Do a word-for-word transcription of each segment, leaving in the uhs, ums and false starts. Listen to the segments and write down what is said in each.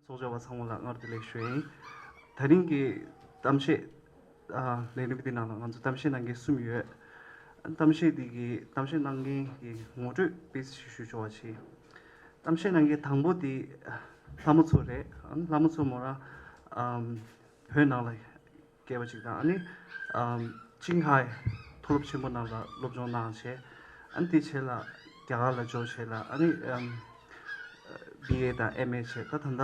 ཚོགས་བཅར་བ་ཚང་མ་ལ་སྔར་བདེ་ལེགས་ཞུ་ཡིན། ད་རིང་གི་གཏམ་བཤད་ཨ་ལས་རིམ་འདི་ནང་ལ་ང་ཚོ་གཏམ་བཤད་གནང་མཁན་གསུམ་ཡོད། གཏམ་བཤད་འདི་གི་གཏམ་བཤད་གནང་མཁན་གྱི་ངོ་སྤྲོད་དཔེ་ཞིག་ཞུ་ཆོག་པ་བྱེད། གཏམ་བཤད་གནང་མཁན་དང་པོ་དེ་ལྷ་མོ་མཚོ་རེད། ལྷ་མོ་མཚོ་མོ་རང་ཨམ་བོད་ནང་ལ་སྐྱེས་པ་ཅིག་དང་ཨ་ནི་ཨམ་ཅིང་ཧའེ་མཐོ་སློབ་ཆེན་པོ་ནང་ལ་སློབ་སྦྱོང་གནང་བྱས། ཨ་ནི་དེ་རྗེས་ལ་རྒྱ་གར་ལ་འབྱོར་བྱས་ལ་ཨ་ནི་ཨམ་བི་ཨེ་དང་ཨེམ་ཨེ་བྱས། ད་ད་ལྟ་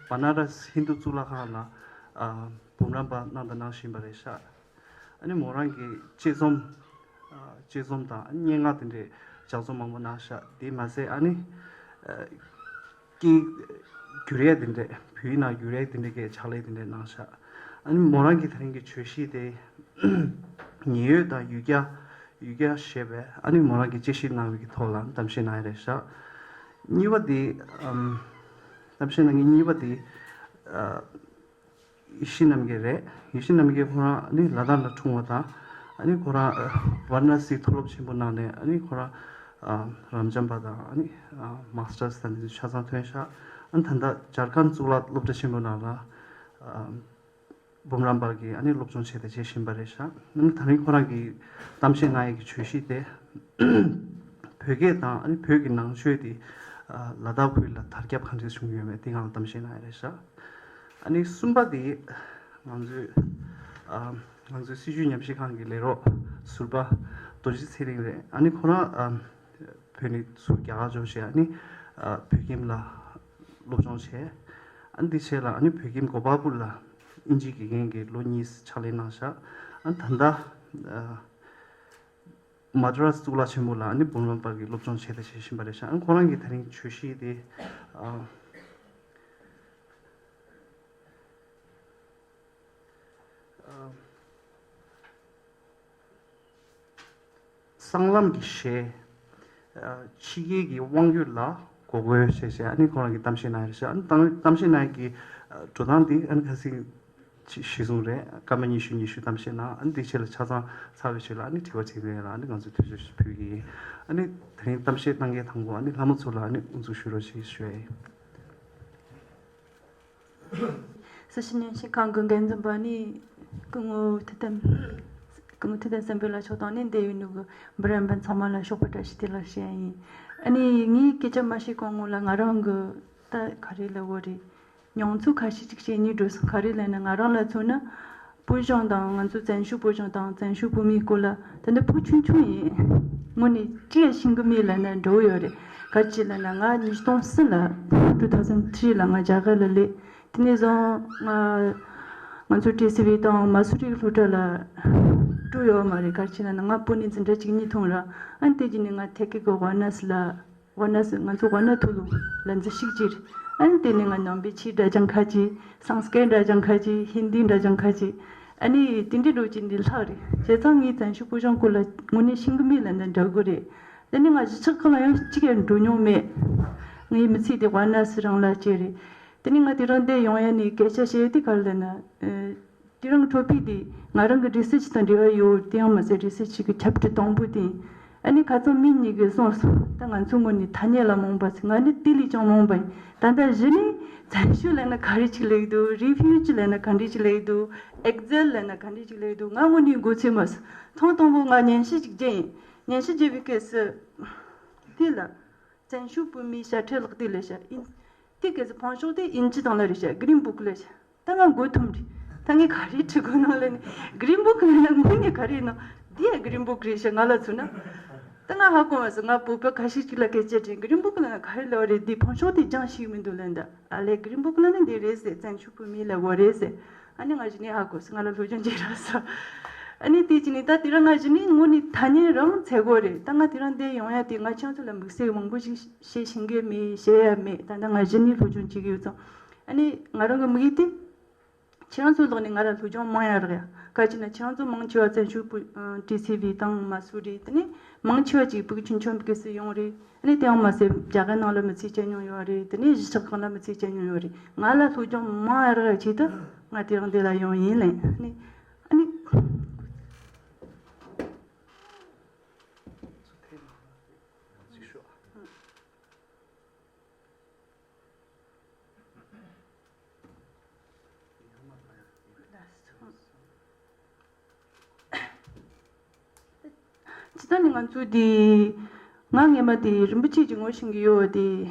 བ་ན་ར་སི་ཧིན་དུ་གཙུག་ལག་ཁང་ལ་ཨ་འབུམ་རམས་པ་གནང་དང་གནང་བཞིན་པ་རེད་ཤག་ཨ་ནི་མོ་རང་གིས་དཔྱད་རྩོམ་ཨ་དཔྱད་རྩོམ་དང་སྙན་ངག་དེ་འདྲའི་ལྗགས་རྩོམ་མང་པོ་གནང་ཤག་དེ་མ་ཟད་ཨ་ནི་ཨ་སྐད་བསྒྱུར་ཡས་དེ་འདྲས་བོད་ཡིག་ནང་བསྒྱུར་ཡས་དེ་འདྲས་ཀྱི་ཕྱག་ལས་དེ་འདྲས་གནང་ཤག་ཨ་ནི་མོ་རང་གི་དེ་རིང་གི་བརྗོད་གཞི་དེ་ཉེ་ཡོད་དང་ཡུལ་གྱར་ཡུལ་གྱར་ཞེས་པའི་ཨ་ནི་མོ་རང་གི་དཔྱད་ཞིབ་གནང་བའི་གི་ཐོག་ལ་གཏམ་བཤད་གནང་ཡས་རེད་ཤག་གཉིས་པ་དེ་ཨམ་གཏམ་བཤད་གནང་མཁན་གཉིས་པ་དེ་ཨ། ཡེ་ཤེས་རྣམ་རྒྱལ་རེད། ཡེ་ཤེས་རྣམ་རྒྱལ་ཁོ་རང་ནི་ལ་དྭགས་ལ་འཁྲུངས་པ་དང་། ཨ་ནི་ཁོ་རང་ཝཱ་ར་ཎ་སི་མཐོ་སློབ་ཆེན་པོ་ནང་ནས་ཨ་ནི་ཁོ་རང་རབ་འབྱམས་པ་དང་ཨ་ནི་མཱ་སི་ཊར་དང་དེ་ཚོ་ཆ་ཚང་ཐོན་ཤག་ཨ་ནི་ད་ལྟ་ཇར་ཁན་གཙུག་ལག་སློབ་གྲྭ་ཆེན་པོ་ནང་ལ་འབུམ་རམས་པ་གི་ཨ་ནི་སློབ་སྦྱོང་བྱས་ཏེ་བྱེད་བཞིན་པ་རེད་ཤག་ཨ་ནི་ད་རིང་ཁོ་རང་གི་གཏམ་བཤད་གནང་ཡས་ཀྱི་བརྗོད་གཞི་དེ། བོད་སྐད་དང་ཨ་ནི་བོད་ཀྱི་ནང་ཆོས་དེ་ལ་དྭགས་ཁུལ་ལ་དར་ཁྱབ་ག་འདྲ་བྱུང་ཡོད་མེད་དེ་སྒང་ལ་གཏམ་བཤད་གནང་ཡ་རེད་ཤག་ཨ་ནི་གསུམ་པ་དེ་ང་ཚོའི་ཨ་ང་ཚོའི་སྲིད་བྱུས་ཉམས་ཞིབ་ཁང་གི་ལས་རོགས་ཟུར་པ་རྡོ་རྗེ་ཚེ་རིང་རེད། ཨ་ནི་ཁོ་རང་ཨ་བོད་ནས་ཚུར་རྒྱ་གར་འབྱོར་བྱས་ཨ་ནི་ཨ་བོད་ཁྱིམ་ལ་སློབ་སྦྱོང་བྱས། ཨ་ནི་དེ་རྗེས་ལ་ཨ་ནི་བོད་ཁྱིམ་གོ་པལ་པུར་ལ་དབྱིན་ཇིའི་དགེ་རྒན་གྱི་ལོ་གཉིས་ཕྱག་ལས་གནང་ཤག་ཨ་ནི་ད་ལྟ་ཨ། མ་ཌི་རཱས་གཙུག་ལག་ཆེན་པོ་ལ་ནི་འབུམ་རམས་པ་གི་སློབ་སྦྱོང་བྱས་ཏེ་བྱེད་བཞིན་པ་རེད་ཤག་ཨ་ཁོ་རང་གི་དེ་རིང་བརྗོད་གཞི་དེ་ཨ་ཨ་སྲང་ལམ་གྱི་གཞས། ཨ་ཕྱི་རྒྱལ་གྱི་དབང་ཡོད་ལ་གོ་དགོས་ཞེས་བྱས་ཨ་ནི་ཁོ་རང་གི་གཏམ་བཤད་གནང་ཡོད་རེད་ཤག་ཨ་ནི་གཏམ་གཏམ་བཤད་གནང་ཡས་ཀྱི་ཨ་འགྲོ་སྟངས་དེ་ཨ་ནི་ཁ་སང་། ཅིག་གཞི་བཟུང་རེད། སྐར་མ་ཉི་ཤུ་ཉི་ཤུ་གཏམ་བཤད་གནང་། ཨ་ནི་དེ་རྗེས་ལ་ཆ་ཚང་ཚར་བའི་རྗེས་ལ་ཨ་ནི་དྲི་བ་དྲིས་ལན་ལ་ཨ་ནི་ང་ཚོས་དུས་ཚོད་ཞིག་ཕུལ་གྱི་ཡིན། ཨ་ནི་དེ་རིང་གཏམ་བཤད་གནང་མཁན་དང་པོ་ཨ་ནི་ལྷ་མོ་མཚོ་ལགས་ཨ་ནི་དབུ་འཛུགས་ཞུ་རོགས་ཞེས་ཞུ་ཡ་ཡིན། སྲིད་བྱུས་ཉམས་ཞིབ་ཁང་གི་འགན་འཛིན་པ་ནི་སྐུ་ངོ་ཐུབ་བསྟན། སྐུ་ངོ་ཐུབ་བསྟན་བསམ་འཕེལ་ལགས་མཆོག་དང་ནི་འདས་ཡོད་ནོ་གི་འབུམ་རམས་པ་ཚང་མ་ལ་ཞོགས་པ་བཀྲ་ཤིས་བདེ་ལེགས་ཞུ་ཡ་ཡིན། ཨ་ནི་ངས་སྐད་ཆ་མ་བཤད་གོང་ངོ་ལ་ང་རང་གི་ད་ག་རེ་ལབ་དགོས་རེད། མྱོང་ཚོར་ཁ་ཤས་ཅིག་བཤད་སྙིང་འདོད་སོང་། ག་རེ་ལབ་ན་ང་རང་ལ་མཚོན་ན། བོད་གཞུང་དང་ང་ཚོ་བཙན་བྱོལ་བོད་གཞུང་དང་བཙན་བྱོལ་བོད་མིའི་སྐོར་ལ་ད་ནི་ཕྲུ་གུ་ཆུང་ཆུང་ཡིན། དངོས་གནས་ཅི་ཡང་ཤེས་ཀྱི་མེད་ལབ་ན་འགྲོ་གི་ཡོད་རེད། ག་རེ་ལབ་ན་ང་ཉིས་སྟོང་བདུན་ལ་two thousand three ལ་ང་རྒྱ་གར་ལ་སླེབས། དེ་ནས་བཟུང་ང་ང་ཚོ་ཊི་སི་ཝི་དང་མ་སུ་རི་གི་སློབ་གྲྭ་ལ་འགྲོ་ཡོད་མ་རེད། ག་རེ་ལབ་ན་ང་བོད་ནས་འཛིན་གྲྭ་གཅིག་གཉིས་ཐོན་ར། ཨ་ནི་དེ་རྗེས་ནས་ང་ཐད་ཀའི་གི་ཝཱ་ཎ་སི་ལ། ཝཱ་ཎ་སི་ང་ཚོ་ཝཱ་ཎ་ཐུ་ལུ་ལ་འཛུལ་ཞུགས་བྱས། ཨ་ནི་དེ་ནས་ང་ནང་པའི་ཆོས་འདྲ་སྦྱང་ཁ་ཅིག་སཾ་སྐྲྀཏ་འདྲ་སྦྱང་ཁ་ཅིག་ཧིན་དི་འདྲ་སྦྱང་ཁ་ཅིག་ཨ་ནི་དེ་འདྲའི་འགྲོ་ཅིག་འདི་ལྷག་རེད། བྱས་ཙང་ངས་བཙན་བྱོལ་བོད་གཞུང་སྐོར་ལ་དངོས་གནས་ཤེས་ཀྱི་མེད་ལབ་ན་འདྲ་གི་རེད། དེ་ནས་ང་གཞིས་ཆགས་ཁག་ལ་ཡང་གཅིག་ཡང་འགྲོ་མྱོང་མེད། ངའི་མི་ཚེ་དེ་ཝཱ་ཎ་སི་རང་ལ་སྐྱེལ་རེད། དེ་ནས་ང་དེ་རིང་འདིར་ཡོང་ཡ་ནས་སྐད་ཆ་བཤད་ཡ་དེ་ག་རེ་ལབ་ན། དེ་རིང་འཕྲོ་ཕུད་དེ་ང་རང་གི་རི་སར་ཆི་དང་འབྲེལ་བ་ཡོད། དེ་ཡང་མ་ཟད་རི་སར་ཆི་གི་ཆེབ་ཊར་དང་པོ་དེ་ཡིན། ཨ་ནི་ཁ་སང་མི་གཉིས་ཀྱིས་གསུངས་སོང་། ད་ང་ཚོ་ངོས་ནས་ཐ་སྙད་ལ་མང་པ་ཟེར། ང་ནི་དེ་ལས་ཀྱང་མང་པ་ཡིན། ད་ལྟ་གཞི་ནས་བཙན་བྱོལ་ལབ་ན་ག་རེ་ཅིག་ལབ་ཀྱི་འདུག་རི་ཕུ་ཇི་ལབ་ན་ག་འདྲ་ཅིག་ལབ་ཀྱི་འདུག་ཨེག་ཛིལ་ལབ་ན་ག་འདྲ་ཅིག་ལབ་ཀྱི་འདུག་ང་ངོས་ནས་མགོ་ཚོས་མ་སོང་། ཐེངས་དང་པོ་ང་སྙན་ཞུ་ཅིག་བརྒྱབ་ཡིན། སྙན་ཞུ་བརྒྱབ་པའི་སྐབས་སུ་དེ་ལ། བཙན་བྱོལ་བོད་མིའི་དཔྱ་ཁྲལ་ལག་དེབ་ལས་བྱ་ཡིན། དེ་ག་ཚོད་ཕོན་ཤོག་དེ་དབྱིན་ཇི་དང་ལ་རེད་བྱ། གི་རིན་བུག་ལས་བྱ། ད་ང་མགོ་འཐོམས་རེད། ད་ངས་ག་རེ་འབྲི་དགོས་ནོ་ལབ་ནས། གི་རིན་བུག་ལབ་ན་དངོས་གནས་ག་རེ་ཡིན་ནོ། འདི་ཡ་གི་རིན་བུག་རེད་བྱ་ང་ལ་མཚོན་ན། ད་ང་ཧ་གོ་མ་སོང་། ང་བོད་པ་ཁ་ཤས་ཅིག་ལ་སྐད་ཆ་དྲིས། གི་རིན་བུག་ལབ་ན་ག་རེ་ལབ་རེད། འདི་ཕོན་ཤོག་དེ་སྦྱང་ཤེས་ཀྱི་མི་འདུག་ལབ་ད། ཨ་ལས་གི་རིན་བུག་ལབ་ན་འདི་རེད་ཟེར། བཙན་བྱོལ་བོད་མིའི་ལབ་དགོས་རེད་ཟེར། ཨ་ནི་ང་གཞི་ནས་ཧ་གོ་སོང་། ང་ལ་སློབ་སྦྱོང་བྱེད་རག་སོང་། ཨ་ནི་དེ་ཅི་ནས་ད་དེ་རིང་ང་གཞི་ནས་དངོས་གནས་ཐ་སྙད་རང་འཚོལ་དགོས་རེད། ད་ང་དེ་རིང་འདིར་ཡོང་ཡ་དེ་ང་ཁྱེད་ཚོ་ལ་དམིགས་བསལ་མང་པོ་ཞིག་བཤད་ཤེས་ཀྱི་མེད། བཤད་ཡ་མེད། ད་ལྟ་ང་གཞི་ནས་སློབ་སྦྱོང་བྱེད་ཀྱི་ཡོད་ཙང་། ཨ་ནི་ང་རང་གི་དམིགས་ཡུལ་དེ། ཁྱེད་རང་ཚོའི་ལག་ནས་ང་ལ་སློབ་སྦྱོང་མང་ཡ་རག་ཡ། ག་ཅི་ན་ཁྱེད་རང་ཚོ་མང་ཆེ་བ་བཙན་བྱོལ་བོད་ཨ་ཊི་སི་ཝི་དང་མ་སུ་རི་དེ་ནས་མང་ཆེ་བ་ཅིག་བོད་ཆུང་ཆུང་གི་སུ་ཡོང་རེད། ཨ་ནི་དེའང་མ་ཟད་རྒྱ་གར་ནང་ལ་མི་ཚེ་སྐྱེལ་མྱོང་ཡོད་རེད། དེ་ནས་གཞིས་ཆགས་ཁག་ལ་མི་ཚེ་སྐྱེལ་མྱོང་ཡོད་རེད། ང་ལ་སློབ་སྦྱོང་མང་ཡ་རག་ཡ་ཆེད་དུ་ང་དེ་རིང་འདི་ལ་ཡོང་ཡིན་ལབ་ཡིན། ཨ་ནི་ཨ་ནི། ཚུར་ཐལ་མ་ལ་ཅིག་ཤོག་ཨ། ང་ཚོ་དེ་ང་སྔས་མ་དེ་རིན་པོ་ཆེ་གི་ངོ་ཤེས་ཀྱི་ཡོད་དེ།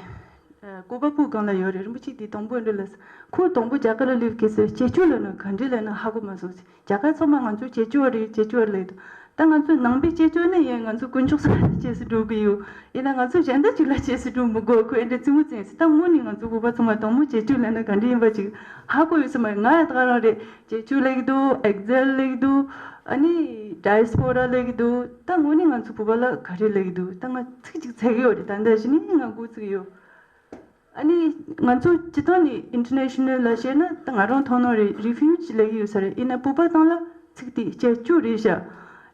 ཨ། སྐུ་པ་སྤུ་གང་ལ་ཡོད་རེད། རིན་པོ་ཆེ་དེ་དང་པོ་འདྲ་ལ། ཁོ་དང་པོ་རྒྱ་གར་ལ་སླེབས་སྐབས་སུ་སྐྱེ་ཆུ་ལབ་ན་ག་འདྲ་ལབ་ན་ཧ་གོ་མ་སོང་ཟེར། རྒྱ་གར་ཚང་མ་ང་ཚོ་སྐྱེ་ཆུ་རེད། སྐྱེ་ཆུ་རེད་ལབ་འདུག་ད་ང་ཚོ་ནང་པའི་སྐྱེ་ཆུ་ནི་ཡིན། ང་ཚོ་དཀོན་མཆོག་གསུམ་ལ་སྐྱེས་སུ་འགྲོ་གི་ཡོད། ཡིན་ན་ང་ཚོ་གཞན་དག་ཅིག་ལ་སྐྱེས་སུ་འགྲོ་མི་དགོས། ཁོ་འདྲ་རྩེད་མོ་རྩེ་ཟེར། ད་དངོས་གནས་ང་ཚོ་བོད་པ་ཚང་མ་དང་པོ་སྐྱེ་ཆུ་ལབ་ན་ག་འདྲ་ཡིན་པ་ཅིག་ཧ་གོ་ཡོད་ས་མ་རེད། ང་ཡང་ད་ག་རང་རེད། སྐྱེ་ཆུ་ལབ་ཀྱི་འདུག་ཨེག་ཛིལ་ལབ་ཀྱི་འདུག་ཨ་ནི་ཌའི་སི་པོ་ར་ལབ་ཀྱི་འདུག་ད་དངོས་གནས་ང་ཚོ་བོད་པ་ལ་ག་རེ་ལབ་ཀྱི་འདུག་ད་ང་ཚིག་ཅིག་འཚོལ་གི་ཡོད་རེད། ད་ལྟ་གཞི་ནས་ང་འགོ་ཚུགས་ཡོད། ཨ་ནི་ང་ཚོ་སྤྱི་བཏང་ནས་ཨིན་ཊར་ནེ་ཤ་ནལ་ལ་བཤད་ན། ད་ང་རང་མཐོང་སྣང་རེད། རི་ཕིའུ་ཇི་ལབ་ཀྱི་ཡོད་ས་རེད། ཡིན་ན་བོད་པ་ཚང་ལ་ཚིག་དེ་སྐྱེ་ཆུ་རེད་ཤག་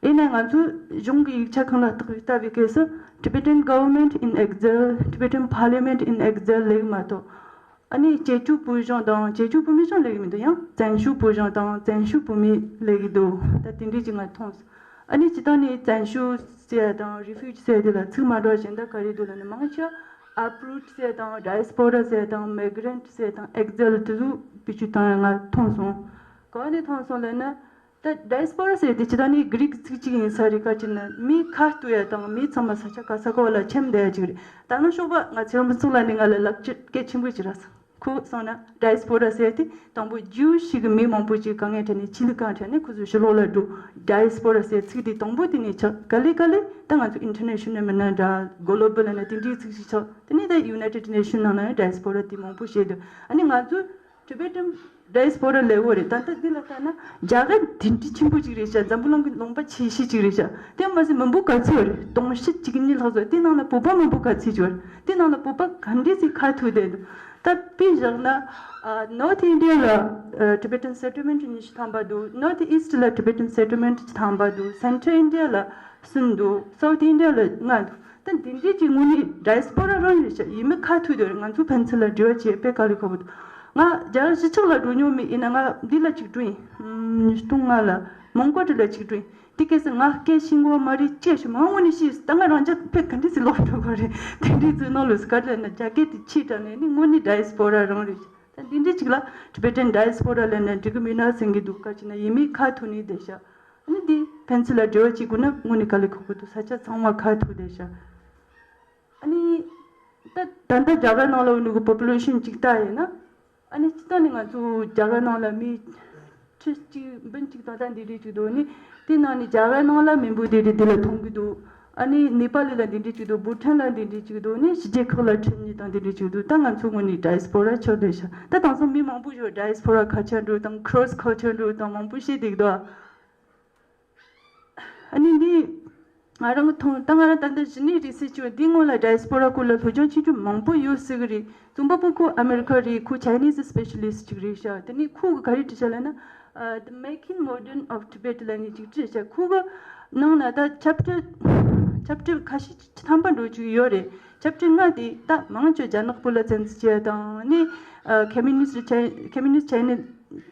ཡིན་ན་ང་ཚོ་གཞུང་གི་ཡིག་ཆ་གང་ལ་བལྟ་བའི་སྐབས་སུ། Tibetan government in exile, Tibetan parliament in exile ལབ་ཀྱི་མ་གཏོགས། ཨ་ནི་སྐྱེ་ཆུ་བོད་གཞུང་དང་། སྐྱེ་ཆུ་བོད་མི་གཞུང་ལབ་ཀྱི་མི་འདུག་ཡང་བཙན་བྱོལ་བོད་གཞུང་དང་བཙན་བྱོལ་བོད་མི་ལབ་ཀྱི་འདུག་ད་དེ་འདྲས་ཅིག་ང་མཐོང་སོང་། ཨ་ནི་སྤྱི་བཏང་ནས་བཙན་བྱོལ་ཟེར་ཡ་དང་རི་ཕིའུ་ཇི་ཟེར་ཡ་དེ་ལ་ཚིག་མ་འདྲ་བ་གཞན་དག་ག་རེ་འདུག་ལབ་ན། མང་ཆེ་བ་ཨབ་རུཊ་ཟེར་ཡ་དང་ཌའི་སི་པོ་ར་ཟེར་ཡ་དང་མི་གྷི་རན་ཊི་ཟེར་ཡ་དང་ཨེག་ཛིལ་དེ་ཚོ་བེད་སྤྱོད་བཏང་ཡ་ང་མཐོང་སོང་། ག་ནས་མཐོང་སོང་ལབ་ན། ད་ཌའི་སི་པོ་ར་ཟེར་དེ་སྤྱི་བཏང་ནས་གྷི་རིག་ཚིག་ཅིག་ཡིན་ས་རེད། ག་ཅི་ན་མི་ཁ་གཏུག་ཡ་དང་མི་ཚང་མ་ས་ཆ་ག་ས་ག་བ་ལ་ཁྱིམ་བསྡད་ཡ་ཅིག་རེད། ད་ནི་ཤོག་པ་ང་ཚེ་རིང་ཕུན་ཚོགས་ལགས་ནས་ང་ལ་ལབ་ཀྱི་སྐད་ཆེན་པོ་ཅིག་རག་སོང་། ཁོ་སོང་ན་ཌའི་སི་པོ་ར་ཟེར་དེ་དང་པོ་ཇུའུ་ཤི་གི་མི་མང་པོ་ཅིག་དཀའ་ངལ་འཕྲད་ནས་ཕྱི་ལུགས་གང་འཕྲད་ནས་ཁོ་ཚོ་ཕྱི་ལོགས་ལ་འགྲོ། ཌའི་སི་པོ་ར་ཟེར་ཚིག་དེ་དང་པོ་དེ་ནས་ཆགས། ག་ལེ་ག་ལེ་ད་ང་ཚོ་ཨིན་ཊར་ནེ་ཤ་ནལ་མིན་ན་འདྲ། གོ་ལོ་བལ་ན་དེ་འདྲའི་ཚིག་ཞིག་ཆགས། དེ་ནས་ད་ཡུ་ནའི་ཊེཌ་ནེ་ཤན་ནང་ན་ཡང་ཌའི་སི་པོ་ར་དེ་མང་པོ་བཤད་འདུག་ཨ་ནི་ང་ཚོ་ཊི་བེ་ཊན་ཌའི་སི་པོ་ར་ལབ་ཡོད་རེད། ད་ལྟ་འདི་ལ་ལྟ་ན་རྒྱ་གར་དེ་འདྲའི་ཆེན་པོ་ཅིག་རེད་ཤག་འཛམ་བུ་གླིང་གི་ལུང་པ་ཆེ་ཤོས་ཅིག་རེད་ཤག་དེ་མ་ཟད་མི་འབོར་ག་ཚོད་རེད། སྟོང་ཕྲག་གཅིག་གཉིས་ལྷག་ཙམ། དེ་ནང་ལ་བོད་པ་མི་འབོར་ག་ཚོད་ཅིག་ཡོད་རེད། དེ་ནང་ལ་བོད་པ་ག་འདྲས་ཅིག་ཁ་ཐུག་བསྡད་འདུག་ད་དཔེ་བཞག་ན། ནོར་ཐི་ཨིན་ཌི་ཡ་ལ་ཊི་བེ་ཊན་སེ་ཊལ་མེན་ཊི་ཉི་ཤུ་ཐམ་པ་འདུག་ནོར་ཐི་ཨི་སི་ཊི་ལ་ཊི་བེ་ཊན་སེ་ཊལ་མེན་ཊི་ཐམ་པ་འདུག་སེན་ཊྲལ་ཨིན་ཌི་ཡ་ལ་གསུམ་འདུག་སའུ་ཐི་ཨིན་ཌི་ཡ་ལ་ལྔ་འདུག་ད་འདི་འདྲས་ཀྱི་དངོས་གནས་ཌའི་སི་པོ་ར་རང་རེད་ཤག་ཡིན་མིན་ཁ་ཐུག་དེ་རེད། ང་ཚོ་ཕན་ཚུན་ལ་འབྲེལ་བ་བྱེད་དཔེ་དཀའ་ལས་ཁག་པོ་འདུག་ང་རྒྱ་གར་གཞིས་ཆགས་ལ་འགྲོ་མྱོང་མེད། ཡིན་ན་ང་འདི་ལ་གཅིག་འགྲོ་ཡིན། ཉིས་སྟོང་ལྔ་ལ་མོན་གྷོ་ཊི་ལ་གཅིག་འགྲོ་ཡིན། དེ་སྐབས་སུ་ང་སྐད་ཤེས་ཀྱི་ཡོད་མ་རེད། ཅི་ཞིག་མ་དངོས་གནས་ཤེས། ད་ང་རང་རྒྱལ་ཕེབས་ག་འདྲས་སེ་ལོག་འགྲོ་དགོས་རེད། དེ་འདྲས་ཚོའི་ནང་ལོགས་སུ་ག་རེ་ལབ་ན་རྒྱ་སྐད་དེ་ཆེ་དྲགས་ནས་ནི་དངོས་གནས་ཌའི་སི་པོ་ར་རང་རེད། ད་འདི་འདྲས་ཅིག་ལ་ཊི་བེ་ཊན་ཌའི་སི་པོ་ར་ལབ་ན་འགྲིག་གི་མེད་ན་ཟེར་གྱི་འདུག་ག་ཅི་ན་ཡིན་མིན་ཁ་ཐུག་ནས་བསྡད་ཤག་ཨ་ནི་འདི་ཕན་ཚུན་ལ་འབྲེལ་བ་བྱེད་དགོས་ན་དངོས་གནས་དཀའ་ལས་ཁག་པོ་འདུག་ས་ཆ་ཚང་མ་ཁ་ཐུག་བསྡད་ཤག་ཨ་ནི་ད་ད་ལྟ་རྒྱ་གར་ནང་ལ་ཡོད་ནོ་གི་པོ་པུ་ལེ་ཤན་ཅིག་ལྟ་ཡིན་ན། ཨ་ནི་སྤྱི་བཏང་ནས་ང་ཚོ་རྒྱ་གར་ནང་ལ་མི་ཁྲི་གཅིག་འབུམ་གཅིག་དང་ད་འདི་འདྲས་ཅིག་འདུག་ནི་དེ་ནང་ནས་རྒྱ་གར་ནང་ལ་མི་འབོར་དེ་འདྲས་དེ་ལ་མཐོང་གི་འདུག་ཨ་ནི་ནེ་པ་ལི་ལ་འདི་འདྲས་ཅིག་འདུག་བྷུ་ཊན་ལ་འདི་འདྲས་ཅིག་འདུག་ནི་ཕྱི་རྒྱལ་ཁག་ལ་ཁྲི་གཉིས་དང་འདི་འདྲས་ཅིག་འདུག་ད་ང་ཚོ་དངོས་གནས་ཌའི་སི་པོ་ར་ཆགས་བསྡད་ཤག་ད་དེང་སང་མི་མང་པོ་ཞིག་ཌའི་སི་པོ་ར་ཁལ་ཆར་འདྲ་དང་ཁྲོ་སི་ཁལ་ཆར་འདྲ་དང་མང་པོ་བཤད་བསྡད་ཀྱི་འདུག་ཨ་ནི་འདི་ང་རང་གི་མཐོང་། ད་ང་རང་ད་ལྟ་གཞི་ནས་རེ་སི་ཆི་བྱས་འདི་སྔོན་ལ་ཌའི་སི་པོ་ར་སྐོར་ལ་སློབ་སྦྱོང་བྱེད་རྒྱུ་མང་པོ་ཡོད་ཟེར་གི་རེད། རྩོམ་པ་པོ་ཁོ་ཨ་མེ་རི་ཁ་རེད། ཁོ་ཆའི་ནིས་སི་པེ་ཤ་ལི་སི་ཊི་ཅིག་རེད་ཤག་དེ་ནས་ཁོ་གི་ག་རེ་བྲིས་ཤག་ལབ་ན། The Making Modern of Tibet ལབ་ནས་ཅིག་བྲིས་ཤག་ཁོ་གི་ནང་ན་ད་ཆེབ་ཊར་ཆེབ་ཊར་ཁ་ཤས་ཐམ་པ་འདྲ་ཅིག་ཡོད་རེད། ཆེབ་ཊར་ལྔ་དེ་ད་མང་ཆེ་རྒྱ་ནག་པོ་ལ་བཙན་འཛུལ་བྱས་དང་ནི་ཁོ་མུ་ནི་སི་ཊི་ཁོ་མུ་ནི་སི་ཊི་ཆའི་ནིས་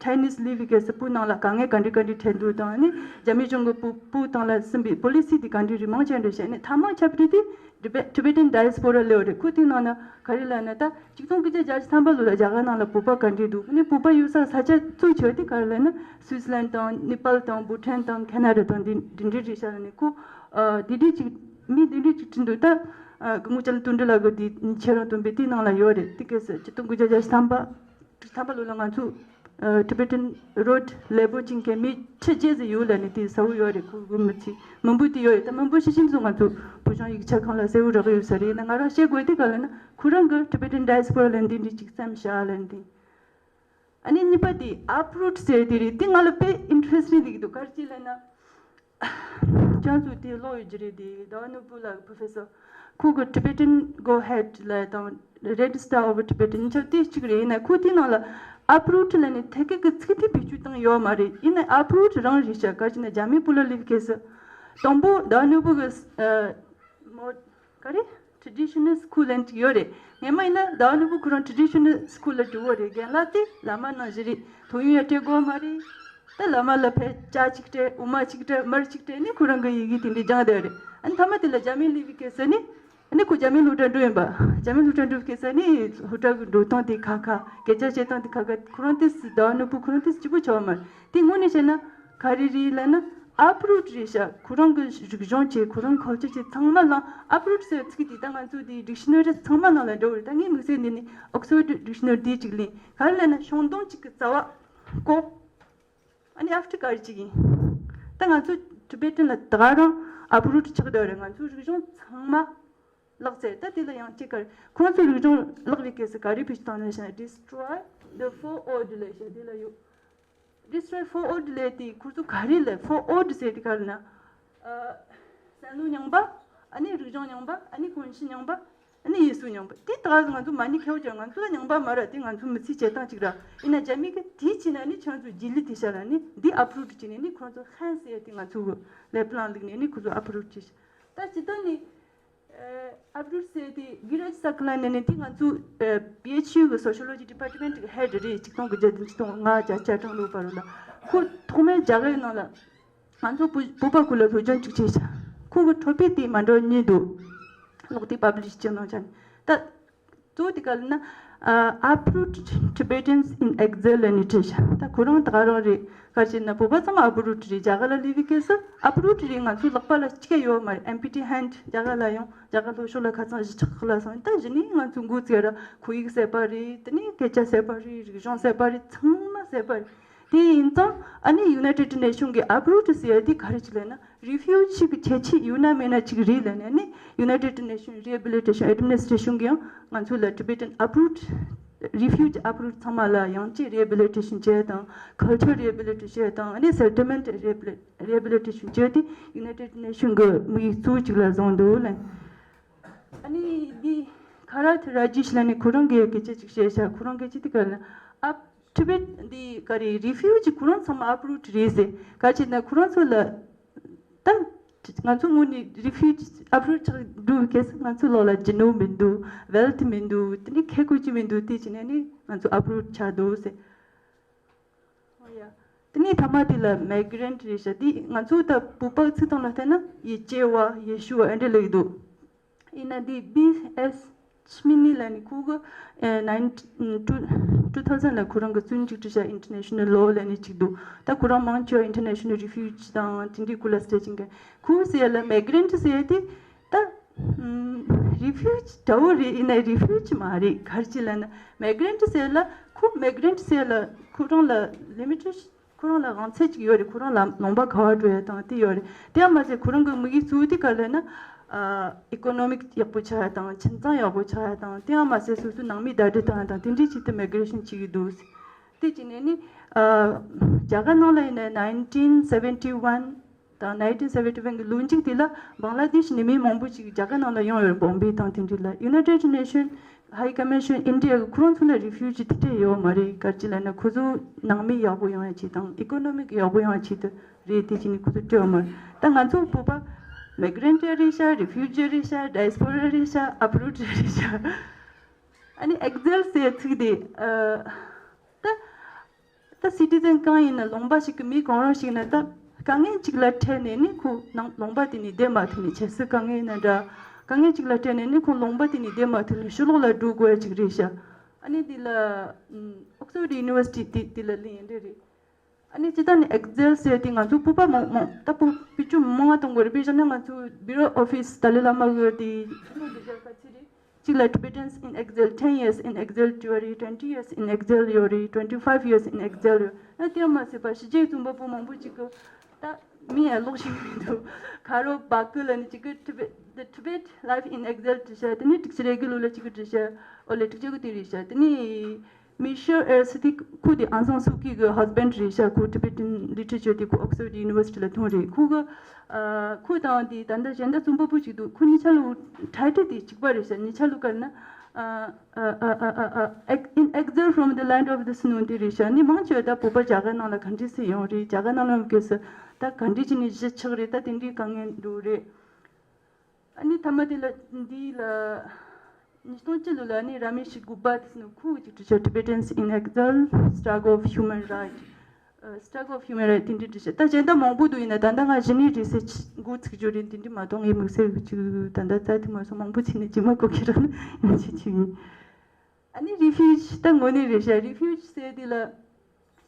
ཆའི་ནིས་ལིབ་གི་སི་བོད་ནང་ལ་དཀའ་ངལ་ག་འདྲ་ག་འདྲ་འཕྲད་འདུག་དང་ནི་རྒྱ་མི་གཞུང་གི་བོད་བོད་དང་ལ་སིམ་པའི་པོ་ལི་སི་དེ་ག་འདྲ་རེད་མང་ཆེ་འདྲ་བཤད་ནས་ཐ་མ་ཆེབ་ཊར་དེ་ཊི་བེ་ཊན་ཌའི་སི་པོ་ར་ལབ་ཡོད་རེད། ཁོ་དེ་ནང་ན་ག་རེ་ལབ་ན་ད་ཆིག་སྟོང་དགུ་བརྒྱ་བརྒྱད་ཅུ་ཐམ་པ་ལོ་ལ་རྒྱ་གར་ནང་ལ་བོད་པ་ག་འདྲ་འདུག་ནི་བོད་པ་ཡོད་ས་ས་ཆ་གཙོ་ཆེ་བ་དེ་ག་རེ་ལབ་ན་སུའི་སི་ལན་དང་ནེ་པཱལ་དང་བྷུ་ཊན་དང་ཁེ་ན་ཌ་དང་དེ་འདྲ་རེད་ཤག་ལབ་ནས་ཁོ་དེ་འདྲ་ཅིག་མི་དེ་འདྲ་ཅིག་བྲིས་འདུག་ད་སྐུ་ངོ་ལྕམ་དོན་གྲུབ་ལགས་ཀྱིས་དེ་ཁྱེད་རང་བཏོན་པའི་དེ་ནང་ལ་ཡོད་རེད། དེ་སྐབས་སུ་ཆིག་སྟོང་དགུ་བརྒྱ་བརྒྱད་ཅུ་ཐམ་པ། ཐམ་པ་ལོ་ལ་ང་ཚོ་ཨ་ཊི་བེ་ཊན་རོཌ་ལེ་བོ་ཅིང་ཁེ་མི་ཁྲི་བརྒྱད་ཙམ་ཡོད་ལབ་ནས་དེ་གསལ་བོ་ཡོད་རེད། ཁོ་གི་མི་ཚེ་མི་འབོར་དེ་ཡོད་རེད། ད་མི་འབོར་ཤེས་བཞིན་དུ་ང་ཚོ་བོད་གཞུང་ཡིག་ཆ་ཁང་ལ་གསལ་བོ་རག་གི་ཡོད་ས་རེད། ཡིན་ན་ང་རང་བཤད་དགོས་དེ་ག་ལབ་ན་ཁོ་རང་གི་ཊི་བེ་ཊན་ཌའི་སི་པོ་ར་ལབ་འདི་འདྲ་ཅིག་བརྩམས་བཞག་ལབ་འདི། ཨ་ནི་གཉིས་པ་དེ་ཨབ་རུཊ་ཟེར་དེ་རེད། དེ་ང་ལ་དཔེ་ཨིན་ཊི་རེ་སི་ཊིང་འདུག་ག་རེ་ཅི་ལབ་ན། ཁྱེད་ཚོ་དེ་ཀློག་ཡོད་ཀྱི་རེད་དེ། ཟླ་བ་ནོར་བུ་ལགས་པོ་རོ་ཕེ་སར་ཁོ་གི་Tibetan Go Ahead ལབ་དང་Red Star Over Tibetan ཆ་དེ་གཅིག་རེད། ཡིན་ན་ཁོ་དེ་ནང་ལ་ཨབ་རུཊ་ལབ་ནས་ཐད་ཀའི་གི་ཚིག་དེ་བེད་སྤྱོད་བཏང་ཡོད་མ་རེད། ཡིན་ན་ཨབ་རུཊ་རང་རེད་ཤག་ག་ཅི་ན་རྒྱ་མི་པོ་ལ་ལིབ་ཁེ་སི་དང་པོ་ཟླ་བ་ནོར་བུ་གི་ཨ་མོ་ག་རེ་Traditional School ལབ་ཅིག་ཡོད་རེད། སྔོན་མ་ཡིན་ན་ཟླ་བ་ནོར་བུ་ཁོ་རང་Traditional School ལ་འགྲོ་བ་རེད། རྒན་ལགས་དེ་བླ་མ་ནང་བཞིན་རེད། ཐོ་ཡོན་ཡང་སྤྲད་དགོས་མ་རེད། ད་བླ་མ་ལ་ཕར་ཇ་གཅིག་སྤྲད། འོ་མ་གཅིག་སྤྲད། མར་གཅིག་སྤྲད་ནས་ཁོ་རང་གི་ཡི་གེ་དེ་འདྲ་སྦྱངས་བསྡད་རེད། ཨ་ནི་མཐའ་མ་དེ་ལ་རྒྱ་མི་ལིབ་ཁེ་སི་ནི་ཨ་ནི་ཁོ་རྒྱ་མི་སློབ་གྲྭ་འགྲོ་ཡིན་པ། རྒྱ་མི་སློབ་གྲྭ་འགྲོ་ཁེ་སི་ནི་སློབ་གྲྭ་གི་འགྲོ་སྟངས་དེ་ཁ་ཁ། སྐད་ཆ་བཤད་སྟངས་དེ་ཁ་ཁ། ཁོ་རང་དེ་སི་ཟླ་བ་ནོར་བུ་ཁོ་རང་དེ་སི་སྐྱིད་པོ་ཆགས་པ་མ་རེད། དེ་དངོས་གནས་བཤད་ན་ག་རེ་རེད་ལབ་ན། uproot རེད་ཤག་ཁོ་རང་གི་རིག་གཞུང་བྱས། ཁོ་རང་ཁོལ་ཆར་བྱས། ཚང་མ་ལ་uproot ཟེར་ཚིག་དེ་ད་ང་ཚོ་དེ་dictionary ཚང་མ་ནང་ལ་འགྲོ་བ་རེད། ད་ངའི་དམིགས་བསལ་འདི་ནི་Oxford Dictionary དེ་གཅིག་ལེན། ག་རེ་ལབ་ན་ཤིང་སྡོང་གཅིག་གི་རྩ་བ་བཀོག་ཨ་ནི་after ག་རེ་བྱེད་ཀྱི་ཡིན། ད་ང་ཚོ་Tibetan ལ་ད་ག་རང་uproot ཆགས་བསྡད་རེད། ང་ཚོའི་རིག་གཞུང་ཚང་མ་བརླག་ཚར། ད་དེ་ལ་ཡང་གཅིག་ག་རེ། ཁོང་ཚོའི་རིག་གཞུང་བརླག་པའི་སྐབས་སུ་ག་རེ་བེད་སྤྱོད་བཏང་ནས་བཤད་ན། Destroy the four old ལབ་བཤད། དེ་ལ་ཡོད། Destroy four old ལབ་དེ་ཁོ་ཚོ་ག་རེ་ལབ། four old ཟེར་དེ་ག་རེ་ན། ཨ། བསམ་བློ་རྙིང་པ། ཨ་ནི་རིག་གཞུང་རྙིང་པ། ཨ་ནི་གོམས་གཤིས་རྙིང་པ། ཨ་ནི་ཡིག་གཟུགས་རྙིང་པ། དེ་ད་ག་ང་ཚོ་མ་ཎི་ཁེའུ་ཅན། ང་ཚོ་ལ་རྙིང་པ་མ་རེད། དེ་ང་ཚོ་མི་ཚེའི་བྱེད་སྟངས་གཅིག་ར། ཡིན་ན་རྒྱ་མི་གིས་དེ་བྱས་ན་ནི་ཁྱོད་ཚོ་རྗེས་ལུས་དེ་བྱས་ལ་ནི་འདི་uproot བྱས་ནས་ནི་ཁོང་ཚོ་ཧན་ཟེར་དེ་ང་ཚོ་གི་ལེབ་ལང་བླུགས་ནས་ནི་ཁོ་ཚོ་uproot བྱས། ད་ཇི་ལྟར་ནི། ཨ། uproot ཟེར་དེ་Giraj Saklan ནས་ནི་དེ་ང་ཚོ་ཨ། B H U གི་Sociology Department གི་head རེད། ཆིག་སྟོང་དགུ་བརྒྱ་བདུན་ཅུ་དོན་ལྔ་བརྒྱད་ཅུ་གྱ་གྲངས་ལོ་བར་ལ། ཁོ་ཐོག་མའི་རྒྱ་གར་ནང་ལ་ང་ཚོ་བོད་བོད་པ་ཁུལ་ལ་སློབ་སྦྱོང་ཅིག་བྱས་ཤག་ཁོ་གི་འཕྲོ་དཔེ་དེ་མ་འདྲ་གཉིས་འདུག་ཀློག་དེབ་publish བྱས་གནང་ཆ་ནས། ད་གཙོ་བོ་དེ་ག་ལབ་ན། ཨ། Uproot Tibetans in Exile ལབ་ནས་བྲིས་ཤག་ད་ཁོ་རང་ད་ག་རང་རེད། ག་རེ་བྱས་ན་བོད་པ་ཚང་མ་uproot རེད། རྒྱ་གར་ལ་སླེབས་པའི་སྐབས་སུ་uproot རེད། ང་ཚོའི་ལག་པ་ལ་གཅིག་ཡོད་མ་རེད། Empty hand རྒྱ་གར་ལ་ཡོང་། རྒྱ་གར་ལྷོ་ཕྱོགས་ལ་ཁ་སང་གཞིས་ཆགས་ཁག་ལ་སོང་། ད་གཞི་ནས་ང་ཚོ་འགོ་བཙུགས་ར་ཁོར་ཡུག་ཟད་པ་རེད། དེ་ནས་སྐད་ཆ་ཟད་པ་རེད། རིག་གཞུང་ཟད་པ་རེད། ཚང་མ་ཟད་པ་རེད། དེ་ཡིན་ཙང་ཨ་ནི་United Nation གི་uproot ཟེར་ཡ་དེ་ག་རེ་ཅིག་ལབ་ན། Refugee གི་ཁྱད་ཆོས་ཡོད་ན་མེད་ན་ཅིག་རེད་ལབ་ནས་ནི། United Nation Rehabilitation Administration གི་ཡང་ང་ཚོ་ལ་Tibetan uproot, refugee uproot ཚང་མ་ལ་ཡང་ཅིག་rehabilitation བྱས་དང་། Culture rehabilitation བྱས་དང་། ཨ་ནི་settlement rehabilitation བྱས་ཏེ་United Nation གི་དམིགས་ཡུལ་གཙོ་བོ་ཅིག་ལ་བཟུང་འདུག་ལབ། ཨ་ནི་འདི་Karath Rajesh ལབ་ནས་ཁོ་རང་གིས་སྐད་ཆ་ཅིག་བཤད་ཤག་ཁོ་རང་སྐད་ཆ་དེ་ག་ལབ་ན། Up- Tibet འདི་ག་རེ། Refugee ཁོ་རང་ཚང་མ་uproot རེད་ཟེར། ག་ཅི་ན་ཁོ་རང་ཚོ་ལ་ད་ང་ཚོ་དངོས་གནས་refugee uproot ཆགས་འགྲོ་བའི་སྐབས་སུ་ང་ཚོ་ལོགས་ལ་རྒྱུ་ནོར་མི་འདུག wealth མི་འདུག་དེ་ནི་ཁེ་ཁོ་ཅི་མི་འདུག་དེ་བྱས་ནས་ནི་ང་ཚོ་uproot ཆགས་འདུག་ཟེར། ཨོ་ཡ། དེ་ནས་མཐའ་མ་དེ་ལ་migrant རེད་ཤག་དེ་ང་ཚོ་ད་བོད་པ་ཚིག་ཐོག་ལ་བལྟས་ན་ཡིད་སྐྱོ་བ། ཡིད་སྐྱོ་བ་ཨེ་འདྲ་ལབ་ཀྱི་འདུག་ཡིན་ན་འདི་B S Chimini ལབ་ནི་ཁོ་གི་ཨེ་nineteen two two thousand ལ་ཁོ་རང་གི་རྩོམ་ཡིག་བྲིས་ཤག International Law ལབ་ནི་གཅིག་འདུག་ད་ཁོ་རང་མང་ཆེ་བ་International Refugee དང་དེ་འདྲའི་སྐོར་ལ་སྐད་ཆ་བཤད་མཁན། ཁོ་ཟེར་ཡ་ལ་migrant ཟེར་ཡ་དེ་ད་ཨམ་refugee འདྲ་བོ་རེད། ཡིན་ན་refugee མ་རེད། ག་རེ་ཅིག་ལབ་ན་migrant ཟེར་ཡ་ལ་ཁོ་migrant ཟེར་ཡ་ལ་ཁོ་རང་ལ་limitation ཁོ་རང་ལ་དབང་ཚད་ཅིག་ཡོད་རེད། ཁོ་རང་ལ་ལུང་པ་ག་བར་འགྲོ་ཡ་དང་དེ་ཡོད་རེད། དེ་ཡང་མ་ཟད་ཁོ་རང་གི་དམིགས་ཡུལ་གཙོ་བོ་དེ་ག་ལབ་ན། ཨ། economic ཡག་པོ་ཆགས་ཡ་དང་། ཁྱིམ་ཚང་ཡག་པོ་ཆགས་ཡ་དང་། དེ་ཡང་མ་ཟད་སོ་སོའི་ནང་མི་ཟླ་སྒྲིལ་བཏང་ཡ་དང་དེ་འདྲའི་ཆེད་དུ་migration བྱེད་ཀྱི་འདུག་དེ་བྱས་ནས་ནི། ཨ། རྒྱ་གར་ནང་ལ་ཡིན་ན་nineteen seventy one དང་nineteen seventy one གི་ལོ་མཇུག་དེ་ལ་བང་ལ་དེཤ་ནས་མི་མང་པོ་ཅིག་རྒྱ་གར་ནང་ལ་ཡོང་ཡོད་རེད། བོམ་བེ་དང་དེ་འདྲ་ལ། United Nation High Commission India གི་ཁོ་རང་ཚོ་ལ་refugee དེ་འདྲ་ཡོད་མ་རེད། ག་རེ་ཅིག་ལབ་ན་ཁོ་ཚོ་ནང་མི་ཡག་པོ་ཡོང་ཡ་ཆེད་དང་economic ཡག་པོ་ཡོང་ཡ་ཆེད་དུ་རེད། དེ་བྱས་ནས་ཁོ་ཚོ་སྤྲད་ཡོད་མ་རེད། ད་ང་ཚོ་བོད་པ་migrant རེད་ཤག refugee རེད་ཤག diaspora རེད་ཤག uproot རེད་ཤག་ཨ་ནི་exile ཟེར་ཚིག་དེ། ཨ། ད། ད་citizen གང་ཡིན་ན་ལུང་པ་ཞིག་གི་མི་གང་རུང་ཞིག་ན་ད་དཀའ་ངལ་ཅིག་ལ་འཕྲད་ནས་ནི་ཁོ་ནང་ལུང་པ་དེ་ནས་བསྡད་མ་ཐུབ་ནས། ཆབ་སྲིད་དཀའ་ངལ་ཡིན་ན་འདྲ། དཀའ་ངལ་ཅིག་ལ་འཕྲད་ནས་ནི་ཁོ་ལུང་པ་དེ་ནས་བསྡད་མ་ཐུབ་ནས་ཕྱི་ལོགས་ལ་འགྲོ་དགོས་ཡ་ཅིག་རེད་ཤག་ཨ་ནི་འདི་ལ་ཨམ་Oxford University དེ་དེ་ལ་ལེན་ཡིན་འདྲ་རེད། ཨ་ནི་སྤྱིར་བཏང་ནས་exile ཟེར་དེ་ང་ཚོ་བོད་པ་མང་མང་ད་བོད་པའི་ཆུ་མང་བ་གཏོང་དགོས་རེད། དཔེ་བཞག་ན་ང་ཚོ་Bureau Office ཏཱ་ལའི་བླ་མ་གི་དེ་ལོ་འདི་བཞག་ག་ཚིག་རེད། གཅིག་ལ་Tibetans in exile, ten years in exile ཡོད་རེད། twenty years in exile ཡོད་རེད། twenty five years in exile ཡོད། ཨ་དེ་མ་ཟད་པ་གཞིས་བྱེས་རྩོམ་པ་པོ་མང་པོ་ཅིག་གི་ད་མིང་ཡང་ཀློག་ཤེས་མི་འདུག Karo Baku ལབ་ནི་ཅིག་གི་Tibet, The Tibet Life in Exile བྲིས་ཤག་དེ་ནས་དྲུག་ཅུ་རེ་དགུ་ལོ་ལ་ཅིག་གི་བྲིས་ཤག་ཨོ་ལེ་དྲུག་ཅུ་གི་དེ་བྲིས་ཤག་དེ་ནས་Michel Erceg ཁོ་དེ་ཨང་སང་སུའུ་ཀི་གི་husband རེད་ཤག་ཁོ་Tibetan literature དེ་ཁོ་Oxford University ལ་ཐོན་རེད། ཁོ་གི་ཨ་ཁོ་དང་དེ་ད་ལྟ་གཞན་དག་རྩོམ་པ་པོ་ཅིག་འདུག་ཁོ་གཉིས་ཆ་ལོ་title དེ་གཅིག་པ་རེད་ཤག་གཉིས་ཆ་ལོ་ག་རེ་ན། ཨ་ཨ་ཨ་ཨ་ཨ་ཨ་In Exile from the Land of the Snow དེ་རེད་ཤག་ནི་མང་ཆེ་བ་ད་བོད་པ་རྒྱ་གར་ནང་ལ་ག་འདྲས་སེ་ཡོང་རེད། རྒྱ་གར་ནང་ལ་ཡོང་སྐབས་སུ་ད་ག་འདྲས་བྱས་ནས་གཞིས་ཆགས་རེད། ད་དེ་འདྲའི་དཀའ་ངལ་འདུག་རེད། ཨ་ནི་མཐའ་མ་དེ་ལ་འདི་ལ་ཉིས་སྟོང་བཅུ་ལོ་ལ་ཨ་ནི་Ramesh Gubba དེ་ནི་ཁོ་གཅིག་བྲིས་ཤག Tibetans in Exile, Struggle of Human Rights, ཨ། Struggle of Human Rights དེ་འདྲ་བྲིས་ཤག་ད་གཞན་དག་མང་པོ་འདུག་ཡིན་ན་ད་ལྟ་ང་གཞི་ནས་research འགོ་ཚུགས་རྒྱུ་རེད། འདི་འདྲ་མ་གཏོགས་ངའི་དམིགས་བསལ་གཅིག་ད་ལྟ་རྩ་ཐིག་མ་སོང་། མང་པོ་བྱས་ནས་རྗེས་མ་གོ་གི་རེད་ཡང་ཅི་ཅིག་ཡིན། ཨ་ནི་refugee ད་དངོས་གནས་རེད་ཤག refugee ཟེར་དེ་ལ་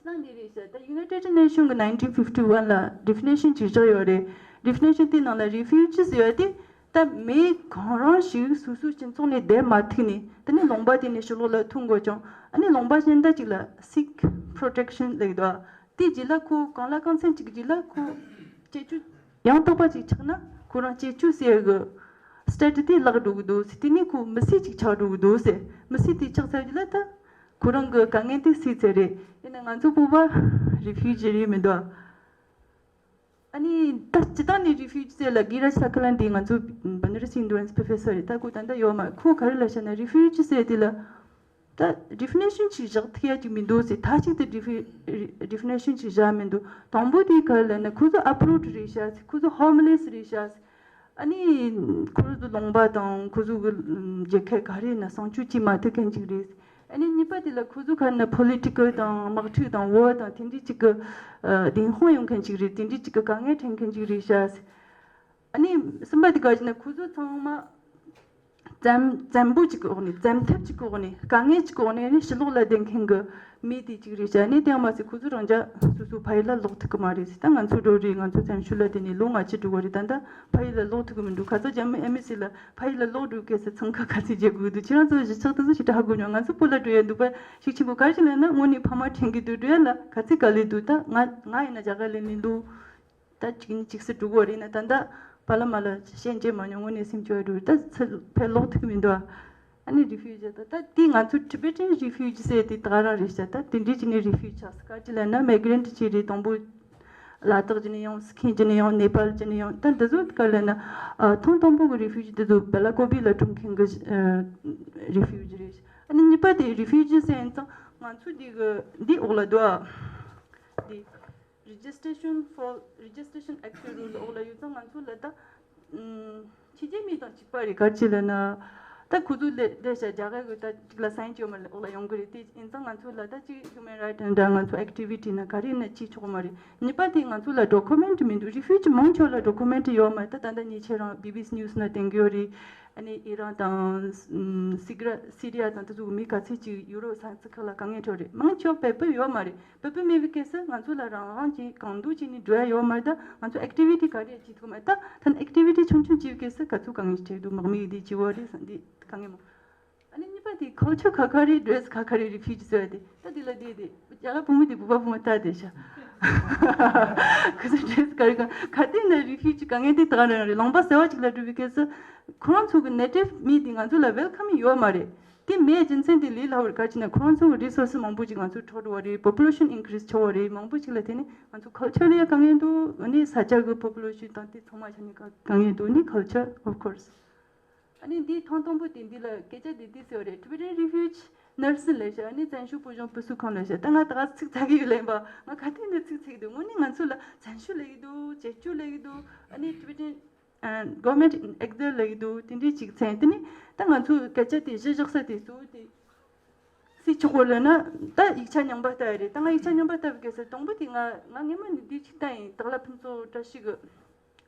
ན་འདི་རེད་ཤག་ད་United Nation གི་nineteen fifty one ལ་definition ཅིག་བཞག་ཡོད་རེད། Definition དེའི་ནང་ལ་refugee ཟེར་བ་དེ་ད་མི་གང་རུང་ཞིག་སོ་སོའི་སྤྱི་ཚོགས་ནས་བསྡད་མ་ཐུབ་ནས་དེ་ནས་ལུང་པ་དེ་ནས་ཕྱི་ལོགས་ལ་ཐོན་དགོས་ཀྱང་ཨ་ནི་ལུང་པ་གཞན་དག་ཅིག་ལ་seek protection ལབ་ཀྱི་འདུག་དེའི་རྗེས་ལ་ཁོ་གང་ལ་གང་འཚམ་ཅིག་གི་རྗེས་ལ་ཁོ་སྐྱེ་ཆུ་ཡང་དག་པ་ཅིག་ཆགས་ན་ཁོ་རང་སྐྱེ་ཆུ་ཟེར་གི་status དེ་བརླག་འགྲོ་གི་འདུག་ཟེར། དེ་ནས་ཁོ་མི་སེར་ཅིག་ཆགས་འགྲོ་གི་འདུག་ཟེར། མི་སེར་དེ་ཆགས་ཚར་རྗེས་ལ་ད་ཁོ་རང་གི་དཀའ་ངལ་དེ་སེལ་ཚར་རེད། ཡིན་ན་ང་ཚོ་བོད་པ་refugee རེད་མི་འདུག་ཨ་ནི་ད་སྤྱི་བཏང་ནས་refugee ཟེར་ལ་གྷི་རཱཇ་ཐ་ཁི་ལན་དེ་ང་ཚོ་Banaras University professor རེད། ད་ཁོ་ད་ལྟ་ཡོད་མ་རེད། ཁོ་ག་རེ་ལབ་ཤག་ན་refugee ཟེར་དེ་ལ་ད་definition ཅིག་བཞག་ཐུབ་ཡ་ཅིག་མི་འདུག་ཟེར། མཐའ་གཅིག་ཏུ་defi- definition ཅིག་བཞག་མི་འདུག་དང་པོ་དེ་ག་རེ་ལབ་ན་ཁོ་ཚོ་uproot རེད་ཤག་ཟེར། ཁོ་ཚོ་homeless རེད་ཤག་ཟེར། ཨ་ནི་ཁོ་ཚོ་ལུང་པ་དང་ཁོ་ཚོ་གི་ཨམ་རྒྱལ་ཁབ་ག་རེ་ན་གསང་སྤྱོད་བྱེད་མ་ཐུབ་མཁན་ཅིག་རེད། ཨ་ནི་གཉིས་པ་དེ་ལ་ཁོ་ཚོ་ག་རེ་ན་political དང་དམག་འཁྲུག་དང་war དང་དེ་འདྲའི་ཅིག་གི་ཨ་བདེན་དཔང་ཡོང་མཁན་ཅིག་རེད། དེ་འདྲའི་ཅིག་གི་དཀའ་ངལ་འཕྲད་མཁན་ཅིག་རེད་ཤག་ཨ་ནི་གསུམ་པ་དེ་ག་ཅི་ན་ཁོ་ཚོ་ཚང་མ་བཙན་བཙན་པོ་གཅིག་གི་འོག་ནས་བཙན་ཐབས་གཅིག་གི་འོག་ནས་དཀའ་ངལ་གཅིག་གི་འོག་ནས་ནི་ཕྱི་ལོགས་ལ་བསྡད་མཁན་གྱི་མི་དེ་གཅིག་རེད་ཤག་ནི་དེ་ཡང་མ་ཟད་ཁོ་ཚོ་རང་རྒྱ་སོ་སོ་ཕ་ཡུལ་ལ་ལོག་ཐུབ་ཀྱི་མ་རེད་ཟེར། ད་ང་ཚོ་འགྲོ་རེད། ང་ཚོ་བཙན་བྱོལ་ལ་བསྡད་ནས་ལོ་ལྔ་བཅུ་འགྲོ་གི་རེད། ད་ལྟ་ཕ་ཡུལ་ལ་ལོག་ཐུབ་ཀྱི་མི་འདུག་ཁ་སང་རྒྱ་མི་ཨེམ་བྷ་སི་ལ་ཕ་ཡུལ་ལ་ལོག་འགྲོ་གལ་སྲིད་འཚང་ཁ་ག་ཚོད་རྒྱག་དགོས་འདུག་ཁྱེད་རང་ཚོ་གཞིས་ཆགས་དེ་ཚོ་ཞེ་དྲག་ཧ་གོ་མྱོང་། ང་ཚོ་བོད་ལ་འགྲོ་ཡ་འདུག་པ་ཤུགས་ཆེན་པོ་ག་རེ་ལབ་ན་དངོས་གནས་ཕ་མ་དྲན་གི་འདུག་འགྲོ་ཡ་ལ་ག་ཚོད་དཀའ་ལས་འདུག་ད་ང་ང་ཡིན་ན་རྒྱ་གར་ལ་ནི་འདུག་ད་གཅིག་ནི་གཅིག་སུ་འགྲོ་གི་རེད་ན་ད་ལྟ་པ་ལ་མ་ལ་བཤད་རྒྱུ་མ་མྱོང་། དངོས་གནས་སེམས་སྐྱོ་བ་འགྲོ་ད་ཚུར་ཕེབས་ལོག་ཐུབ་ཀྱི་མི་འདུག་ཨ་ནི་refugee ད་ད་དེ་ང་ཚོ་Tibetan refugee ཟེར་དེ་ད་ག་རང་རེད་ཤག་ད་དེ་འདྲའི་ཅིག་ནི་refugee ཆགས་སི་ག་ཅི་ལབ་ན་migrant ཅིག་རེད། དང་པོ་ལ་དྭགས་ཅི་ནས་ཡོང་། སི་ཁིམ་ཅི་ནས་ཡོང་། ནེ་པཱལ་ཅི་ནས་ཡོང་། ད་འདི་ཚོ་ག་ལབ་ན་ཨ་ཐེངས་དང་པོ་གི་refugee འདི་ཚོ་བེ་ལ་ཀོ་བི་ལ་འགྲོ་མཁན་གི་ཨ་refugee རེད། ཨ་ནི་གཉིས་པ་དེ་refugee ཟེར་ཡིན་ཙང་ང་ཚོ་འདི་གི་འདི་འོག་ལ་འདུག་ཨ། འདི་Registration for Registration Act གི་rule འོག་ལ་ཡོད་ཙང་ང་ཚོ་ལ་ད་ཨམ་ཕྱི་རྒྱལ་མི་དང་གཅིག་པ་རེད། ག་ཅི་ལབ་ན་ད་ཁོ་ཚོ་ལས་ལས་བྱ་རྒྱ་གར་གི་ད་གཅིག་ལ་sign བྱེད་མ་ལ་འོག་ལ་ཡོང་གི་རེད། དེ་ཡིན་ཙང་ང་ཚོ་ལ་ད་གཅིག་human right འདྲ་ང་ཚོ་activity ན་ག་རེ་ན་བྱེད་ཆོག་མ་རེད། གཉིས་པ་དེ་ང་ཚོ་ལ་document མི་འདུག refugee མང་ཆེ་བ་ལ་document ཡོད་མ་རེད། ད་ད་ལྟ་ཉེ་ཆར་རང་བི་བི་སི་news ན་བསྟན་གི་ཡོད་རེད། ཨ་ནི་ཨི་རན་དང་སི་ག་ར་སི་རི་ཡ་དང་དེ་ཚོ་གི་མི་ག་ཚོད་ཅིག་ཡུ་རོབ་ས་ཆ་ཁག་ལ་དཀའ་ངལ་འཕྲད་རེད། མང་ཆེ་བ་བོད་པ་ཡོད་མ་རེད། བོད་པ་མེད་པའི་སྐབས་སུ་ང་ཚོ་ལ་རང་དབང་གིས་གང་འདོད་བྱས་ནས་འགྲོ་ཡ་ཡོད་མ་རེད། ད་ང་ཚོ་activity ག་རེ་བྱེད་ཐུབ་མ་རེད། ད་ད་ནི་activity ཆུང་ཆུང་བྱེད་པའི་སྐབས་སུ་ག་ཚོད་དཀའ་ངལ་འཕྲད་འདུག་དམག་མི་འདི་བྱེད་བ་རེད་བསམ་འདི་དཀའ་ངལ་མང་། ཨ་ནི་གཉིས་པ་དེ་culture ཁ་ཁ་རེད། dress ཁ་ཁ་རེད། refugee ཟེར་བ་དེ་ད་དེ་ལ་དེ་དེ་རྒྱ་གར་བུ་མོ་དེ་བུ་པ་བུ་མོ་ལྟ་དེ་ཤ་ཁུ་ཚོ་dress ག་རེ་གང་ག་དེ་ན་refugee དཀའ་ངལ་དེ་དག་རང་རེད། ལུང་པ་གསར་བ་ཅིག་ལ་འགྲོ་བའི་སྐབས་སུ་ཁོ་རང་ཚོ་གི་native མི་དེ་ང་ཚོ་ལ་welcome ཡོད་མ་རེད། དེ་མེད་རྒྱུ་མཚན་དེ་ལས་སླ་བོར་ག་ཅི་ན་ཁོ་རང་ཚོ་གི་resources མང་པོ་ཅིག་ང་ཚོ་འཕྲོག་འགྲོ་བ་རེད། population increase ཆེ་བ་རེད། མང་པོ་ཅིག་ལ་དེ་ནི་ང་ཚོ་culture ལ་ཡ་དཀའ་ངལ་འདུག་ཨ་ནི་ས་ཆ་གི་population དང་དེ་ཚང་མ་ཆ་ནས་དཀའ་དཀའ་ངལ་འདུག་ཨ་ནི་culture of course ཨ་ནི་འདིའི་ཐེངས་དང་པོ་དེ་འདི་ལ་སྐད་ཆ་དེ་འདི་ཟེར་བ་རེད། Tibetan refugee nursing ལབ་ཤག་ཨ་ནི་བཙན་བྱོལ་བོད་གཞུང་ཕུན་སུམ་ཚོགས་ཁང་ལབ་ཤག་ད་ང་ད་ག་ཚིག་ཚ་གི་ཡོད་ལན་པ་ང་ག་དུས་ནས་ཚིག་ཚིག་འདུག་དངོས་གནས་ང་ཚོ་ལ་བཙན་བྱོལ་ལབ་ཀྱི་འདུག་བཙན་བྱོལ་ལབ་ཀྱི་འདུག་ཨ་ནི་Tibetan government exile ལབ་ཀྱི་འདུག་དེ་འདྲའི་ཅིག་མཚན་དེ་ནི་ད་ང་ཚོ་སྐད་ཆ་དེ་གཞི་བཞག་ས་དེ་གཙོ་བོ་དེ་སྲིད་ཕྱོགས་སྐོར་ལ་ན་ད་ཡིག་ཆ་རྙིང་པ་ལྟ་ཡ་རེད། ད་ང་ཡིག་ཆ་རྙིང་པ་ལྟ་བུ་གལ་སྲིད་དང་པོ་དེ་ང་ང་སྔས་མ་ནས་འདི་ཅིག་ལྟ་ཡིན། སྟག་ལྷ་ཕུན་ཚོགས་བཀྲ་ཤིས་གི་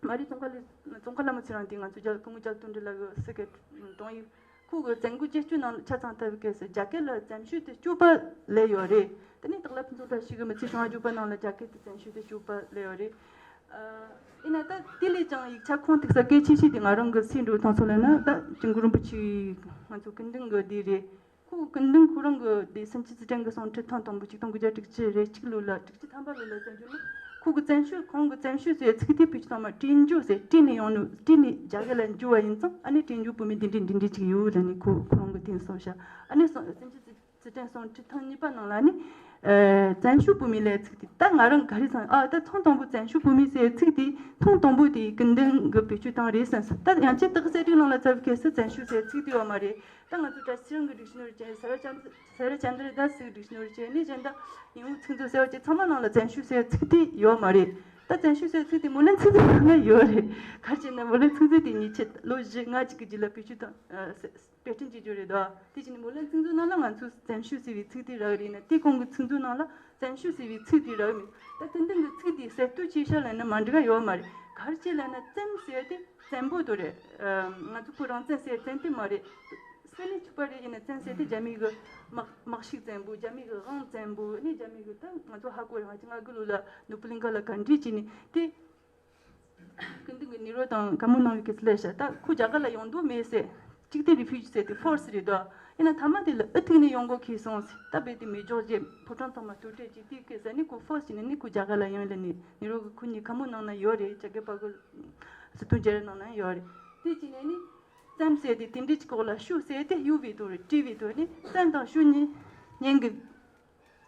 མ་རི་ཙོང་ཁ་ལི་ཙོང་ཁ་ལྷ་མོ་ཚེ་རིང་དེ་ང་ཚོ་རྒྱལ་སྐུ་ངོ་རྒྱལ་དོན་འགྲུབ་ལགས་གི་སི་ཀེ་ཊི་གཏོང་ཡིག་ཁོ་གི་བཙན་སྐུལ་བཅོས་སྐྱོང་ནང་ཆ་ཚང་ལྟ་བུ་གལ་སྲིད་རྒྱ་སྐད་ལ་བཙན་བྱོལ་དུ་བསྐྱོད་པ་ལས་ཡོད་རེད། དེ་ནས་སྟག་ལྷ་ཕུན་ཚོགས་བཀྲ་ཤིས་གི་མི་ཚེ་བྱུང་བ་བརྗོད་པ་ནང་ལ་རྒྱ་སྐད་དུ་བཙན་བྱོལ་དུ་བསྐྱོད་པ་ལས་ཡོད་རེད། ཡིན་ན་ད་དེ་ལས་ཀྱང་ཡིག་ཆ་ཁུངས་གཏུགས་ས་གལ་ཆེ་ཤོས་དེ་ང་རང་གི་སེམས་འགྲོ་ཐང་སོགས་ལ་ན་ད་ཅིང་གུ་རིན་པོ་ཆེ་ང་ཚོ་ཀུན་ལྡན་གི་དེ་རེད། ཁོ་ཀུན་ལྡན་ཁོ་རང་གི་དེ་སེམས་ཅན་རྩིས་དྲན་གི་གསུང་འཕྲིན་ཐེངས་དང་པོ་ཆིག་སྟོང་དགུ་བརྒྱ་དྲུག་ཅུ་རེ་གཅིག་ལོ་ལ་དྲུག་ཅུ་ཐམ་པ་ལོ་ལ་བཙན་བྱོལ་ལ་ཁོ་གི་བཙན་བྱོལ་ཁོང་གི་བཙན་བྱོལ་ཟེར་ཚིག་དེ་བེད་སྤྱོད་བཏང་མ་བྲིས་འཇུག་ཟེར་བྲིས་ནས་ཡོང་ནོ་བྲིས་ནས་རྒྱ་སྐད་ལ་འཇུ་བ་ཡིན་ཙང་ཨ་ནི་བྲིས་འཇུག་བུད་མེད་འདི་འདྲས་འདི་འདྲས་ཅིག་ཡོད་ལ་ནི་ཁོ་ཁོ་རང་གི་དེ་གསུངས་ཤག་ཨ་ནི་སེམས་ཅན་རྩིས་རྩིས་དྲན་གསུང་འཕྲིན་ཐེངས་གཉིས་པ་ནང་ལ་ནི། ཨ་བཙན་བྱོལ་བོད་མི་ལབ་ཚིག་དེ་ད་ང་རང་ག་རེ་བསམ་ཨ་ད་ཐེངས་དང་པོ་བཙན་བྱོལ་བོད་མི་ཟེར་ཚིག་དེ་ཐེངས་དང་པོ་དེ་ཀུན་ལྡན་གི་བེད་སྤྱོད་བཏང་རེད་བསམ་སོང་། ད་ཡང་ཅིག་ཏག་གསལ་སྒྲིག་ནང་ལ་ཚབ་གལ་སྲིད་བཙན་བྱོལ་ཟེར་ཚིག་དེ་ཡོད་མ་རེད། ད་ང་ཚོ་བཀྲ་ཤིས་ཚེ་རིང་གི་སྒྲིག་གཞི་ནོར་ཅན་ས་ར་ཅན་ས་ར་ཅན་དར་དཱ་སི་གི་སྒྲིག་གཞི་ནོར་ཅན་ནི་གཞན་དག་ཡིན་འུ་ཚིག་མཛོད་ཟེར་བ་ཅིག་ཚང་མ་ནང་ལ་བཙན་བྱོལ་ཟེར་ཚིག་དེ་ཡོད་མ་རེད། ད་བཙན་བྱོལ་ཟེར་ཚིག་དེ་སྨོན་ལམ་ཚིག་མཛོད་ནང་ལ་ཡོད་རེད། ག་རེ་བྱས་ན་སྨོན་ལམ་ཚིག་མཛོད་དེ་ཉེ་ཆར་ལོ་བཞི་ལྔ་གཅིག་གི་རྗེས་ལ་བེད་སྤྱོད་བཏང་ཨ་ས་པེ་ཏྲན་གྱིས་བརྗོད་རེད་དོ། དེ་བཞིན་སྨོན་ལམ་ཚིག་མཛོད་ནང་ལ་ང་ཚོས་བཙན་བྱོལ་ཟེར་བའི་ཚིག་དེ་རག་རེད་ན་དེ་གོང་གི་ཚིག་མཛོད་ནང་ལ་བཙན་བྱོལ་ཟེར་བའི་ཚིག་དེ་རག་མེད། ད་ཏན་ཏན་གྱི་ཚིག་དེ་གསར་གཏོད་བྱས་ཤག་ལབ་ན་མ་འགྲིག་ག་ཡོད་མ་རེད། ག་རེ་བྱས་ལབ་ན་བཙན་ཟེར་དེ་བཙན་པོ་དོ་རེད། ང་ཚོ་བོད་རང་བཙན་ཟེར་བཙན་དེ་མ་རེད། ས་གནས་གཅིག་པ་རེད། ཡིན་ན་བཙན་ཟེར་དེ་རྒྱ་མི་གི་དམག་དམག་ཤུགས་བཙན་པོ། རྒྱ་མི་གི་དབང་བཙན་པོ། ཨ་ནི་རྒྱ་མི་གི་ད་ང་ཚོ་ཧ་གོ་རེད། ང་ཚོ་ང་གི་ལུགས་ལ་ནོ་པོ་ལིན་ག་ལ་ག་འདྲ་བྱས་ནས་དེ། སྐུ་མདུན་གྱི་ནེ་རོ་དང་བཀའ་མོལ་གནང་བའི་སྐབས་སུ་ལས་བྱ། ད་ཁོ་རྒྱ་གར་ལ་ཡོང་འདོད་མེད་ཟེར། གཅིག་དེ་རི་ཕུ་ཇི་ཟེར་དེ་ཕོར་སི་རེད་དོ། ཡིན་ན་མཐའ་མ་དེ་ལ་ཨུ་ཐུག་ནས་ཡོང་སྒོ་ཁེལ་སོང་ཟེར། ད་རྦད་དེ་མེ་སྒྱོགས་བརྒྱབ། ཕོ་བྲང་ཚང་མ་དུར་ཁྲོད་བྱས། དེའི་སྐབས་སུ་ནི་ཁོ་ཕོར་སི་བྱས་ནས་ནི་ཁོ་རྒྱ་གར་ལ་ཡོང་ལ་ནི་ནེ་རོ་གིས་ཁོ་གཉིས་བཀའ་མོལ་གནང་ན་ཡོད་རེད། རྒྱ་སྐད་པ་གི་སྲིད་དོན་བརྗེ་རེས་གནང་ན་ཡོད་རེད། དེ་བྱས་ནས་ནི་བཙན་ཟེར་དེ་དེ་འདྲའི་གཅིག་འོག་ལ་ཤུ་ཟེར་དེ་གཡུག་བའི་དོན་རེད། བྲིས་པའི་དོན་ནི་བཙན་དང་ཤུ་གཉིས་ཉན་གི་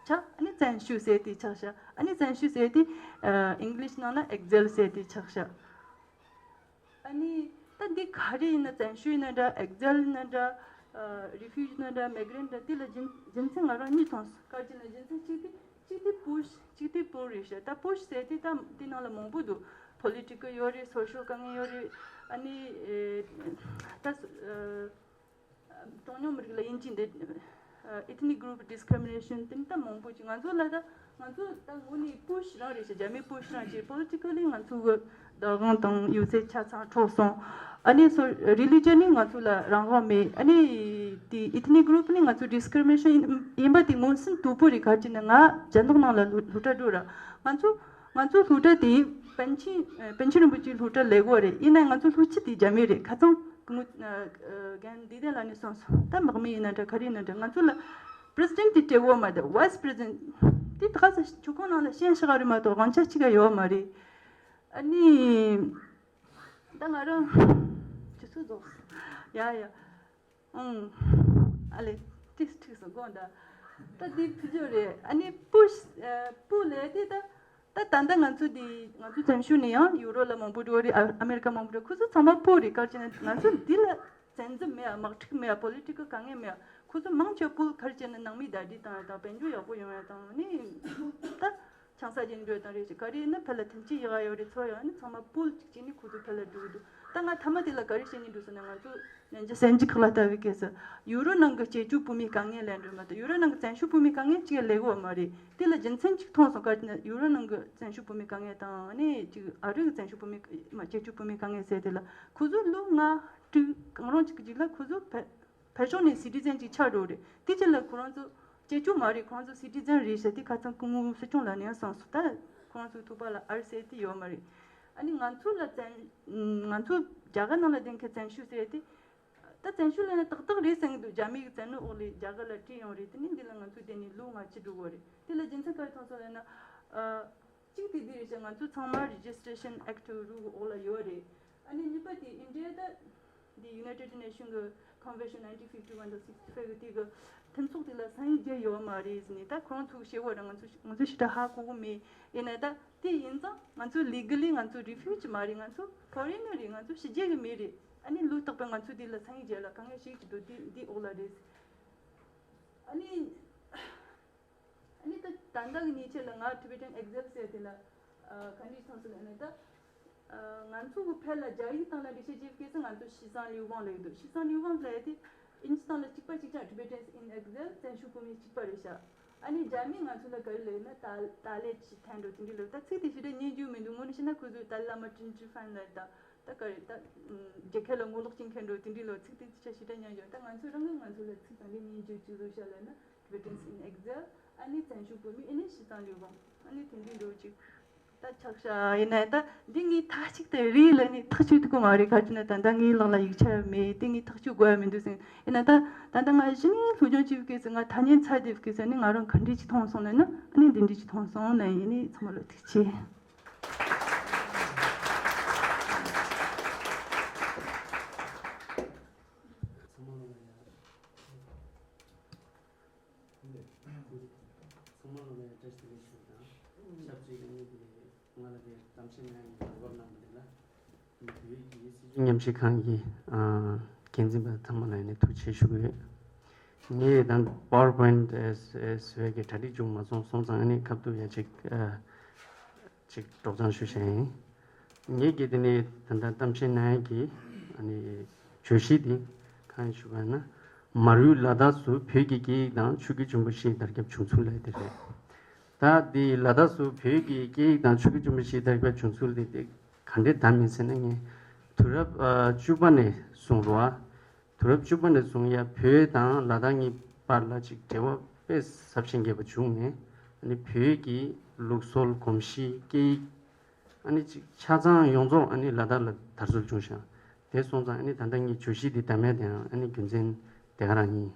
ཆགས། ཨ་ནི་བཙན་ཤུ་ཟེར་དེ་ཆགས་ཤག་ཨ་ནི་བཙན་ཤུ་ཟེར་དེ་ཨིང་ལིཤ་ནང་ན་ཨེག་ཟེལ་ཟེར་དེ་ཆགས་ཤག་ཨ་ནི་ད་འདི་ག་རེ་ཡིན་ན། བཙན་ཤུ་ཡིན་ན་འདྲ། ཨེག་ཟེལ་ཡིན་ན་འདྲ། རི་ཕུ་ཇི་ཡིན་ན་འདྲ། མེ་གྷ་རན་ཡིན་ན་འདྲ། དེ་ལ་རྒྱུ་རྒྱུ་མཚན་ང་རང་གཉིས་མཐོང་སོང་། ག་རེ་ཡིན་ན་རྒྱུ་མཚན་གཅིག་དེ་གཅིག་དེ་པུ་ཤི། གཅིག་དེ་པུལ་རེད་ཤག་ད་པུ་ཤི་ཟེར་དེ་ད་དེ་ནང་ལ་མང་པོ་འདུག་པོ་ལི་ཊི་ཀལ་ཡོད་རེད། སོ་ཤལ་དཀའ་ངལ་ཡོད་རེད། ཨ་ནི་ད་གྲངས་ཉུང་མི་རིགས་ལ་དབྱིན་ཇི་འདི། Ethnic group discrimination དེ་ནི་ད་མང་པོ་ཅིག་ང་ཚོ་ལ་ད་ང་ཚོ་ད་ངོ་ནས་པུ་ཤི་རང་རེད་ཤག་རྒྱ་མི་པུ་ཤི་རང་ཅིག་པོ་ལི་ཊི་ཀལ་ལི་ང་ཚོ་གི་བདག་དབང་དང་ཡོད་ཚད་ཆ་ཚང་འཕྲོག་སོང་། ཨ་ནི་སོ་རི་ལི་ཇན་ནི་ང་ཚོ་ལ་རང་དབང་མེད། ཨ་ནི་དེ་ethnic group ནི་ང་ཚོ་discrimination ཡིན་ཡིན་པ་དེ་མངོན་སུམ་དོད་པོ་རེད། ག་རེ་ཡིན་ན་ང་རྒྱ་ནག་ནང་ལ་སློབ་སློབ་གྲྭ་འགྲོ་ར། ང་ཚོ་ང་ཚོ་སློབ་གྲྭ་དེ་པཎ་ཆེན་པཎ་ཆེན་རིན་པོ་ཆེའི་སློབ་གྲྭ་ལས་གོ་རེད། ཡིན་ན་ང་ཚོ་སློབ་སྤྱི་དེ་རྒྱ་མི་རེད། ཁ་སང་སྐུ་ངོ་རྒན་འདི་དོན་ལགས་ནས་གསུངས་སོང་། ད་དམག་མི་ཡིན་ན་འདྲ། ག་རེ་ཡིན་ན་འདྲ། ང་ཚོ་ལ་པི་རེ་སི་ཌེན་ཊི་དེ་སྤྲད་གོ་མ་རེད། ཝའི་སི་པི་རེ་སི་ཌེན་ཊི་དེ་ད་ག་ས་ཆུ་ཁོངས་ནང་ལ་ཤན་ཤག་རེད་མ་གཏོགས་དབང་ཆ་གཅིག་ཀ་ཡོད་མ་རེད། ཨ་ནི་ད་ང་རང་ཆུ་ཚོད་རྫོགས། ཡ་ཡ། ཨང་། ཨ་ལེ། ཏིས་ཁྲིག་སོང་དགོངས་དག་ད་འདི་ཕུ་ཇོ་རེད། ཨ་ནི་པུ་ཤི་ཨ་པུ་ལས་དེ་ད་ད་ད་ལྟ་ང་ཚོ་འདི་ང་ཚོ་བཙན་བྱོལ་ནས་ཡང་ཡུ་རོབ་ལ་མང་པོ་འགྲོ་རེད། ཨ་ཨ་མེ་རི་ཀ་མང་པོ་འགྲོ། ཁོ་ཚོ་ཚང་མ་པུ་རེད། ག་རེ་བྱས་ན་ང་ཚོ་འདི་ལ་བཙན་འཛུལ་མེད། ཨ་དམག་འཁྲུག་མེད། ཨ་པོ་ལི་ཊི་ཀལ་དཀའ་ངལ་མེད། ཁོ་ཚོ་མང་ཆེ་བ་པུ། ག་རེ་བྱས་ན་ནང་མི་ཟླ་སྒྲིལ་བཏང་ཡ་དང་དཔལ་འབྱོར་ཡག་པོ་ཡོང་ཡ་དང་ནི་ད། ཆང་ས་ཅན་འགྲོ་དང་རེད་ཅེས། ག་རེ་ཡིན་ན་ཕར་ལ་ཐོན་སྐྱེད་ཡག་ཡོད་རེད། འཚོ་ཡག་ནི་ཚང་མ་པུལ་གཅིག་བྱས་ནས་ཁོ་ཚོ་ཕར་ལ་འགྲོ་གི་འདུག་ད་ང་མཐའ་མ་དེ་ལ་ག་རེ་བཤད་སྙིང་འདོད་སོང་ན། ང་ཚོ་ཉན་རྗེ་སན་ཇི་ཁག་ལ་ལྟ་བའི་སྐབས་སུ་ཡུ་རོབ་ནང་གི་སྐྱེས་ཆུ་བུད་མེད་དཀའ་ངལ་ལས་འགྲོ་མ་གཏོགས་ཡུ་རོབ་ནང་གི་བཙན་བྱོལ་བུད་མེད་དཀའ་ངལ་གཅིག་ལས་གོ་མ་རེད། དེ་ལ་རྒྱུ་མཚན་གཅིག་མཐོང་སོང་། ག་རེ་ན་ཡུ་རོབ་ནང་གི་བཙན་བྱོལ་བུད་མེད་དཀའ་ངལ་དང་ནི་གཅིག་ཨ་རི་གི་བཙན་བྱོལ་བུད་མེད་མ་སྐྱེས་ཆུ་བུད་མེད་དཀའ་ངལ་ཟེར་དེ་ལ་ཁོ་ཚོ་ལོ་ལྔ་དྲུག་གང་རུང་གཅིག་གི་རྗེས་ལ་ཁོ་ཚོ་ཕ། ཕར་ཕྱོགས་ནས་སི་ཊི་ཛན་ཅིག་ཆགས་འགྲོ་རེད། དེ་རྗེས་ལ་ཁོ་རང་ཚོ་སྐྱེས་ཆུང་མ་རེད། ཁོ་རང་ཚོ་སི་ཊི་ཛན་རེད་ཟེར་དེ་ཁ་སང་སྐུ་ངོ་སྲིད་སྐྱོང་ལགས་ནས་ཡང་གསུངས་སོང་། ད་ཁོ་རང་ཚོའི་ཐོག་པ་ལ་ཨར་ཟེར་དེ་ཡོད་མ་རེད། ཨ་ནི་ང་ཚོ་ལ་བཙན་ང་ཚོ་རྒྱ་གར་ནང་ལ་བསྡད་མཁན་བཙན་བྱོལ་ཟེར་དེ། ད་བཙན་བྱོལ་ལ་ནི་ཏག་ཏག་རེད་བསམ་གྱི་འདུག་རྒྱ་མིའི་བཙན་གནོན་འོག་ལས་རྒྱ་གར་ལ་བྲོས་ཡོང་རེད། དེ་ནི་འདི་ལ་ང་ཚོ་བསྡད་ནས་ལོ་ལྔ་བཅུ་འགྲོ་གི་རེད། དེ་ལ་རྒྱུ་མཚན་ག་རེ་མཐོང་སོང་ལབ་ན། ཨ། གཅིག་དེ་འདི་རེད་ཤག་ང་ཚོ་ཚང་མ་Registration Act རུ་འོག་ལ་ཡོད་རེད། ཨ་ནི་གཉིས་པ་དེ་ཨིན་ཌི་ཡ་ད་འདི་United Nation གི་Convention nineteen fifty one དང་sixty five གི་དེ་གི་མཐུན་ཚོགས་དེ་ལ་སན་ཡིག་བརྒྱབ་ཡོད་མ་རེད་ཟེར་ནས། ད་ཁོ་རང་ཚོ་གི་བཤད་པ་རེད། ང་ཚོ་ང་ཚོ་ཞེ་དྲག་ཧ་གོ་གི་མེད། ཡིན་ན་ད་དེ་ཡིན་ཙང་ང་ཚོ་legally ང་ཚོ་refugee མ་རེད། ང་ཚོ་foreigner རེད། ང་ཚོ་ཕྱི་རྒྱལ་གི་མི་རེད། ཨ་ནི་ལོ་རྟག་པར་ང་ཚོ་དེ་ལ་སན་ཡིག་བརྒྱབ་ལ་དཀའ་ངལ་ཞིག་ཅིག་འདུག་དེ་འདི་འོག་ལ་རེད། ཨ་ནི། ཨ་ནི་ད་ད་ལྟ་གི་ཉེས་ཆད་ལ་ང་Tibetan Exile ཟེར་དེ་ལ་ཨ་ག་འདྲ་མཐོང་སོང་ལབ་ན། ད་ཨ་ང་ཚོ་གི་ཕར་ལ་རྒྱ་ཡིག་སྟེང་ལ་འགྲེལ་བཤད་བྱེད་སྐབས་སུ་ང་ཚོ་西藏流亡ལབ་ཀྱི་འདུག西藏流亡ལབ་ཡ་དེ་དབྱིན་ཇི་སྟེང་ལ་གཅིག་པ་གཅིག་རྐྱང་Tibetans in Exile བཙན་བྱོལ་བོད་མི་གཅིག་པ་རེད་ཤག་ཨ་ནི་རྒྱ་མིས་ང་ཚོ་ལ་ག་རེ་ལབ་ན་ད་ད་ལས་ཅི་ཐན་འགྲོ་དེ་འདྲ་ལབ། ད་ཚིག་དེ་ཞེ་དྲག་སྙན་རྒྱུ་མི་འདུག་དངོས་གནས་བཤད་ན་ཁོ་ཚོས་ད་བླ་མ་ཀྲིན་ཀྲི་ཧྥན་ལབ་ད། ད་ག་རེ་ད། རྒྱལ་ཁབ་ལ་ངོ་ལོག་བྱེད་མཁན་འགྲོ་དེ་འདྲའི་ལོ་ཚིག་དེ་ཆ་ཞེ་དྲག་ཉན་ཡོད། ད་ང་ཚོ་རང་གིས་ང་ཚོ་ལ་ཚིག་གང་འདྲ་སྙན་རྒྱུ་ཅི་བཟོ་བྱ་ལབ་ན་Tibetans in Exile ཨ་ནི་བཙན་བྱོལ་བོད་མི་ཨ་ནི西藏流亡ཨ་ནི་དེ་འདྲའི་འགྲོ་ཅིག་ད་ཆགས་ཤག་ཡིན་ན་ད་འདི་ངས་ཐག་གཅོད་དེ་རེད་ལབ་ནས་ཐག་གཅོད་ཐུབ་ཀྱི་མ་རེད། ག་ཅི་ན་ད་ལྟ་ངའི་ལག་ལ་ཡིག་ཆ་མེད། དེ་ངས་ཐག་གཅོད་དགོས་ཡ་མི་འདུག་ཟེར། ཡིན་ན་ད་ད་ལྟ་ང་གཞི་ནས་སློབ་སྦྱོང་བྱེད་པའི་སྐབས་སུ་ང་ཐ་སྙད་ཚ་དེབ་སྐབས་སུ་ནི་ང་རང་ག་འདྲ་ཅིག་མཐོང་སོང་ལབ་ན་ཨ་ནི་འདི་འདྲ་ཅིག་མཐོང་སོང་ལབ་ཡིན། ནི་ཚང་མ་ལ་ཐུགས་རྗེ་ཆེ། ཚང་མ་ལ་ཡ། ཚང་མ་ལ་ཡ་བཀྲ་ཤིས་བདེ་ལེགས་ཞུ་དང་། ཆབས་ཅིག་ནི་དེ་ང་ལ་དེ་གཏམ་བཤད་གནང་ཡ་གོ་སྐབས་གནང་བ་དེ་ལ། བོད་ཀྱི་སྲིད་བྱུས་ཉམས་ཞིབ་ཁང་གི་འགན་འཛིན་པ་ཚང་མ་ལ་ཡ་ནི་ཐུགས་རྗེ་ཆེ་ཞུ་གི་ཡོད། ངས་ད་PowerPoint ཨེ་ཨེ་བཟོས་ཀྱི་གྲ་སྒྲིག་བྱུང་མ་སོང་། སོང་ཙང་ཨ་ནི་ཁ་ཐུག་ཡ་ཅིག་ཨ། ཅིག་སྒྲོག་སྦྱང་ཞུ་བྱ་ཡིན། ངེད་ཀྱིས་དེ་ནས་ད་ལྟ་གཏམ་བཤད་གནང་ཡག་གི་ཨ་ནི་བརྗོད་གཞི་དེ་གང་ཡིན་ཞུ་བ་ན། མར་ཡུལ་ལ་དྭགས་སུ་བོད་ཀྱི་སྐད་ཡིག་དང་ཆོས་བརྒྱུད་ཆེན་པོ་བཞིའི་དར་ཁྱབ་བྱུང་ཚུལ་ལབ་དེ་རེད། ད་འདི་ལ་དྭགས་སུ་བོད་ཀྱི་སྐད་ཡིག་དང་ཆོས་བརྒྱུད་ཆེན་པོ་བཞིའི་དར་ཁྱབ་བྱུང་ཚུལ་དེ་དེ་ག་འདྲས་བདམས་ཡིན་ཟེར་ན། ངས་དུས་རབས་ཨ་བཅུ་པ་ནས་བཟུང་རོགས། དུས་རབས་བཅུ་པ་ནས་བཟུང་ཡ་བོད་དང་ལ་དྭགས་གཉིས་བར་ལ་ཅིག་འབྲེལ་བ་དཔེ་ཟབ་ཞིང་རྒྱས་པ་བྱུང་ནས། ཨ་ནི་བོད་ཀྱི་ལུགས་སྲོལ་གོམས་གཤིས་སྐད་ཡིག་ཨ་ནི་ཅིག་ཆ་ཚང་ཡོངས་རྫོགས་ཨ་ནི་ལ་དྭགས་ལ་དར་སྲོལ་བྱུང་ཤག་དེ་སོང་ཙང་ཨ་ནི་ད་ལྟ་ངའི་བརྗོད་གཞི་འདི་བདམས་ཡ་དེའང་ཨ་ནི་རྒྱུ་མཚན་དེ་ག་རང་ཡིན།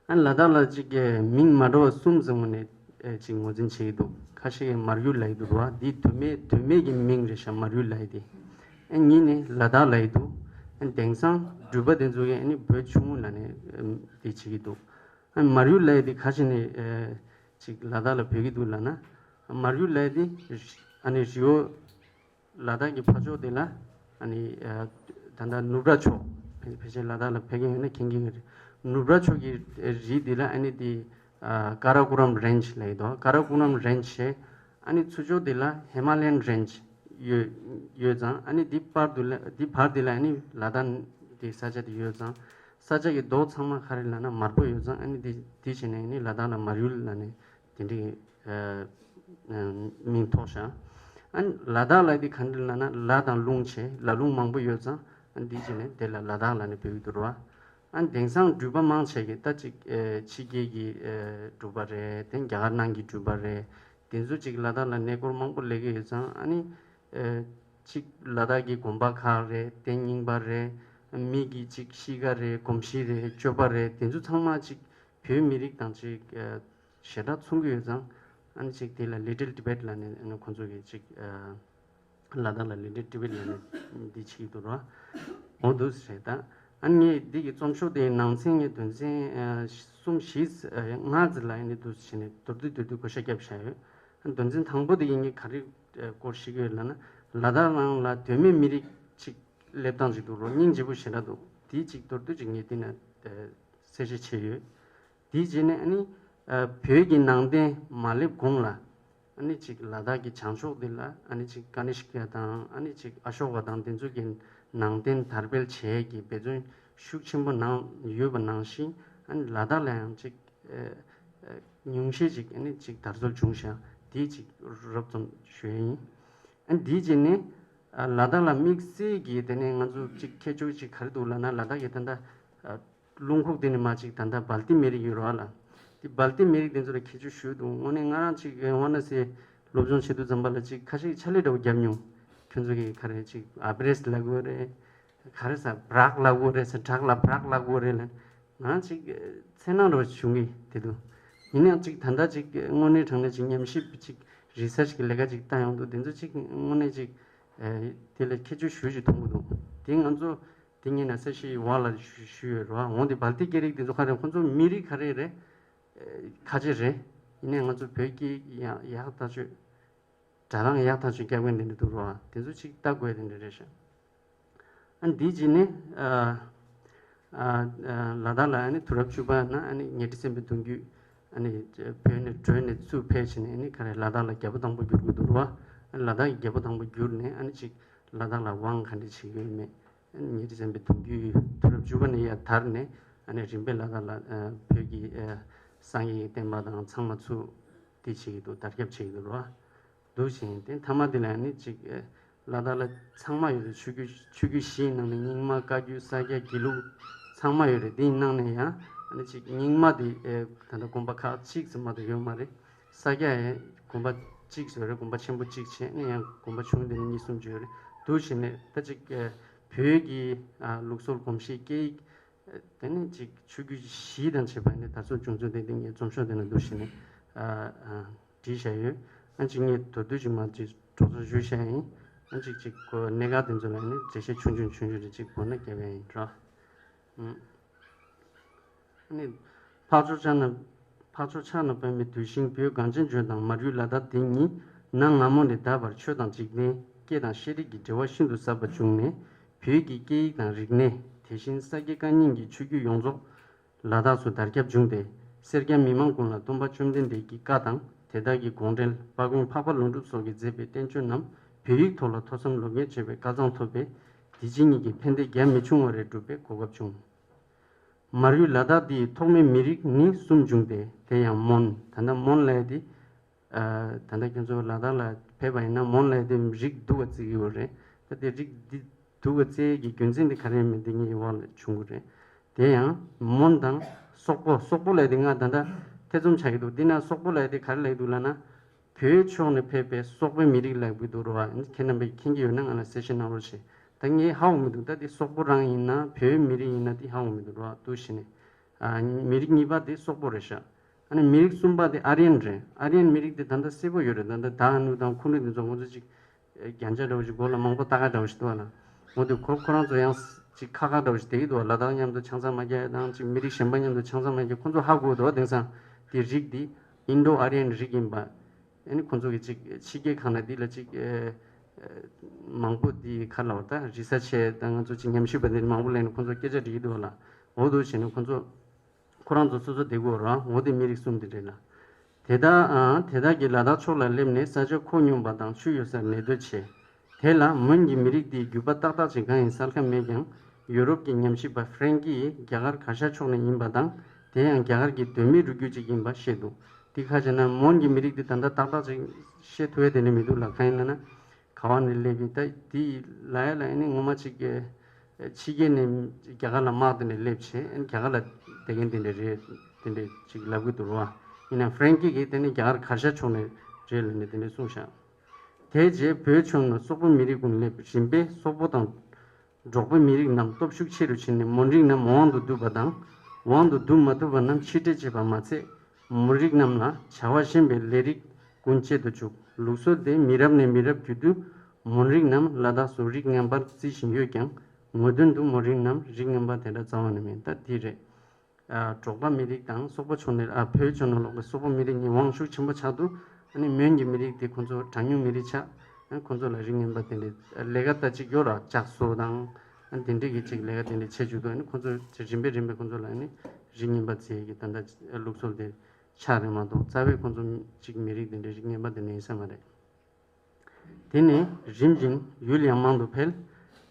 ཨ་ནི་ལ་དྭགས་ལ་ཅིག་གི་མིང་མ་འདྲ་བ་གསུམ་ཙམ་ངོས་ནས་ཨེ་ཅིག་ངོས་འཛིན་བྱེད་ཀྱི་འདུག་ཁ་ཤས་ཀྱིས་མར་ཡུལ་ལབ་ཀྱི་འདུག་ར། འདི་དོན་མེད་དོན་མེད་ཀྱི་མིང་རེད་ཤག་མར་ཡུལ་ལབ་ཡ་དེ། ཨ་གཉིས་ནས་ལ་དྭགས་ལབ་ཀྱི་འདུག་ཨ་དེང་སང་འགྲུལ་པ་དེ་ཚོ་གིས་ཨ་ནི་བོད་ཆུང་ངུ་ལབ་ནས་ཨམ་དེ་བྱེད་ཀྱི་འདུག་ཨ་མར་ཡུལ་ལབ་ཡ་དེ་ག་ཞིག་ནས་ཨེ་ཅིག་ལ་དྭགས་ལ་བོས་ཀྱི་འདུག་ལབ་ན། མར་ཡུལ་ལབ་ཡ་དེ་ཨ་ནི་རི་བོ། ལ་དྭགས་ཀྱི་ཕར་ཕྱོགས་དེ་ལ་ཨ་ནི་ཨ་ད་ལྟ་ནུབ་ར་ཕྱོགས། ཕལ་ཕལ་ཆེར་ལ་དྭགས་ལ་ཕེབས་མཁན་ཡོད་ན་མཁྱེན་གྱི་ཡོད་རེད། ནུབ་ར་ཕྱོགས་ཀྱི་རི་དེ་ལ་ཨ་ནི་དེ་ཨ་ཀ་ར་ཀུ་རམ་རེན་ཇི་ལབ་ཡོད་དོ། ཀ་ར་ཀུ་རམ་རེན་ཇི་བྱས། ཨ་ནི་ཚུར་ཕྱོགས་དེ་ལ་ཧི་མ་ལ་ཡན་རེན་ཇི་ཡོད་ཡོད་ཙང་། ཨ་ནི་དེ་བར་དུ་ལ་དེ་བར་དེ་ལ་ཨ་ནི་ལ་དྭགས་དེ་ས་ཆ་དེ་ཡོད་ཙང་། ས་ཆ་གི་མདོག་ཚང་མ་ག་རེ་ལབ་ན་དམར་པོ་ཡོད་ཙང་། ཨ་ནི་དེ་དེ་བྱས་ནས་ཨ་ནི་ལ་དྭགས་ལ་མར་ཡུལ་ལབ་ནས། དེ་འདྲའི་ཨ་ཨ་མིང་ཐོགས་ཤག་ཨ་ནི་ལ་དྭགས་ལབ་དེ་ག་འདྲ་ལབ་ན། ལ་དང་ལུང་བྱས། ལ་ལུང་མང་པོ་ཡོད་ཙང་། ཨ་ནི་འདི་བྱས་ནས་དེ་ལ་ལ་དྭགས་ལབ་ནས་བོས་ཀྱི་འདུག་ར། ཨ་ནི་དེང་སང་འགྲུལ་པ་མང་ཆེ་གིས་ད་ཅིག་ཨ་ཕྱི་རྒྱལ་གྱི་ཨ་འགྲུལ་པ་རེད། དེ་རྒྱ་གར་ནང་གི་འགྲུལ་པ་རེད། དེ་ཚོ་ཅིག་ལ་དྭགས་ལ་གནས་སྐོར་མང་པོ་སླེབས་ཀྱི་ཡོད་ཙང་། ཨ་ནི་ཨ་ཅིག་ལ་དྭགས་ཀྱི་དགོན་པ་ཁག་རེད། རྟེན་རྙིང་པ་རེད། མི་གི་ཅིག་གཤིས་ཀ་རེད། གོམས་གཤིས་རེད། སྤྱོད་པ་རེད། དེ་ཚོ་ཚང་མ་ཅིག་བོད་མི་རིགས་དང་ཅིག་ཨ་ཞེ་དྲག་མཚུངས་ཀྱི་ཡོད་ཙང་། ཨ་ནི་ཅིག་དེ་ལ་Little Tibet་ལབ་ནས་ཨ་ནི་ཁོང་ཚོ་གིས་ཅིག་ཨ་ལ་དྭགས་ལ་Little Tibet་ལབ་ནས་འདི་བྱེད་ཀྱི་འདུག་ར། འོ་འདུག་སེ་རེད་ད། ཨ་ནི་ངས་འདི་གི་རྩོམ་ཤོག་དེའི་ནང་ཚན་ངས་དོན་ཚན་ཨ་གསུམ་བཞི་ཨ་ལྔ་ཙམ་ལ་ཨ་ནི་འདུག་སེ་བྱས་ནས་མདོར་བསྡུས་མདོར་བསྡུས་བགོ་བཤའ་བརྒྱབ་བཞག་ཡོད། ཨ་ནི་དོན་ཚན་དང་པོ་དེ་ཡིན་གྱི་ག་རེ་སྐོར་བཤད་ཀྱི་ཡོད་ལབ་ན། ལ་དྭགས་ནང་ལ་དོན་མེད་མི་རིགས་ཅིག་སླེབས་སྟངས་ཅིག་འདུག་ར། སྙིང་རྗེ་པོ་ཞེ་དྲག་འདུག་དེ་ཅིག་མདོར་བསྡུས་ཅིག་ངས་འདི་ན་ཨ་གསལ་བཤད་བྱས་ཡོད། དེའི་རྗེས་ནས་ཨ་ནི་ཨ་བོད་ཀྱི་ནང་བསྟན་མ་སླེབས་གོང་ལ། ཨ་ནི་ཅིག་ལ་དྭགས་ཀྱི་བྱང་ཕྱོགས་འདི་ལ་ཨ་ནི་ཅིག་ཀ་ནི་ཤ་ཀ་དང་། ཨ་ནི་ཅིག་ཨ་ཤོ་ཀ་དང་། དེ་ཚོ་གི་ནང་བསྟན་དར་སྤེལ་བྱེད་ཀྱི་འབད་བརྩོན་ཤུགས་ཆེན་པོ་གནང་ཡོད་པ་ནང་བཞིན། ཨ་ནི་ལ་དྭགས་ལ་ཡང་ཅིག་ཨ་ཨ་ཉུང་ཤས་ཅིག་ཨ་ནི་ཅིག་དར་སྲོལ་བྱུང་ཤག་དེ་ཅིག་རོབ་ཙམ་ཞུ་ཡ་ཡིན། ཨ་ནི་དེའི་རྗེས་ནས་ཨ་ལ་དྭགས་ལ་དམིགས་བསལ་གྱི་དེ་ནས་ང་ཚོ་ཅིག་ཁྱད་ཆོས་ཅིག་ག་རེ་འདུག་ལབ་ན། ལ་དྭགས་ཀྱི་ད་ལྟ་ཨ་ལུང་ཁུག་དེ་ནས་མར་ཅིག་ད་ལྟ་སྦལ་ཏི་མི་རིགས་ཡོད་རེད་པ་ལགས། དེ་སྦལ་ཏི་མི་རིགས་དེ་ཚོ་ལ་ཁྱད་ཆོས་ཞེ་པོ་འདུག་དངོས་གནས་ང་རང་ཅིག་ཝཱ་ར་ཎ་སིའི་སློབ་སྦྱོང་བྱེད་དུས་ཙམ་པ་ལ་ཅིག་ཁ་ཤས་ཀྱིས་ཕྱག་ལས་འདྲ་པོ་བརྒྱབ་མྱོང་། ཁྱོད་ཚོ་གིས་ག་རེ་ཅིག་ཨ་བྷ་རེས་ལབ་དགོས་རེད། ག་རེ་ཟེར། བྲག་ལབ་དགོས་རེད་ཟེར། བྲག་ལ་བྲག་ལབ་དགོས་རེད་ལབ། ང་རང་ཅིག་འཚེར་སྣང་འདྲ་པོ་བྱུང་གི་དེ་དུས། ཡིན་ནའང་ཅིག་ད་ལྟ་ཅིག་དངོས་གནས་དྲང་གནས་ཅིག་ཉམས་ཞིབ་ཅིག་རི་སར་ཆི་གི་ལས་ཀ་ཅིག་བཏང་ཡོང་དུས། དེ་ཚོ་ཅིག་དངོས་གནས་ཅིག་ཨ་དེ་ལ་ཁྱད་ཆོས་ཞེ་པོ་ཅིག་མཐོང་གི་འདུག་དེ་ང་ཚོ་དེ་ངས་ན་གསལ་བཤད་འོག་ལ་ཞུ་ཞུས་ཡོད་རེད་པ། འོང་དེ་སྦལ་ཏི་སྐད་རིགས་དེ་ཚོ་ག་རེ། ཁོ་ཚོ་མི་རིགས་ག་རེ་རེད། ཨ་ཁ་ཆེ་རེད། ཡིན་ནའི་ང་ཚོ་བོད་སྐད་ཡག་ཡག་ཐག་ཆོད། སྒྲ་གདངས་ཡག་ཐག་ཆོད་རྒྱབ་མཁན་དེ་འདྲ་འདུག་རེད་པ། དེ་ཚོ་ཅིག་ལྟ་དགོས་དེ་འདྲ་རེད་ཤག་ཨ་འདིའི་རྗེས་ནས་ཨ་ཨ་ཨ་ལ་དྭགས་ལ་ཨ་ནི་དུས་རབས་བཅུ་པ་ན་ཨ་ནི་ཉེ་ཁྲི་སེམས་དཔའི་གདུང་རྒྱུད། ཨ་ནི་བོད་ནས་བྲོས་ནས་ཚུར་ཕེབས་བྱས་ནས། ཨ་ནི་ག་རེ། ལ་དྭགས་ལ་རྒྱལ་པོ་དང་པོ་བསྒྱུར་དགོས་འདུག་རེད་པ། ཨ་ནི་ལ་དྭགས་ཀྱི་རྒྱལ་པོ་དང་པོ་བསྒྱུར་ནས། ཨ་ནི་ཅིག་ལ་དྭགས་ལ་དབང་ག་འདྲ་བྱེད་ཀྱི་ཡོད་མེད། ཨ་ནི་ཉེ་ཁྲི་སེམས་དཔའི་གདུང་རྒྱུད་དུས་རབས་བཅུ་པ་ནས་ཡར་དར་ནས། ཨ་ནི་རིམ་པས་ལ་དྭགས་ལ་ཨ་བོད་ཀྱི་ཨ་སངས་རྒྱས་ཀྱི་བསྟན་པ་དང་ཚང་མ་ཚུར་དེ་བྱེད་ཀྱི་འདུག་དར་ཁྱབ་བྱེད་ཀྱི་འདུག་རེད་པ། འདུག་བཞིན་དེ་མཐའ་མ་དེ་ལ་ནི་ཅིག་ཨེ་ལ་དྭགས་ལ་ཚང་མ་ཡོད་རེད། ཆོས་བརྒྱུད་ཆོས་བརྒྱུད་བཞིའི་ནང་ནས་རྙིང་མ། བཀའ་བརྒྱུད། ས་སྐྱ། དགེ་ལུགས་ཚང་མ་ཡོད་རེད། དེའི་ནང་ནས་ཡང་ནི་ཅིག་རྙིང་མ་དེ་ཨེ་ད་ལྟ་དགོན་པ་ཁག་གཅིག་ཙམ་མ་གཏོགས་ཡོད་མ་རེད། ས་སྐྱ་ཡང་དགོན་པ་གཅིག་ཙམ་ཡོད་རེད། དགོན་པ་ཆེན་པོ་གཅིག་བྱས་ནས་ཡང་དགོན་པ་ཆུང་དེ་ནི་གཉིས་གསུམ་ཅིག་ཡོད་རེད། འདུག་བྱས་ནས་ད་ཅིག་ཨེ་བོད་ཀྱི་ཨ་ལུགས་སྲོལ་གོམས་གཤིས་སྐད་ཡིག་དེ་ནས་ཅིག་ཆོས་བརྒྱུད་བཞི་དང་བཅས་པ་ནི་དར་སྲོལ་བྱུང་ཚུལ་དེ་འདི་ངས་རྩོམ་ཤོག་དེ་ནང་འདུག་བྱས་ནས་ཨ་ཨ་བྲིས་བཞག་ཡོད། ཨ་ཅིག་ངས་མདོར་བསྡུས་ཅིག་མར་ཅིག་སྒྲོག་ཚོགས་ཞུས་བཞག་ཡིན། ཨ་ཅིག་ཅིག་གོ་གནད་འགག་དེ་ཚོ་ལ་ནི་འགྲེལ་བཤད་ཆུང་ཆུང་ཆུང་ཆུང་རེ་ཅིག་བོར་ན་རྒྱབ་ཡ་ཡིན་རོ། ཨ་ནི་འཕགས་མཆོག་ཕྱག་ན་འཕགས་མཆོག་ཕྱག་ན་པདྨའི་གདུལ་ཞིང་བོད་གངས་ཅན་ལྗོངས་དང་མར་ཡུལ་ལ་དྭགས་དེ་གཉིས་གནའ་སྔ་མོ་ནས་ད་བར་ཆོས་དང་འཇིག་རྟེན། སྐད་དང་ཤེས་རིག་གི་འབྲེལ་བ་ཤིན་ཏུ་ཟབ་པ་བྱུང་ནས། བོད་ཀྱི་སྐད་ཡིག་དང་རིག་གནས། དེ་བཞིན་ས་དགེ་བཀའ་རྙིང་གི་ཆོས་བརྒྱུད་ཡོངས་རྫོགས་ལ་དྭགས་སུ་དར་ཁྱབ་བྱུང་སྟེ། སེར་སྐྱ་མི་མང་ཀུན་ལ་སྟོན་པ་བཅོམ་ལྡན་འདས་ཀྱི་བཀའ་དང་། དེ་དག་གི་དགོངས་འགྲེལ། དཔལ་མགོན་འཕགས་པ་ཀླུ་སྒྲུབ་སོགས་ཀྱིས་མཛད་པའི་བསྟན་བཅོས་རྣམས་བོད་ཡིག་ཐོག་ལ་ཐོས་བསམ་སློབ་གཉེར་བྱེད་པའི་སྐལ་བཟང་ཐོབ་པས། དེ་ཕྱི་གཉིས་ཀྱི་ཕན་བདེ་རྒྱ་མི་ཆུང་བ་རེ་བསྒྲུབ་པའི་གོ་སྐབས་བྱུང་། མར་ཡུལ་ལ་དྭགས་འདིའི་ཐོག་མའི་མི་རིགས་ནི་གསུམ་བྱུང་སྟེ། དེ་ཡང་མོན། ད་ལྟ་མོན་ལབ་ཡ་དེ། ཨ་ད་ལྟ་ཁྱོད་ཚོ་ལ་དྭགས་ལ་ཕེབས་པ་ཡིན་ན་མོན་ལབ་ཡ་དེ་རིགས་འདུག་ག་བརྩི་གི་ཡོད་རེད། ད་དེ་རིགས་འདི་ སྡུག་ག་བཙལ་གྱི་རྒྱུ་མཚན་དེ་ག་རེ་ཡིན་མིན་དེ་ངའི་འོག་ལ་བྱུང་གི་རེད། དེ་ཡང་མོན་དང་སོག་པོ། སོག་པོ་ལབ་དེ་ང་ད་ལྟ་ཐེ་ཚོམ་ཆགས་ཀྱི་འདུག་འདི་ན་སོག་པོ་ལབ་དེ་ག་རེ་ལབ་ཀྱི་འདུག་ལབ་ན། བོད་ཕྱོགས་ནས་ཕེབས་པའི་སོག་པོའི་མི་རིགས་ལབ་ཀྱི་འདུག་རོ། ཁྱེད་རྣམ་པས་མཁྱེན་གྱི་ཡོད་ན་ང་ལ་གསལ་བཤད་གནང་རོགས་བྱེད། ད་ངས་ཧ་གོ་མི་འདུག་ད་འདི་སོག་པོ་རང་ཡིན་ན་བོད་མི་རིགས་ཡིན་ན་འདི་ཧ་གོ་མི་འདུག་རོ། འདུག་བྱས་ནས། ཨ། མི་རིགས་གཉིས་པ་དེ་སོག་པོ་རེད་ཤག་ཨ་ནི་མི་རིགས་གསུམ་པ་དེ་ཨ་རི་ཡན་རེད། ཨ་རི་ཡན་མི་རིགས་དེ་ད་ལྟ་གསལ་པོ་ཡོད་རེད། ད་ལྟ་དར་ནུ་དང་ཁུ་ནུ་དེ་ཚོ་ང་ཚོ་ཅིག་རྒྱན་ཆ་འདྲ་བོ་ཞིག་མགོ་ལ་མང་པོ་བཏགས་ཀ་འདྲ་བོ་ཞིག་འདུག་ཨ་ལ། འོ་དེ་ཁོ་ཁོ་རང་ཚོ་ཡང་ཅིག་ཁ་ཁ་འདྲ་བོ་ཞིག་བསྡད་ཀྱི་འདུག་ཨ། ལ་དྭགས་མཉམ་དུ་ཆང་ས་མ་རྒྱག་དང་ཅིག་མི་རིགས་གཞན་པ་མཉམ་དུ་ཆང་ས་མ་རྒྱག་ཁོ་ཚོ་ཧ་གོ་འདུག་དེང་སང་དེ་རིགས་དེ་ཨིན་ཌོ་ཨ་རི་ཡན་རིགས་ཡིན་པ། ཨ་ནི་ཁོ་ཚོ་གི་ཅིག་ཕྱི་རྒྱལ་ཁག་ན་འདི་ལ་ཅིག་ཨེ་ཨེ་མང་པོ་འདི་ག་ལབ་དགོས་རེད། ད་རི་སར་ཆི་བྱས་དང་ང་ཚོ་ཅིག་ཉམས་ཞིབ་པ་འདི་མང་པོ་སླེབས་ནས་ཁོ་ཚོ་སྐད་ཆ་འདྲི་གི་འདུག་ལ། འོ་འདུག་བྱས་ནས་ཁོ་ཚོ་ཁོ་རང་ཚོ་སོ་སོ་བསྡད་དགོས་ར། འོ་དེ་མི་རིགས་གསུམ་དེ་རེད་ལ། དེ་དག་ཨ་དེ་དག་གིས་ལ་དྭགས་ཕྱོགས་ལ་སླེབས་ནས་ས་ཆ་མཁོ་མྱོང་བ་དང་ཆུ་ཡོད་སར་གནས་སྡོད་བྱས། དེ་ལ་མོན་གྱི་མི་རིགས་འདིའི་རྒྱུད་པ་ཏག་ཏག་ཅིག་གང་ཡིན་གསལ་ཁ་མེད་ཀྱང་། ཡོ་རོབ་ཀྱི་ཉམས་ཞིབ་པ་ཧྥྲན་ཀི་ཡིས་རྒྱ་གར་གར་ཤ་ཕྱོགས་ནས་ཡིན་པ་དང་། དེ་ཡང་རྒྱ་གར་གྱི་གདོད་མའི་རུས་རྒྱུད་ཅིག་ཡིན་པ་བཤད་འདུག་འདི་ཁ་ཕྱེ་ན་མོན་གྱི་མི་རིགས་འདི་ད་ལྟ་ཏག་ཏག་ཅིག་བཤད་ཐུབ་ཡ་དེ་འདྲ་མི་འདུག་ལ། གང་ཡིན་ལབ་ན། ག་བ་ནས་སླེབས་ཡིན་ད་འདི་ལ་ཡ་ལ་ཡ་ནི་ངོ་མ་ཅིག་ཕྱི་རྒྱལ་ནས་རྒྱ་གར་ལ་དམག་དེ་འདྲ་སླེབས་བྱས་རྒྱ་གར་ལ་བསྡད་མཁན་དེ་འདྲ་རེད། དེ་འདྲ་ཅིག་ལབ་གི་འདུག་ར། ཡིན་ན་ཧྥྲན་ཀི་གིས་དེ་ནི་རྒྱ་གར་གར་ཤ་ཕྱོགས་ནས་རེད་ལབ་ནས་དེ་འདྲ་གསུངས་ཤག་དེ་རྗེས་བོད་ཕྱོགས་ནས་སོག་པོ་མི་རིགས་ཀུན་སླེབས། རིམ་པས་སོག་པོ་དང་འབྲོག་པའི་མི་རིགས་རྣམས་སྟོབས་ཤུགས་ཆེ་རུ་ཕྱིན་ནས་མོན་རིགས་རྣམས་དབང་དུ་བསྡུས་པ་དང་། དབང་དུ་བསྡུ་མ་ཐུབ་པ་རྣམས་ཕྱིར་བསྐྲད་བྱས་པ་མ་ཚད། མོན་རིགས་རྣམས་ལ་བྱ་བ་གཞན་པའི་ལས་རིགས་ཀུན་བྱེད་དུ་བཅུག་ལུགས་སྲོལ་དེ་མི་རབས་ནས་མི་རབས་བརྒྱུད་དུ་མོན་རིགས་རྣམས་ལ་དྭགས་སུ་རིགས་ངན་པར་བརྩི་བཞིན་ཡོད་ཀྱང་། ངོས་དོན་དུ་མོན་རིགས་རྣམས་རིགས་ངན་པ་དེ་འདྲ་རྩ་བ་ནས་མེད། ད་འདི་རེད། ཨ། འབྲོག་པ་མི་རིགས་དང་སོག་པོ་ཕྱོགས་ནས། ཨ། བོད་ཕྱོགས་ནས་ལོག་པའི་སོག་པོ་མི་རིགས་གཉིས་དབང་ཤུགས་ཆེན་པོ་ཆགས་འདུག་ཨ་ནི་མོན་གྱི་མི་རིགས་དེ་ཁོ་ཚོ་གྲངས་ཉུང་མི་རིགས་ཆགས། ཨ། ཁོ་ཚོ་ལ་རིགས་ངན་པ་དེ་འདྲའི་ལས་ཀ་ད་ཅིག་ཡོད་ར། ལྕགས་བཟོ་དང་། ཨ། དེ་འདྲའི་གི་ཅིག་ལས་ཀ་དེ་འདྲ་བྱེད་བཅུག་འདུག་ཨ་ནི་ཁོ་ཚོ་ཅིག་རིམ་པས་རིམ་པས་ཁོ་ཚོ་ལ་ཨ་ནི་རིགས་ངན་པ་བྱེད་ཀྱི་ད་ལྟ་ལུགས་སྲོལ་དེ་ཆགས་རེད་མ་གཏོགས་རྩ་བའི་ཁོ་ཚོ་ཅིག་མི་རིགས་དེ་འདྲའི་རིགས་ངན་པ་དེ་འདྲ་ཡིན་ས་མ་རེད། དེ་ནས་རིམ་བཞིན་ཡུལ་ཡང་མང་དུ་འཕེལ།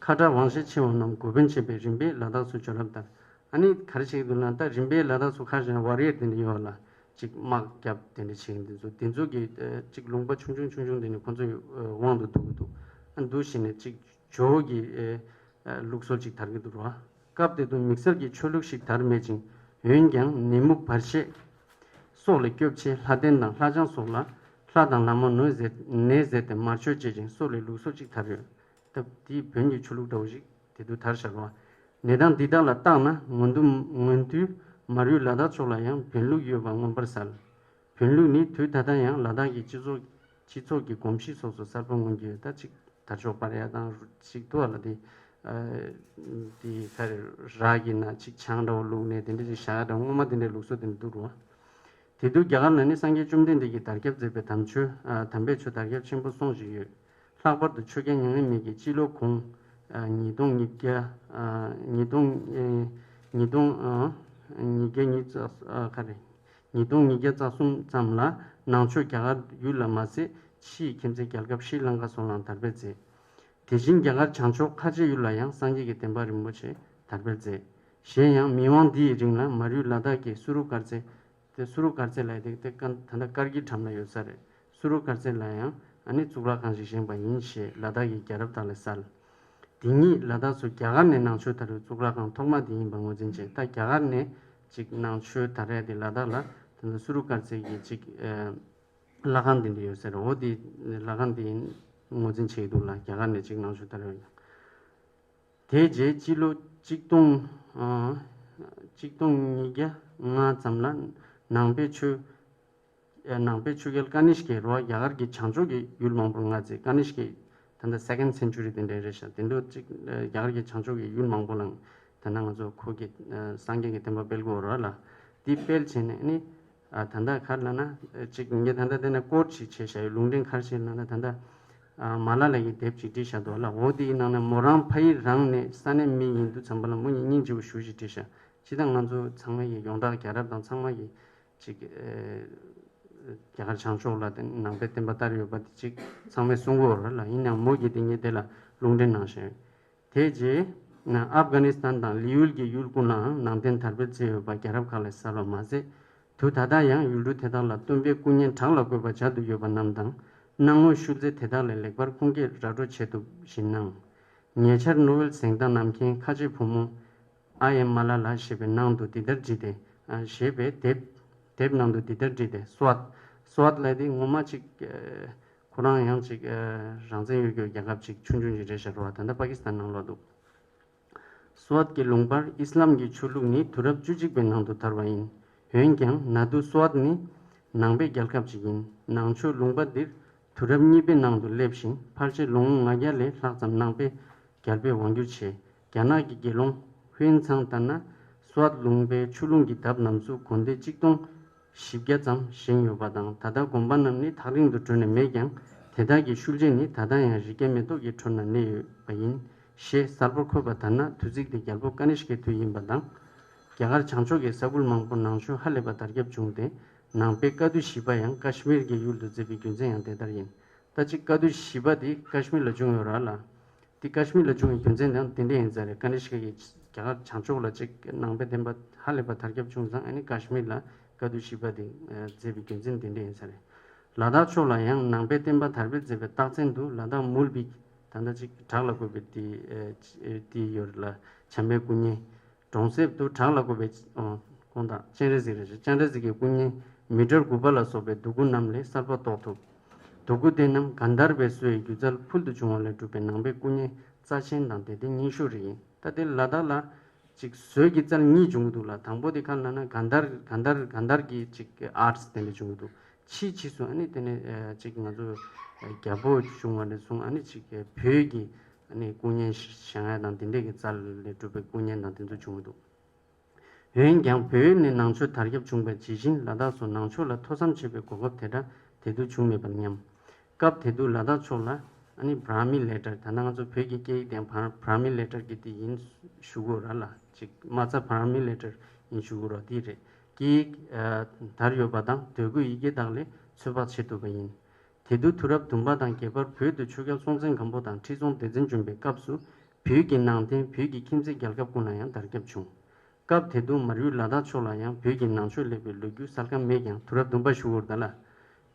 ཁ་གྲགས་དབང་ཤེད་ཆེ་བ་རྣམས་འགོ་དཔོན་བྱས་པས་རིམ་པས་ལ་དྭགས་སུ་བྱོན་རབས་ལྟར། ཨ་ནི་ག་རེ་བྱེད་ཀྱི་འདུག་ན། ད་རིམ་པས་ལ་དྭགས་སུ་ཁ་ཤས་ཝ་རི་ཡར་དེ་འདྲ་ཡོད་ལ། ཅིག་དམག་རྒྱབ་དེ་འདྲ་བྱེད་མཁན་དེ་ཚོ་དེ་ཚོ་གི་ཨ་ཅིག་ལུང་པ་ཆུང་ཆུང་ཆུང་ཆུང་དེ་ནས་ཁོ་ཚོ་ཡི་ཨ་དབང་དུ་བསྡུ་གི་འདུག་ཨ་འདུག་བྱས་ནས་ཅིག་ཇོ་བོ་གི་ཨ་ལུགས་སྲོལ་ཅིག་དར་གྱི་འདུག་ར། སྐབས་དེ་དུ་དམིགས་བསལ་གྱི་ཆོས་ལུགས་ཤིག་དར་མེད་ཅིང་། འོན་ཀྱང་ནད་མུག་བར་ཆད་སོགས་ལས་སྐྱོབ་ཆེད་ལྷ་ལྡན་དང་ལྷ་ལྕམ་སོགས་ལ་ལྷ་དང་ལྷ་མོ་ནོར་ཟེར་ནས་ཟེར་ཏེ་མར་མཆོད་བྱེད་ཅིང་སོགས་ལས་ལུགས་སྲོལ་ཅིག་དར་ཡོད། སྟབས་དེའི་བོན་གྱི་ཆོས་ལུགས་འདྲ་བོ་ཞིག་དེ་དུས་དར་བཞག་པ། ནད་དང་འདི་དག་ལ་བརྟག་ན་ངན་དུ་ངན་དུས་མར་ཡུལ་ལ་དྭགས་ཕྱོགས་ལ་ཡང་བོན་ལུགས་ཡོད་པ་མངོན་པར་གསལ། བོན་ལུགས་ནི་དུས་ད་ལྟ་ཡང་ལ་དྭགས་ཀྱི་སྤྱི་ཚོགས་སྤྱི་ཚོགས་ཀྱི་གོམས་གཤིས་སོགས་སུ་གསལ་པོ་མངོན་གྱི་ཡོད། ད་ཅིག་དར་ལྕོག་སྤར་ཡ་དང་ཅིག་ཏུ་བ་ལ་དེ་དེ་ག་རེ་རག་གི་ན་ཅིག་ཆང་འདྲ་བོ་བླུགས་ནས་དེ་འདྲ་ཅིག་བཞག་ཡ་འདྲ་སྔོན་མ་དེ་འདྲའི་ལུགས་སྲོལ་དེ་འདྲ་འདུག་རུང་། དེ་དུས་རྒྱ་གར་ན་ནི་སངས་རྒྱས་བཅོམ་ལྡན་འདས་ཀྱིས་དར་ཁྱབ་མཛད་པའི་དམ་ཆོས། ཨ། དམ་པའི་ཆོས་དར་ཁྱབ་ཆེན་པོ་སོང་བཞིན་ཡོད། ལྷག་པར་དུ་ཆོས་རྒྱལ་མྱ་ངན་མེད་ཀྱིས་སྤྱི་ལོ་གོང་། ཨ། ཉིས་སྟོང་ཉིས་བརྒྱ། ཨ། ཉིས་སྟོང་། ཨ། ཉིས་སྟོང་། ཨ། ཉིས་བརྒྱ་ཉིས་བརྩེགས། ཨ། ག་རེ། ཉིས་སྟོང་ཉིས་བརྒྱ་རྩ་གསུམ་ཙམ་ལ་ནང་ཆོས་རྒྱ་གར་ཡུལ་ལ་མ་ཟད་ཕྱིའི་ཁྱིམ་མཚེས་རྒྱལ་ཁབ་ཤྲི་ལང་ཀ་སོགས་ལའང་དར་སྤེལ་མཛད། དེ་བཞིན་རྒྱ་གར་བྱང་ཕྱོགས་ཁ་ཆེ་ཡུལ་ལ་ཡང་སངས་རྒྱས་ཀྱི་བསྟན་པ་རིན་པོ་ཆེ་དར་སྤེལ་མཛད། གཞན་ཡང་མི་དབང་འདི་ཡི་རིང་ལ་མར་ཡུལ་ལ་དྭགས་ཀྱི་སུ་རུ་དཀར་རྩེ། དེ་སུ་རུ་དཀར་རྩེ་ལབ་ཡ་དེ་དེ་ཀ་ད་ལྟ་ཀར་གྱི་འགྲམ་ལ་ཡོད་ས་རེད། སུ་རུ་དཀར་རྩེ་ལ་ཡང་ཨ་ནི་གཙུག་ལག་ཁང་ཞིག་བཞེངས་པ་ཡིན་ཞེས་ལ་དྭགས་ཀྱི་རྒྱལ་རབས་དག་ལས་གསལ། དེ་ཉིད་ལ་དྭགས་སུ་རྒྱ་གར་ནས་ནང་ཆོས་དར་བའི་གཙུག་ལག་ཁང་ཐོག་མ་དེ་ཡིན་པ་ངོས་འཛིན་བྱས། ད་རྒྱ་གར་ནས་ཅིག་ནང་ཆོས་དར་ཡ་དེ་ལ་དྭགས་ལ་ད་ལྟ་སུ་རུ་དཀར་རྩེ་གི་ཅིག་ཨ། ལྷ་ཁང་དེ་འདྲ་ཡོད་ཟེར། འོ་དེ་ལྷ་ཁང་དེ་ངོས་འཛིན་བྱེད་ཀྱི་འདུག་ལ། རྒྱ་གར་ནས་ཅིག་ནང་ཆོས་དར་ཡོད་ཀྱང་། དེ་རྗེས་སྤྱི་ལོ་གཅིག་སྟོང་། ཨ། གཅིག་སྟོང་ཉིས་བརྒྱ་ལྔ་ཙམ་ལ་ནང་པའི་ཆོས། ཨ། ནང་པའི་ཆོས་རྒྱལ་ཀ་ནིཤ་ཀའི་རུ་བ་རྒྱ་གར་གྱི་བྱང་ཕྱོགས་ཀྱི་ཡུལ་མང་པོར་མངའ་མཛད། ཀ་ནིཤ་ཀའི་ད་ལྟ་སེ་ཀེན་ཌ་སེན་ཅུ་རི་དེ་འདྲ་རེད་ཤག་དེ་འདྲ་ཅིག་རྒྱ་གར་གྱི་བྱང་ཕྱོགས་ཀྱི་ཡུལ་མང་པོ་ལ་ད་ལྟ་ང་ཚོ་ཁོ་གི་སངས་རྒྱས་ཀྱི་བསྟན་པ་སྤེལ་དགོས་ར་ལ། དེ་སྤེལ་བྱས་ནས་ནི། ཨ། ད་ལྟ་ག་རེ་ལབ་ན། ཅིག་ངས་ད་ལྟ་དེ་ནས་ཀོཊ་ཅིག་བྱས་བཞག་ཡོད། ལུང་འདྲེན་ག་རེ་བྱས་ལབ་ན་ད་ལྟ། ཨ། མ་ལ་ལ་ཡི་དེབ་ཅིག་བྲིས་བཞག་འདུག་ལ། འོ་དེའི་ནང་ནས་མོ་རང་ཕ་ཡི་རང་ནས་ས་གནས་མི་ཡིན་དུས་ཙམ་པ་ལ་མོ་ཡིས་སྙིང་རྗེ་པོ་ཞེ་པོ་ཅིག་བྲིས་བཞག་ཅི་ལྟར་ང་ཚོ་ཚང་མ་ཡི་ཡོངས་གྲགས་རྒྱལ་རབས་དང་ཚང་མ་ཡི་ཅིག་ཨེ། རྒྱ་གར་བྱང་ཕྱོགས་ལ་དེ་ནང་པའི་བསྟན་པ་དར་ཡོད་པ་དེ་ཅིག་ཚང་མས་གསུང་གི་ཡོད་རེད་ལ། ཡིན་ནའང་མོ་གིས་དེ་ངས་དེ་ལ་ལུང་འདྲེན་གནང་བཞག་ཡོད། དེ་རྗེས་ཨབ་གྷ་ནི་སི་ཐན་དང་ལི་ཡུལ་གྱི་ཡུལ་ཀུན་ལའང་ནང་བསྟན་དར་སྤེལ་མཛད་ཡོད་པ་རྒྱལ་རབས་ཁག་ལས་གསལ་བ་མ་ཟད། དུས་ད་ལྟ་ཡང་ཡུལ་གྲུ་དེ་དག་ལ་སྟོན་པའི་སྐུ་བརྙན་བྲག་ལ་བརྐོས་པ་མཇལ་དུ་ཡོད་པ་རྣམས་དང་། སྣང་ངོའི་ཤུལ་རྫས་དེ་དག་ལས་ལེགས་པར་ཁུངས་སྐྱེལ་ར་སྤྲོད་བྱེད་ཐུབ་བཞིན་སྣང་། ཉེ་ཆར་ནོ་བེལ་གཟེངས་རྟགས་བསྣམས་མཁན་ཁ་ཆེ་བུ་མོ་ཨ་ཡེ་མ་ལ་ལ་ཞེས་པའི་ནང་དུ་འདི་ལྟར་བྲིས་ཏེ། ཨ། ཞེས་པའི་དེབ་དེབ་ནང་དུ་འདི་ལྟར་བྲིས་ཏེ། སུ་ཝཱད། སུ་ཝཱད་ལབ་དེ་ངོ་མ་ཅིག་ཨ། ཁོ་རང་ཡང་ཅིག་ཨ། རང་བཙན་ཡོད་རྒྱུ་རྒྱལ་ཁབ་ཅིག་ཆུང་ཆུང་ཅིག་རེད་ཤག་རེད་བ། ད་ལྟ་པ་ཀི་སི་ཐན་ནང་ལོགས་འདུག་སུ་ཝཱད་ཀྱི་ལུང་པར་ཨི་སི་ལམ་གྱི་ཆོས་ལུགས་ནི་དུས་རབས་བཅུ་གཅིག་པའི་ནང་དུ་དར་བ་ཡིན། འོན་ཀྱང་ན་དུ་སུ་ཝཱད་ནི་ནང་པའི་རྒྱལ་ཁབ་ཅིག་ཡིན། ནང་ཆོས་ལུང་པ་འདིར་དུས་རབས་གཉིས་པའི་ནང་དུ་སླེབས་ཤིང་ཕལ་ཆེར་ལོ་ངོ་ལྔ་བརྒྱ་ལས་ལྷག་ཙམ་ནང་པའི་རྒྱལ་པོས་དབང་བསྒྱུར་བྱས། རྒྱ་ནག་གི་དགེ་སློང་ཧུའེ་ཚང་ལྟར་ན། སུ་ཝཱད་ལུང་པའི་ཆོས་ལུང་གི་དེབ་རྣམས་སུ་དགོན་སྡེ་གཅིག་སྟོང་བཞི་བརྒྱ་ཙམ་བཞེངས་ཡོད་པ་དང་། ད་ལྟ་དགོན་པ་རྣམས་ནི་ཐག་རིང་དུ་བྲོས་ནས་མེད་ཀྱང་། དེ་དག་གི་ཤུལ་རྗེས་ནི་ད་ལྟ་ཡང་རི་རྒྱལ་མེ་ཏོག་གི་ཁྲོད་ན་གནས་ཡོད་པ་ཡིན། ཞེས་གསལ་པོར་འཁོད་པ་ལྟར་ན། དུས་ཚིགས་དེ་རྒྱལ་པོ་ཀ་ནི་ཤ་ཀའི་དུས་ཡིན་པ་དང་། རྒྱ་གར་བྱང་ཕྱོགས་ཀྱི་ས་ཁུལ་མང་པོར་ནང་ཆོས་ཧ་ལས་པ་དར་ཁྱབ་བྱུང་སྟེ། ནང་པའི་བཀའ་བསྡུ་བཞི་པ་ཡང་ཀ་ཤི་མིར་གྱི་ཡུལ་དུ་མཛད་པའི་རྒྱུ་མཚན་ཡང་དེ་ལྟར་ཡིན། ད་ཅིག་བཀའ་བསྡུ་བཞི་པ་དེ་ཀ་ཤི་མིར་ལ་བྱུང་ཡོད་རེད་ལ། དེ་ཀ་ཤི་མིར་ལ་བྱུང་བའི་རྒྱུ་མཚན་དང་དེ་འདྲ་ཡིན་ས་རེད། ཀ་ནི་ཤ་ཀ་གི་རྒྱ་གར་བྱང་ཕྱོགས་ལ་ཅིག་ནང་པའི་བསྟན་པ་ཧ་ལས་པ་དར་ཁྱབ་བྱུང་ཙང་། ཨ་ནི་ཀ་ཤི་མིར་ལ་བཀའ་བསྡུ་བཞི་པ་དེ་མཛད་པའི་རྒྱུ་མཚན་དེ་འདྲ་ཡིན་ས་རེད། ལ་དྭགས་ཕྱོགས་ལ་ཡང་ནང་པའི་བསྟན་པ་དར་སྤེལ་མཛད་པའི་རྟགས་མཚན་དུ། ལ་དྭགས་མུལ་བིག་ད་ལྟ་ཅིག་བྲག་ལ་བཀོད་པའི་དེ་དེ་ཡོད་རེད་ལ། བྱམས་པའི་སྐུ་བརྙན། གྲོང་གསེབ་ཏུ་བྲག་ལ་བཀོད་པའི། ཨོ། དགོངས་དག་སྤྱན་རས་གཟིགས་རེད། སྤྱན་རས་གཟིགས་ཀྱི་སྐུ་བརྙན་མི་ཊར་དགུ་པ་ལ་སོགས་པའི་རྡོ་སྐུ་རྣམས་ལས་གསལ་པོ་རྟོགས་ཐུབ། རྡོ་སྐུ་དེ་རྣམས་གན་དྷར་བའི་སོ་ཡི་སྒྱུ་རྩལ་ཕུལ་དུ་བྱུང་བ་ལས་གྲུབ་པའི་ནང་པའི་སྐུ་བརྙན་རྩ་ཆེན་དང་དེ་ལྡན་རྙིང་ཤོས་རེད་ཡིན། ད་དེ་ལ་དྭགས་ལ་ཅིག་སོ་གི་རྩལ་གཉིས་བྱུང་གི་འདུག་ལ། དང་པོ་དེ་ག་ལ་ན་གན་དྷར་གན་དྷར་གན་དྷར་གྱི་ཅིག་ཨར་ཊི་དེ་འདྲ་བྱུང་གི་འདུག་ཕྱིས་ཕྱིས་སུ་ཨ་ནི་དེ་ནས་ཅིག་ང་ཚོ་རྒྱལ་པོ་བྱུང་བ་ནས་བཟུང་ཨ་ནི་ཅིག་བོད་ཀྱི་ཨ་ནི་སྐུ་བརྙན་བཞེངས་ཡ་དང་དེ་འདྲས་ཀྱི་རྩལ་ལས་གྲུབ་པའི་སྐུ་བརྙན་དང་དེ་ཚོ་བྱུང་གི་འདུག་འོན་ཀྱང་བོད་ནས་ནང་ཆོས་དར་ཁྱབ་བྱུང་བའི་རྗེས་ཤིང་ལ་དྭགས་སུ་ནང་ཆོས་ལ་ཐོས་བསམ་བྱེད་པའི་གོ་སྐབས་དེ་འདྲ་དེ་དུས་བྱུང་མེད་པར་སྙམ། སྐབས་དེ་དུས་ལ་དྭགས་ཕྱོགས་ལ་ཨ་ནི་བྷ་ར་མི་ལེ་ཊར། ད་ལྟ་ང་ཚོ་བོད་ཀྱི་སྐད་ཡིག་དེ་བྷ་བྷ་ར་མི་ལེ་ཊར་གྱི་དེ་ཡིན་ཞུ་དགོས་ར་ལ། ཅིག་མ་རྩ་བྷ་ར་མི་ལེ་ཊར་ཡིན་ཞུ་དགོས་ར་དེ་རེད། སྐད་ཡིག་ཨ་དར་ཡོད་པ་དང་དོད་དགོས་ཡི་གེ་དག་ལས་ཚོད་དཔག་བྱེད་ཐུབ་པ་ཡིན། དེ་དུས་དུས་རབས་བདུན་པ་དང་བརྒྱད་པར་བོད་དུ་ཆོས་རྒྱལ་སྲོང་བཙན་སྒམ་པོ་དང་ཁྲི་སྲོང་ལྡེ་བཙན་བྱོན་པའི་སྐབས་སུ། བོད་ཀྱི་ནང་བསྟན་བོད་ཀྱི་ཁྱིམ་མཚེས་རྒྱལ་ཁབ་ཀུན་ལ་ཡང་དར་ཁྱབ་བྱུང་། སྐབས་དེ་དུས་མར་ཡུལ་ལ་དྭགས་ཕྱོགས་ལ་ཡང་བོད་ཀྱི་ནང་ཆོས་སླེབས་པའི་ལོ་རྒྱུས་གསལ་ཁ་མེད་ཀྱང་། དུས་རབས་བདུན་པ་ཞུ་དགོས་རེད་ད་ལ།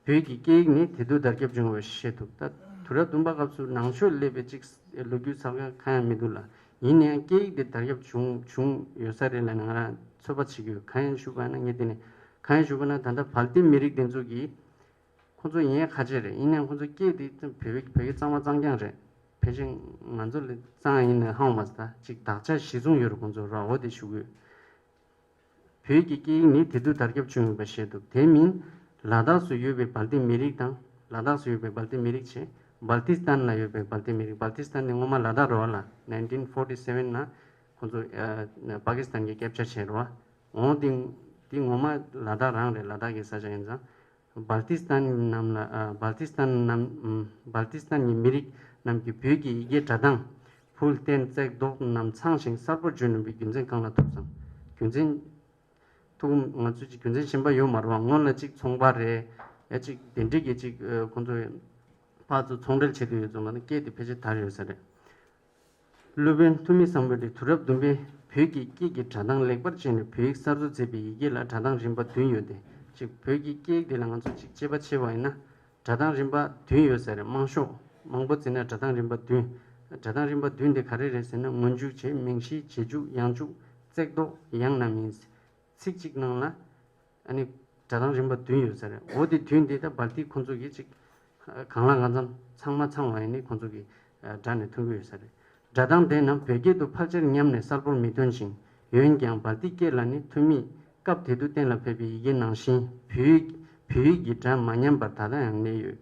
བོད་ཀྱི་སྐད་ཡིག་ནི་དེ་དུས་དར་ཁྱབ་བྱུང་བ་ཤེས་ཐུབ། ད་དུས་རབས་བདུན་པ་སྐབས་སུ་ནང་ཆོས་སླེབས་པའི་ཅིག་ལོ་རྒྱུས་གསལ་ཁ་གང་ཡང་མི་འདུག་ལ། ཡིན་ནའང་སྐད་ཡིག་དེ་དར་ཁྱབ་བྱུང་བྱུང་ཡོད་ས་རེད་ལབ་ན་ང་རང་ཚོད་དཔག་བྱེད་ཀྱི་ཡོད། གང་ཡང་ཞུ་བ་ན་ངས་དེ་ནས་གང་ཡང་ཞུ་བ་ན་ད་ལྟ་བལ་ཏི་མི་རིགས་དེ་ཚོ་གིས། ཁོང་ཚོ་ཡིན་ཡང་ཁ་ཆེ་རེད། ཡིན་ནའང་ཁོང་ཚོ་སྐད་དེ་བོད་བོད་སྐད་གཙང་མ་གཙང་རྐྱང་རེད། ཕལ་ཆེར་ང་ཚོ་ལས་གཙང་ཡིན་ན་ཧང་མ་སི་ད་ཅིག་དག་ཆ་གཞི་བཟུང་ཡོད་རེད་ཁོང་ཚོ་ར། འོ་དེ་ཞུ་གི་ཡོད། བོད་ཀྱི་སྐད་ཡིག་ནི་དེ་དུས་དར་ཁྱབ་བྱུང་ཡོད་པ་ཤེས་ཐུབ། དེ་མིན་ལ་དྭགས་སུ་ཡོད་པའི་བལ་ཏི་མི་རིགས་དང་། ལ་དྭགས་སུ་ཡོད་པའི་བལ་ཏི་མི་རིགས་བྱས། བལ་ཏི་སི་ཐན་ལ་ཡོད་པའི་བལ་ཏི་མི་རིགས། བལ་ཏི་སི་ཐན་ནི་སྔོན་མ་ལ་དྭགས་རེད་བ་ལ། ནའིན་ཊིན་ཕོར་ཊི་སེ་ཝེན་ལ་ཁོང་ཚོ་ཨ་པ་ཀི་སི་ཐན་གྱིས་ཀེབ་ཅར་བྱས་རེད་བ། འོང་དེ་དེ་ངོ་མ་ལ་དྭགས་རང་རེད། ལ་དྭགས་ཀྱི་ས་ཆ་ཡིན་ཙང་། བལ་ཏི་སི་ཐན་རྣམས་ལ་ཨ་བལ་ཏི་སི་ཐན་རྣམས་ཨམ་བལ་ཏི་སི་ཐན་གྱི་མི་རིགས་རྣམས་ཀྱིས་བོད་ཀྱི་ཡི་གེ་སྒྲ་གདངས། ཕུལ་བསྟན་བརྩེགས་འདོགས་རྣམས་ཚང་ཞིང་གསལ་པོར་བརྗོད་ནུས་པའི་རྒྱུ་མཚན་གང་ལ་ཐུག་སམ། རྒྱུ་མཚན་ཐུག་ང་ཚོས་ཅིག་རྒྱུ་མཚན་གཞན་པ་ཡོད་མ་རེད་བ། སྔོན་ལ་ཅིག་ཚོང་པ་རེད་ཡ་ཅིག་དེ་འདྲས་ཀྱི་ཅིག་ཨ་ཁོང་ཚོས་ཕར་ཚུར་ཚོང་འབྲེལ་བྱེད་དུ་ཡོད་ཙང་ང་ཚོ་སྐད་དེ་ཕལ་ཆེར་དར་ཡོད་ས་རེད། སློབ་དཔོན་ཐུ་མི་སམ་བྷོ་ཊས་དུས་རབས་བདུན་པའི་བོད་ཀྱི་སྐད་ཀྱི་སྒྲ་གདངས་ལེགས་པར་དཔྱད་ནས་བོད་ཡིག་གསར་བཟོ་མཛད་པའི་ཡི་གེ་ལ་སྒྲ་གདངས་རིམ་པ་བདུན་ཡོད་དེ། གཅིག་བོད་ཀྱི་སྐད་ཡིག་དེ་ལ་ང་ཚོ་གཅིག་དཔྱད་པ་བྱས་པ་ཡིན་ན་སྒྲ་གདངས་རིམ་པ་བདུན་ཡོད་ས་རེད། དམངས་ཤོག་མང་པོ་བརྩིས་ན་སྒྲ་གདངས་རིམ་པ་བདུན། སྒྲ་གདངས་རིམ་པ་བདུན་དེ་ག་རེ་རེད་ཟེར་ན་སྔོན་འཇུག་བྱས། མིང་གཞི། རྗེས་འཇུག། ཡང་འཇུག། བརྩེགས་འདོགས། ཡང་རྣམས་ཡིན། ཚིག་གཅིག་ནང་ལ་ཨ་ནི་སྒྲ་གདངས་རིམ་པ་བདུན་ཡོད་ས་རེད། འོ་དེ་བདུན་དེ་ད་བལ་ཏི་ཁོང་ཚོ་གིས་ཅིག་གང་ལ་གང་འཚམ་ཚང་མ་ཚང་བ་ཡིན་ནི་ཁོང་ཚོ་གིས་སྒྲ་ནས་མཐོང་གི་ཡོད་ས་རེད། སྒྲ་གདངས་དེ་རྣམས་བོད་སྐད་དུ་ཕལ་ཆེར་ཉམས་ནས་གསལ་པོར་མི་ཐོན་ཞིང་། འོན་ཀྱང་བལ་ཏི་སྐད་ལ་ནི་ཐུ་མིས་སྐབས་དེ་དུས་གཏན་ལ་ཕེབས་པའི་ཡི་གེ་ནང་བཞིན་བོད་ཡིག་བོད་ཡིག་གི་སྒྲ་མ་ཉམས་པར་ད་ལྟ་ཡང་གནས་ཡོད།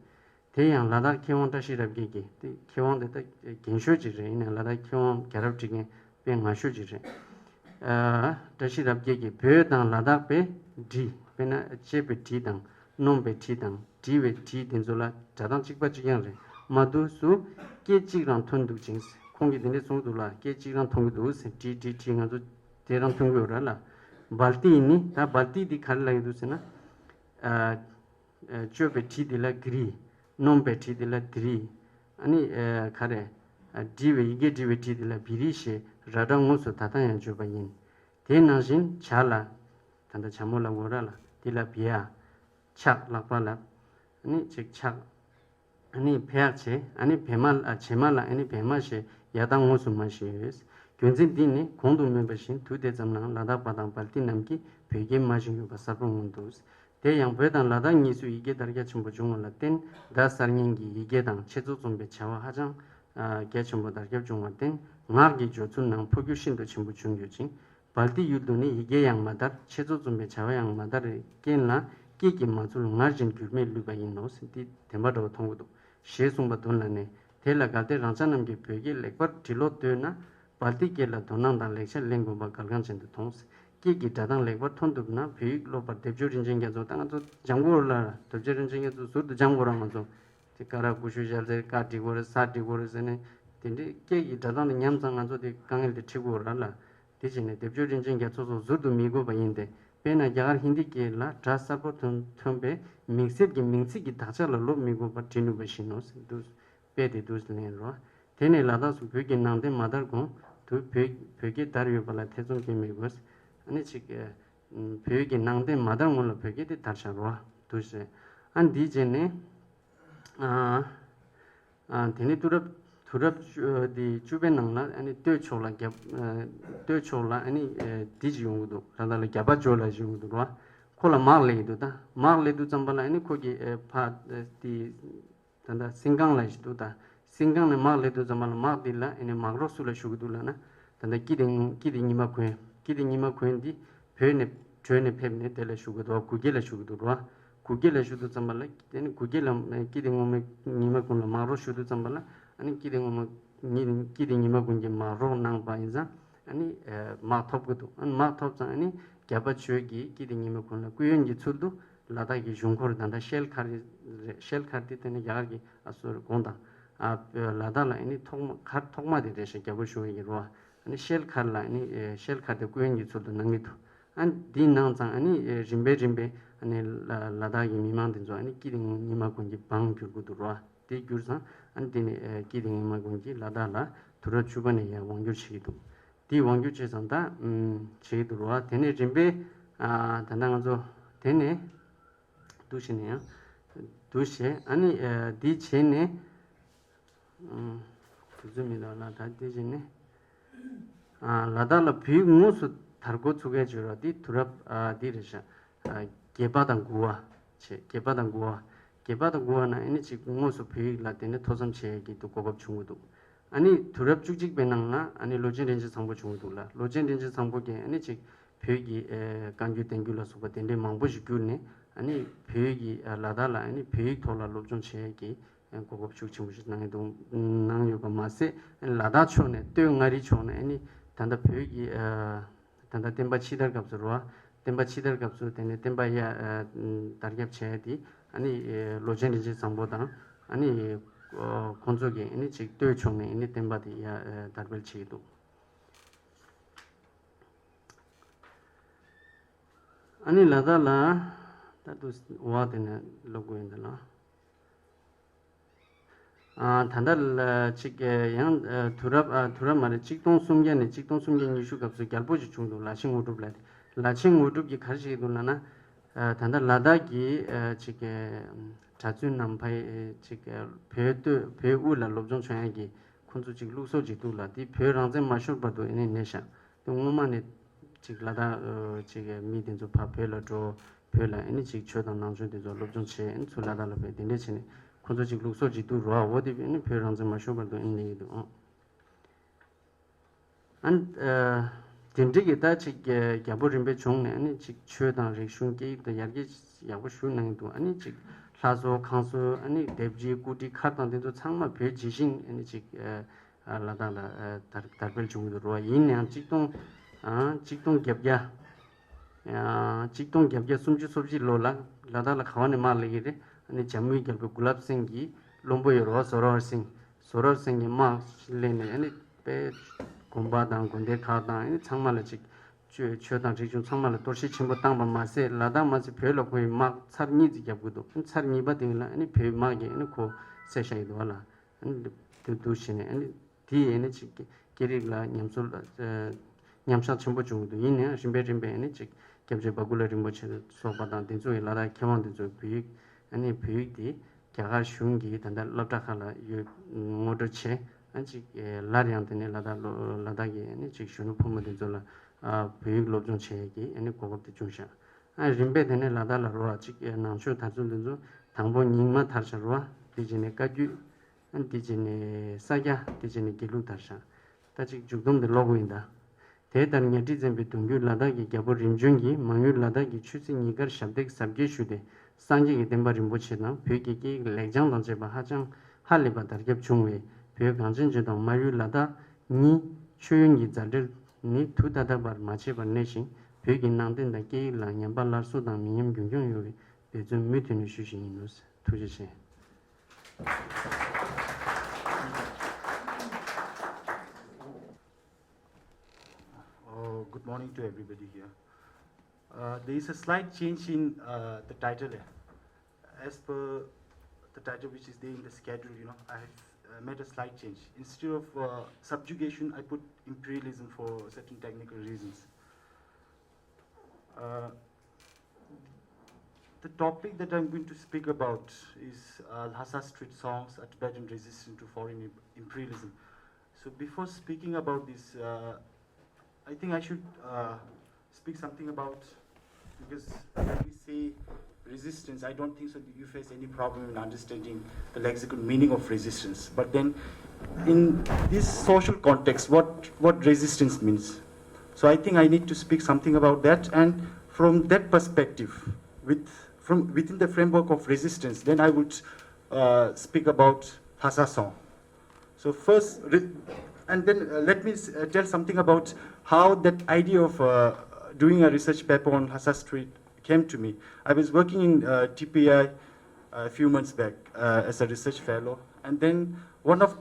དེ་ཡང་ལ་དྭགས་མཁས་དབང་བཀྲ་ཤིས་རབ་རྒྱས་ཀྱིས། དེ་མཁས་དབང་དེ་ད་རྒན་ཤོས་ཅིག་རེད། ཡིན་ནའང་ལ་དྭགས་མཁས་དབང་རྒྱལ་རབས་བྲིས་མཁན་དཔེ་ངན་ཤོས་ཅིག་རེད། ཨ་བཀྲ་ཤིས་རབ་རྒྱས་ཀྱིས་བོད་དང་ལ་དྭགས་པའི་བྲིས། དཔེར་ན་བཅད་པའི་བྲིས་དང་། སྣོམ་པའི་བྲིས་དང་། བྲི་བའི་བྲིས་དེ་ཚོ་ལ་སྒྲ་གདངས་གཅིག་པ་གཅིག་རྐྱང་རེད། མ་འདུག་སུ་སྐད་གཅིག་རང་ཐོན་འདུག་ཅིང་། ཁོང་གིས་དེ་འདྲས་གསུངས་འདུག་ལ། སྐད་གཅིག་རང་ཐོན་གྱི་འདུག་ཟེར། བྲིས་བྲི་བྲིས་ང་ཚོ་དེ་རང་ཐོན་གྱི་ཡོད་རེད་ལ། བལ་ཏི་ཡིན་ནི་ད་བལ་ཏི་འདི་ག་རེ་ལབ་ཀྱི་འདུག་ཟེར་ན། ཨ། ཨ། གཅོད་པའི་བྲིས་འདི་ལ་གི་རི། སྣོམ་པའི་བྲིས་འདི་ལ་དི་རི། ཨ་ནི་ཨ་ག་རེ། ཨ་འབྲི་བའི་ཡི་གེ་འབྲི་བའི་བྲིས་འདི་ལ་བི་རི་ཞེས་ར་སྒྲ་དངོས་སུ་ད་ལྟ་ཡང་བརྗོད་པ་ཡིན། དེ་ནང་བཞིན་བྱ་ལ། ད་ལྟ་བྱ་མོ་ལ་འོ་ར་ལ་འདི་ལ་བི་ཡ། ཕྱག་ལག་པ་ལ། ཨ་ནི་ཅིག་ཕྱག་ཨ་ནི་ཕྱག་བྱེད། ཨ་ནི་བྱེ་མ་ལ། ཨ་བྱེ་མ་ལ་ཨ་ནི་བྱེ་མ་ཞེས་ ཡ་ད་དངོས་སུ་མ་བཞེས་ཡོད། རྒྱུ་མཚན་འདི་ནི་གོང་དུ་སྨོས་པ་བཞིན་དུས་དེ་ཙམ་ན་ལ་དྭགས་པ་དང་སྦལ་ཏི་རྣམས་ཀྱིས་བོད་སྐད་མ་ཤེས་ཡོད་པ་གསལ་པོར་མངོན་འདུག། དེ་ཡང་བོད་དང་ལ་དྭགས་གཉིས་སུ་ཡི་གེ་དར་རྒྱ་ཆེན་པོ་བྱུང་བ་ལ་བརྟེན། བརྡ་གསར་རྙིང་གི་ཡི་གེ་དང་འཆད་རྩོད་རྩོམ་པའི་བྱ་བ་ཧ་ཅང་ཨ་རྒྱ་ཆེན་པོ་དར་ཁྱབ་བྱུང་བར་བརྟེན། ངག་གི་སྦྱོར་ཚུལ་ནང་འཕོ་འགྱུར་ཤིན་ཏུ་ཆེན་པོ་བྱུང་ཡོད་ཅིང་། སྦལ་ཏི་ཡུལ་དུ་ནི་ཡི་གེ་ཡང་མ་དར། འཆད་རྩོད་རྩོམ་པའི་བྱ་བ་ཡང་མ་དར་བའི་རྐྱེན་ལ། སྐད་ཀྱི་མ་ཚུལ་སྔར་བཞིན་འགྱུར་མེད་ལུས་པ་ཡིན་ནོ། འདི་བདེན་པ་འདྲ་བོ་མཐོང་གི་འདུག། ཞེས་གསུངས་པ་དོན་ལ་ནི། དེ་ལ་གལ་ཏེ་རང་ཅག་རྣམས་ཀྱིས་བོད་སྐད་ལེགས་པར་འབྲི་ཀློག་འདོད་ན། སྦལ་ཏི་སྐད་ལ་དོ་སྣང་དང་ལེགས་ཆ་ལེན་དགོས་པ་གལ་འགངས་ཅན་དུ་མཐོང་། སྐད་ཀྱི་སྒྲ་གདངས་ལེགས་པར་ཐོན་ཐུབ་ན། བོད་ཡིག་ཀློག་པར་སྡེབ་སྦྱོར་རིན་ཆེན་རྒྱ་མཚོ། ད་ང་ཚོ་སྦྱང་དགོས་རེད་ལ། སྡེབ་སྦྱོར་རིན་ཆེན་རྒྱ་མཚོ་ཟུར་དུ་སྦྱང་དགོས་ར། ང་ཚོ་དེ་ཀ་ར་ཀུ་ཤུ་ཞབས་ཟེར། ཀ་འབྲི་དགོས་རེད། ས་འབྲི་དགོས་རེད་ཟེར་ནས། དེ་འདྲའི་སྐད་ཀྱི་སྒྲ་གདངས་དེ་ཉམས་ཙང་ང་ཚོ་དེ་དཀའ་ངལ་དེ་འཕྲད་དགོས་ར་ལ། དེ་བྱས་ནས་སྡེབ་སྦྱོར་རིན་ཆེན་རྒྱ་མཚོ་སོགས་ཟུར་དུ་མི་དགོས་པ་ཡིན་ཏེ། དཔེར་ན་རྒྱ་གར་ཧིན་དི་སྐད་ལ་སྒྲ་གསལ་པོ་ཐོན་ཐོན་པས་མིང་གསལ་གྱི་མིང་ཚིག་གི་དག་ཆ་ལ་ལོབས་མི་དགོས་པར་འབྲི་ནུས་པ་བཞིན་ནོ། དཔེ་དེ་འདུག་ལེན་རོགས། དེ་ནས་ལ་དྭགས་སུ་བོད་ཀྱི་ནང་བསྟན་མ་དར་གོང་དུ་བོད་བོད་སྐད་དར་ཡོད་པ་ལ་ཐེ་ཚོམ་སྐྱེ་མི་དགོས། ཨ་ནི་ཅིག་ཨ་བོད་ཀྱི་ནང་བསྟན་མ་དར་སྔོན་ལ་བོད་སྐད་དེ་དར་ཤག་རོ། འདུག་ཟེར། ཨ་འདི་བྱས་ནས། ཨ་ཨ་དེ་ནས་དུས་རབས་དུས་རབས་བཅུ་དེ་བཅུ་པའི་ནང་ལ། ཨ་ནི་སྟོད་ཕྱོགས་ལ་རྒྱབ་ཨ་སྟོད་ཕྱོགས་ལ་ཨ་ནི་ཨ་འདི་ཅིག་ཡོང་གི་འདུག། ལ་དྭགས་ལ་རྒྱ་པ་ཇོ་ལགས་ཅིག་ཡོང་གི་འདུག་རོ། ཁོ་ལ་དམག་སླེབས་ཀྱི་འདུག། ད་དམག་སླེབས་དུས་ཙམ་པ་ལ་ཨ་ནི་ཁོ་གིས་ཨ་ཕ་དེ་ད་ལྟ་སིང་ཀང་ལ་ཞིག་འདུག། ད་སིང་ཀང་ནས་དམག་སླེབས་དུས་ཙམ་པ་ལ་དམག་འདི་ལ་ཨ་ནི་དམག་རོགས་སུ་ལ་ཞུ་གི་འདུག་ལབ་ན། ད་ལྟ་སྐྱིད་ལྡེ་སྐྱིད་ལྡེ་ཉི་མ་མགོན། སྐྱིད་ལྡེ་ཉི་མ་མགོན་འདི་བོད་ནས་བྲོས་ནས་ཕེབས་ནས་དེ་ལ་ཞུ་གི་འདུག། གུ་གེ་ལ་ཞུ་གི་འདུག་རོ། གུ་གེ་ལ་ཞུ་དུས་ཙམ་པ་ལ། དེ་ནི་གུ་གེ་ལ་སྐྱིད་ལྡེ་ངོ་མ་ཉི་མ་མགོན་ལ་དམག་རོགས་ཞུ་དུས་ཙམ་པ་ལ། ཨ་ནི་སྐྱིད་ལྡེ་ངོ་མ་ཉི་སྐྱིད་ལྡེ་ཉི་མ་མགོན་གྱིས་དམག་རོགས་གནང་པ་ཡིན་ཙང་། ཨ་ནི་དམག་ཐོབ་ཀྱི་འདུག། ཨ་ནི་དམག་ཐོབ་ཙང་ཨ་ནི་རྒྱ་པ་ཇོ་གིས་སྐྱིད་ལྡེ་ཉི་མ་མགོན་ལ་སྐུ་ཡོན་གྱི་ཚུལ་དུ་ལ་དྭགས་ཀྱི་གཞུང་སྒོར། ད་ལྟ་ཤེལ་མཁར་རེད། ཤེལ་མཁར་དེ་དེ་ནི་རྒྱ་གར་གྱི། ཨ་སོ་རི། དགོངས་དག། ཨ་ལ་དྭགས་ལ་ཨ་ནི་ཐོག་མ་མཁར་ཐོག་མ་དེ་རེད་ཤག། རྒྱ་པ་ཇོ་ཡི་རོ། ཨ་ནི་ཤེལ་མཁར་ལ་ཨ་ནི་ཤེལ་མཁར་དེ་སྐུ་ཡོན་གྱི་ཚུལ་དུ་གནང་གི་འདུག། ཨ་འདི་གནང་ཙང་ཨ་ནི་རིམ་པས་རིམ་པས་ཨ་ནི་ལ་ལ་དྭགས་ཀྱི་མི་མང་དེ་ཚོ་ཨ་ནི་སྐྱིད་ལྡེ་ཉི་མ་མགོན་གྱི་འབངས་གྱུར་གྱི་འདུག་རོ། དེ་གྱུར་ཙང་ཨ་ནི་དེ་ནས་སྐྱིད་ལྡེ་ཉི་མ་མགོན་གྱིས་ལ་དྭགས་ལ་དུས་རབས་བཅུ་པ་ནས་ཡར་དབང་བསྒྱུར་བྱེད་ཀྱི་འདུག། དེ་དབང་བསྒྱུར་བྱས་ཙང་ད་བྱེད་ཀྱི་འདུག་རོ། དེ་ནས་རིམ་པས་ཨ་ད་ལྟ་ང་ཚོ་དེ་ནས་འདུག་བྱས་ནས་ཡང་འདུག་བྱས། ཨ་ནི་འདི་བྱས་ནས། ཨང་། དུས་ཚོད་མི་འདུག་ལ། ད་དེ་བྱས་ནས། ཨ་ལ་དྭགས་ལ་བོད་ཡིག་དངོས་སུ་དར་འགོ་ཚུགས་མཁན་བརྗོད་རོགས། འདི་དུས་རབས་ཨ་འདི་རེད་ཤག། ཨ་བརྒྱད་པ་དང་དགུ་བ་བྱས། བརྒྱད་པ་དང་དགུ་བ། བརྒྱད་པ་དང་དགུ་བ་ན་ཨ་ནི་ཅིག་དངོས་སུ་བོད་ཡིག་ལ་དེ་ནས་ཐོས་བསམ་བྱེད་ཡས་ཀྱི་འདུག་གོ་སྐབས་བྱུང་གི་འདུག། ཨ་ནི་དུས་རབས་བཅུ་གཅིག་པའི་ནང་ལ་ཨ་ནི་ལོ་ཆེན་རིན་ཆེན་བཟང་པོ་བྱུང་གི་འདུག་ལ། ལོ་ཆེན་རིན་ཆེན་བཟང་པོ་གིས་ཨ་ནི་ཅིག་བོད་ཀྱི་ཨ་བཀའ་འགྱུར་བསྟན་འགྱུར་ལ་སོགས་པ་དེ་འདྲའི་མང་པོ་ཞིག་བསྒྱུར་ནས། ཨ་ནི་བོད་ཀྱི་ཨ་ལ་དྭགས་ལ་ཨ་ནི་བོད་ཡིག་ཐོག་ལ་སློབ་སྦྱོང་བྱེད་ཡས་ཀྱི་གོ་སྐབས་ཤུགས་ཆེན་པོ་ཞིག་གནང་ཡོད་འདུག། གནང་ཡོད་པ་མ་ཟད། ལ་དྭགས་ཕྱོགས་ནས་སྟོད་མངའ་རིས་ཕྱོགས་ནས་ཨ་ནི་ད་ལྟ་བོད་ཀྱི་ཨ་ད་ལྟ་བསྟན་པ་ཕྱི་དར་སྐབས་སུ་རོ། བསྟན་པ་ཕྱི་དར་སྐབས་སུ་དེ་ནས་བསྟན་པ་ཡར་ཨ་དར་ཁྱབ་བྱས་ཏེ། ཨ་ནི་ཨ་ལོ་ཆེན་རིན་ཆེན་བཟང་པོ་དང་ཨ་ནི་ཨ་ཁོང་ཚོ་གིས་ཨ་ནི་ཅིག་སྟོད་ཕྱོགས་ནས་ཨ་ནི་བསྟན་པ་དེ་ཡར་ཨ་དར་སྤེལ་བྱས་འདུག། ཨ་ནི་ལ་དྭགས་ལ་ད་དུ་འོ་དེ་ནས་ཀློག་དགོས་ཡིན་ད་ལ། ཨ་ད་ལྟ་ལ་ཅིག་ཡང་ཨ་དུས་རབས་ཨ་དུས་རབས་མ་རེད། ཆིག་སྟོང་སུམ་བརྒྱ་ནས་ཆིག་སྟོང་སུམ་བརྒྱ་ཉི་ཤུ་སྐབས་སུ་རྒྱལ་པོ་ཞིག་བྱུང་འདུག། ལ་ཆེན་དངོས་གྲུབ་ལབ་རེད། ལ་ཆེན་དངོས་གྲུབ་ཀྱིས་ག་རེ་བྱེད་ཀྱི་འདུག་ལབ་ན། ཨ་ད་ལྟ་ལ་དྭགས་ཀྱི་ཨ་ཅིག་གྲྭ་བཙུན་རྣམ་པ་ཅིག་བོད་སྟོད་བོད་དབུས་ལ་སློབ་སྦྱོང་བྱུང་ཡག་གི་ཁོང་ཚོ་ཅིག་ལུགས་སྲོལ་ཅིག་འདུག་ལ། དེ་བོད་རང་བཙན་མ་ཤོར་བར་དུ་ཨ་ནི་གནས་ཤག། དེ་སྔོན་མ་ནས་ཅིག་ལ་དྭགས་ཨ་ཅིག་མི་དེ་ཚོ་ཕར་བོད་ལ་འགྲོ། བོད་ལ་ཨ་ནི་ཅིག་ཆོས་དང་ནང་ཆོས་དེ་ཚོ་སློབ་སྦྱོང་བྱས། ཨ་ནི་ཚུར་ལ་དྭགས་ལ་ཕེབས། དེ་འདྲས་བྱས་ནས་ཁོང་ཚོ་ཅིག་ལུགས་སྲོལ་ཅིག་འདུག་རོ། འོ་དེ་ཨ་ནི་བོད་རང་བཙན་མ་ཤོར་བར་དུ་ཨ་ནི་གནས་ཀྱི་འདུག་ཨང་། ཨ་ནི་ཨ་དེ་འདྲས་ཀྱི་ད་ཅིག་རྒྱལ་པོ་རིམ་པས་བྱུང་ནས་ཨ་ནི་ཅིག་ཆོས་དང་རིག་གཞུང་སྐད་ཡིག་དང་ཡར་རྒྱས་ཡག་པོ་ཞུ་གནང་གི་འདུག། ཨ་ནི་ཅིག་ལྷ་བཟོ་ཁང་བཟོ། ཨ་ནི་ལྡེབས་རིས་སྐུ་བྲིས་མཁར་དང་དེ་ཚོ་ཚང་མ་བོད་ཇི་བཞིན་ཨ་ནི་ཅིག་ཨ་ཨ་ལ་དྭགས་ལ་ཨ་དར་དར་སྤེལ་བྱུང་གི་འདུག་རོ། ཡིན་ནའང་ཆིག་སྟོང་ཨ་ཆིག་སྟོང་བརྒྱད་བརྒྱ་ཨ་ཆིག་སྟོང་བརྒྱད་བརྒྱ་སུམ་ཅུ་སོ་བཞི་ལོ་ལ་ལ་དྭགས་ལ་ག་བ་ནས་དམག་སླེབས་ཀྱི་རེད། ཨ་ནི་ཇབ་དངུལ་རྒྱལ་པོ་གུ་ལབ་སིང་གི་བློན་པོ་ཡོད་རོ། ཟོ་རོར་སིང་། ཟོ་རོར་སིང་གི་དམག་སླེབས་ནས་ཨ་ནི་དཔེ་དགོན་པ་དང་དགོན་སྡེ་ཁག་དང་ཨ་ནི་ཚང་མ་ལ་ཅིག་ཆོས་ཆོས་དང་རིག་གཞུང་ཚང་མ་ལ་གཏོར་བཤིག་ཆེན་པོ་བཏང་པ་མ་ཟད། ལ་དྭགས་མ་ཟད་བོད་ལ་ཁོ་ཡི་དམག་ཚར་གཉིས་ཙམ་བརྒྱབ་དགོས་འདུག། ཨ་ནི་ཚར་གཉིས་པ་དེ་ལ་ཨ་ནི་བོད་དམག་གིས་ཨ་ནི་ཁོ་བསད་བཞག་ཡོད་འདུག་བ་ལ། ཨ་ནི་དེ་འདུག་བྱས་ནས་ཨ་ནི་དེ་ཡིས་ཨ་ནི་ཅིག་སྐད་རིགས་ལ་ཉམས་གསོ་ལ་ཨ་ཉམས་ཆག་ཆེན་པོ་བྱུང་གི་འདུག། ཡིན་ནའང་རིམ་པས་རིམ་པས་ཨ་ནི་ཅིག་སྐྱབས་རྗེ་བ་ཀུ་ལ་རིན་པོ་ཆེ་སོགས་པ་དང་དེ་ཚོ་ཡི་ལ་དྭགས་མཁས་དབང་དེ་ཚོའི་བོད་ཡིག་ཨ་ནི་བོད་ཡིག་དེ་རྒྱ་གར་གཞུང་གིས་ད་ལྟ་སློབ་གྲྭ་ཁག་ལ་ཡོད་ངོ་སྤྲོད་བྱས། ཨ་ཅིག་སླར་ཡང་དེ་ནས་ལ་དྭགས་ལོ་ལ་དྭགས་ཀྱི་ཨ་ནི་ཅིག་གཞོན་ནུ་ཕོ་མོ་དེ་ཚོ་ལ་ཨ་བོད་ཡིག་སློབ་སྦྱོང་བྱེད་ཡས་ཀྱི་ཨ་ནི་གོ་སྐབས་དེ་བྱུང་ཤག་ཨ་རིམ་པས་དེ་ནས་ལ་དྭགས་ལ་རོ་ཨ་ཅིག་ནང་ཆོས་དར་ཚུལ་དེ་ཚོ་དང་པོ་རྙིང་མ་དར་ཤག་རོ་ཨ། དེ་རྗེས་ནས་བཀའ་བརྒྱུད། ཨ་དེ་རྗེས་ནས་ས་སྐྱ། དེ་རྗེས་ནས་དགེ་ལུགས་དར་ཤག་ད་ཅིག་མཇུག་སྡོམ་དེ་ཀློག་གི་ཡིན་ད། དེ་ལྟར་གཉའ་ཁྲི་བཙན་པོའི་གདུང་རྒྱུད་ལ་དྭགས་ཀྱི་རྒྱལ་པོ་རིམ་བྱོན་གྱིས་མང་ཡུལ་ལ་དྭགས་ཀྱི་ཆོས་སྲིད་གཉིས་ཀར་ཞབས་འདེགས་ཟབ་རྒྱས་ཞུས་ཏེ། སངས་རྒྱས་ཀྱི་བསྟན་པ་རིན་པོ་ཆེ་དང་བོད་ཀྱི་སྐད་ཡིག་ལེགས་བྱང་དང་བཅས་པ་ཧ་ཅང་ཧ་ལས་པ་དར་ཁྱབ་བྱུང་བས། བོད་གངས་ཅན་ལྗོངས་དང་མང་ཡུལ་ལ་དྭགས་གཉིས་ཆོས་ཡོན་གྱི་མཛའ་འབྲེལ་ནི་དུས་ད་ལྟ་བར་མ་ཆད་པར་གནས་ཤིང་། བོད་ཀྱི་ནང་བསྟན་དང་སྐད་ཡིག་ལ་ཉམས་པ་སླར་གསོ་དང་མི་ཉམས་རྒྱུན་འཁྱོངས་ཡོང་བའི་འབད་བརྩོན་མུ་མཐུད་ནས་ཞུ་བཞིན་ཡིན་ནོ། ཐུགས་རྗེ་ཆེ། Uh, good morning to everybody here. Uh, there is a slight change in uh, the title. As per the title which is there in the schedule, you know, I have uh, made a slight change. Instead of uh, subjugation, I put imperialism for certain technical reasons. Uh, the topic that I'm going to speak about is uh, Lhasa street songs, a Tibetan resistance to foreign im- imperialism. So before speaking about this, uh, I think I should uh, speak something about, because when we say resistance, I don't think so that you face any problem in understanding the lexical meaning of resistance. But then, in this social context, what what resistance means? So I think I need to speak something about that, and from that perspective, with from within the framework of resistance, then I would uh, speak about Lhasa song. So first, re- and then uh, let me s- uh, tell something about how that idea of uh, doing a research paper on Lhasa Street came to me. I was working in uh, T P I a few months back uh, as a research fellow, and then one of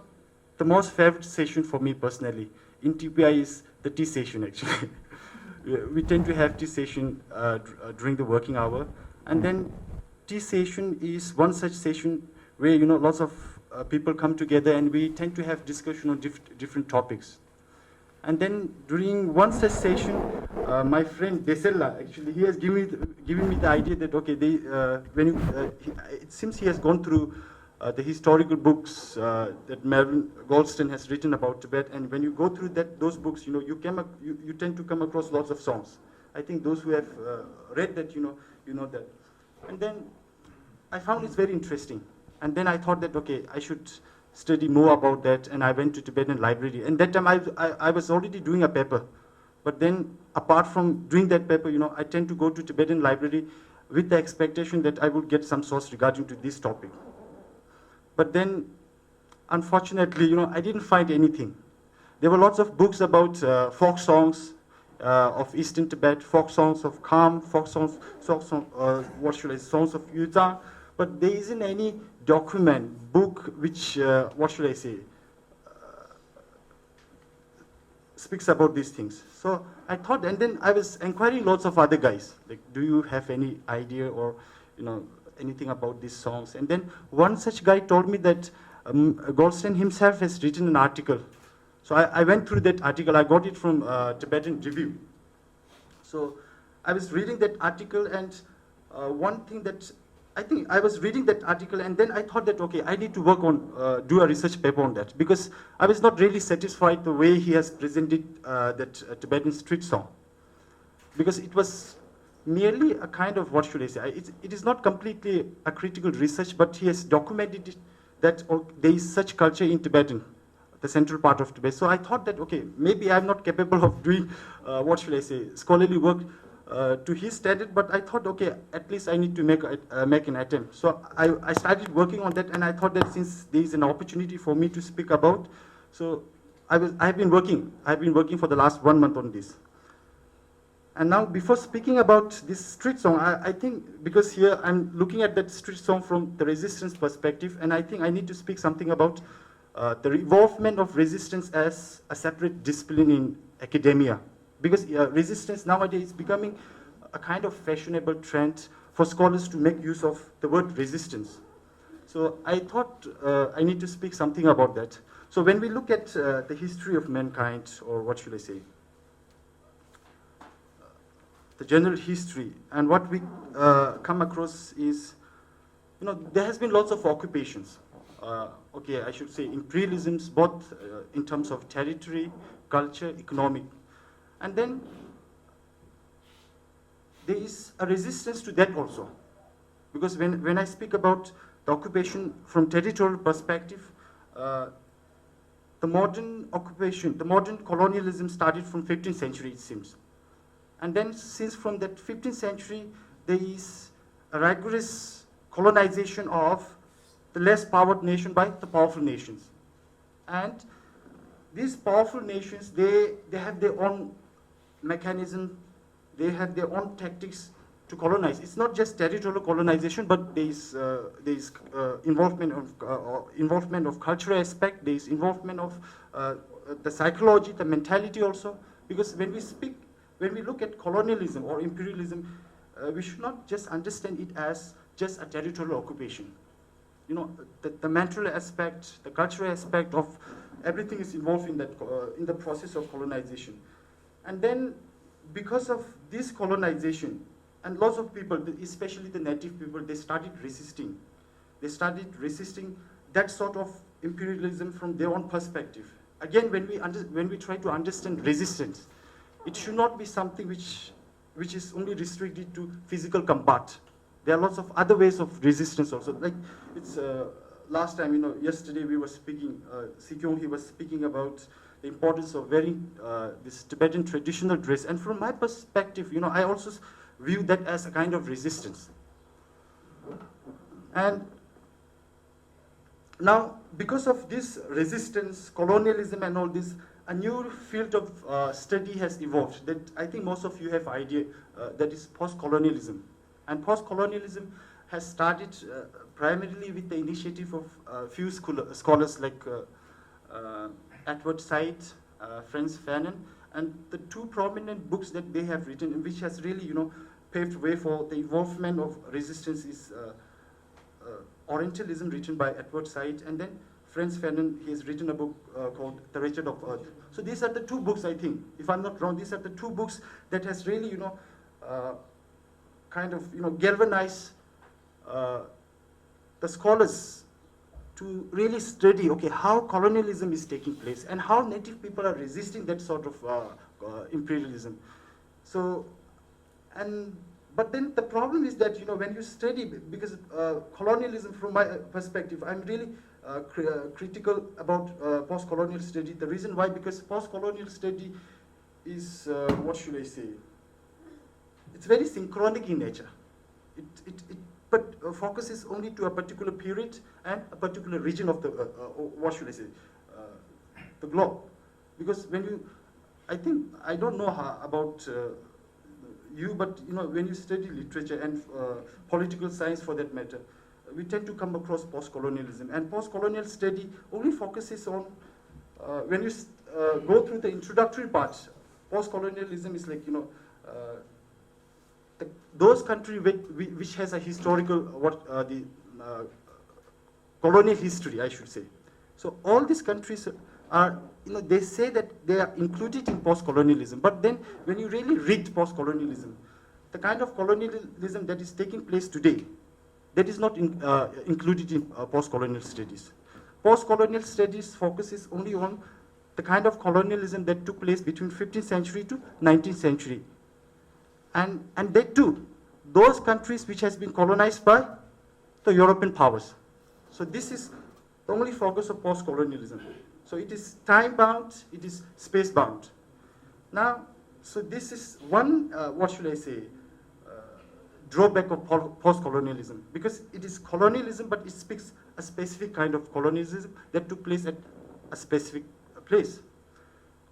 the most favorite session for me personally in T P I is the tea session. Actually, we we tend to have tea session uh, dr- uh, during the working hour, and then tea session is one such session where, you know, lots of uh, people come together and we tend to have discussion on diff- different topics. And then during one such session, uh, my friend Desella, actually, he has given me, the, given me the idea that, okay, they, uh, when you, uh, he, it seems he has gone through uh, the historical books uh, that Melvin Goldstein has written about Tibet. And when you go through that, those books, you know, you, came, ac- you, you tend to come across lots of songs. I think those who have uh, read that, you know, you know that. And then I found it's very interesting. And then I thought that, okay, I should study more about that. And I went to Tibetan library. And that time I, I, I was already doing a paper. But then, apart from doing that paper, you know, I tend to go to Tibetan library with the expectation that I would get some source regarding to this topic. But then, unfortunately, you know, I didn't find anything. There were lots of books about uh, folk songs uh, of Eastern Tibet, folk songs of Kham, folk songs, folk song, uh, what should I say, songs of Yuzang, but there isn't any document, book, which, uh, what should I say, speaks about these things. So I thought, and then I was inquiring lots of other guys, like, do you have any idea or, you know, anything about these songs? And then one such guy told me that um, Goldstein himself has written an article. So I, I went through that article. I got it from uh, Tibetan Review. So I was reading that article, and uh, one thing that I think I was reading that article, and then I thought that, okay, I need to work on, uh, do a research paper on that, because I was not really satisfied the way he has presented uh, that uh, Tibetan street song, because it was merely a kind of, what should I say? I- It's, it is not completely a critical research, but he has documented it that, oh, there is such culture in Tibetan, the central part of Tibet. So I thought that, okay, maybe I'm not capable of doing, uh, what should I say, scholarly work uh, to his standard, but I thought, okay, at least I need to make a, uh, make an attempt. So I, I started working on that, and I thought that since there is an opportunity for me to speak about, so I was I have been working I have been working for the last one month on this. And now, before speaking about this street song, I, I think, because here I'm looking at that street song from the resistance perspective, and I think I need to speak something about uh, the evolvement of resistance as a separate discipline in academia. Because uh, resistance nowadays is becoming a kind of fashionable trend for scholars to make use of the word resistance. So I thought uh, I need to speak something about that. So when we look at uh, the history of mankind, or what should I say, the general history, and what we uh, come across is, you know, there has been lots of occupations. uh, okay, I should say imperialisms, both uh, in terms of territory, culture, economic. And then there is a resistance to that also. Because when, when I speak about the occupation from territorial perspective, uh, the modern occupation, the modern colonialism started from fifteenth century, it seems. And then since from that fifteenth century, there is a rigorous colonization of the less powered nation by the powerful nations. And these powerful nations, they, they have their own mechanism, they have their own tactics to colonize. It's not just territorial colonization, but there is, uh, there is uh, involvement of uh, uh, involvement of cultural aspect. There is involvement of uh, the psychology, the mentality also. Because when we speak, when we look at colonialism or imperialism, uh, we should not just understand it as just a territorial occupation. You know, the, the mental aspect, the cultural aspect of everything is involved in that uh, in the process of colonization. And then, because of this colonization, and lots of people, especially the native people, they started resisting. They started resisting that sort of imperialism from their own perspective. Again, when we under, when we try to understand resistance, it should not be something which which is only restricted to physical combat. There are lots of other ways of resistance also. Like it's uh, last time, you know, yesterday we were speaking. Uh, Sikyong, he was speaking about the importance of wearing uh, this Tibetan traditional dress, and from my perspective, you know, I also view that as a kind of resistance. And now, because of this resistance, colonialism, and all this, a new field of uh, study has evolved that I think most of you have idea uh, that is post-colonialism. And post-colonialism has started uh, primarily with the initiative of a uh, few school, scholars like uh, uh, Edward Said, uh, Frantz Fanon, and the two prominent books that they have written, which has really, you know, paved way for the involvement of resistance is uh, uh, Orientalism, written by Edward Said, and then Frantz Fanon, he has written a book uh, called The Wretched of Earth. So these are the two books, I think, if I'm not wrong, these are the two books that has really, you know, uh, kind of, you know, galvanized uh, the scholars to really study, okay, how colonialism is taking place and how native people are resisting that sort of uh, uh, imperialism. So and but then the problem is that, you know, when you study, because uh, colonialism, from my uh, perspective, I'm really uh, cri- uh, critical about uh, post-colonial study. The reason why, because post-colonial study is uh, what should I say? It's very synchronic in nature. It it, it but uh, focuses only to a particular period and a particular region of the uh, uh, what should I say, uh, the globe. Because when you, I think, I don't know how, about uh, you, but, you know, when you study literature and uh, political science for that matter, we tend to come across post-colonialism, and post-colonial study only focuses on uh, when you uh, go through the introductory part. Post-colonialism is like, you know, uh, the, those country which, which has a historical, what uh, the uh, colonial history, I should say. So all these countries are, you know, they say that they are included in post-colonialism. But then when you really read post-colonialism, the kind of colonialism that is taking place today, that is not in, uh, included in uh, post-colonial studies. Post-colonial studies focuses only on the kind of colonialism that took place between fifteenth century to nineteenth century. And, and that too, those countries which has been colonized by the European powers. So this is the only focus of post-colonialism. So it is time-bound, it is space-bound. Now, so this is one, uh, what should I say, uh, drawback of post-colonialism, because it is colonialism, but it speaks a specific kind of colonialism that took place at a specific place.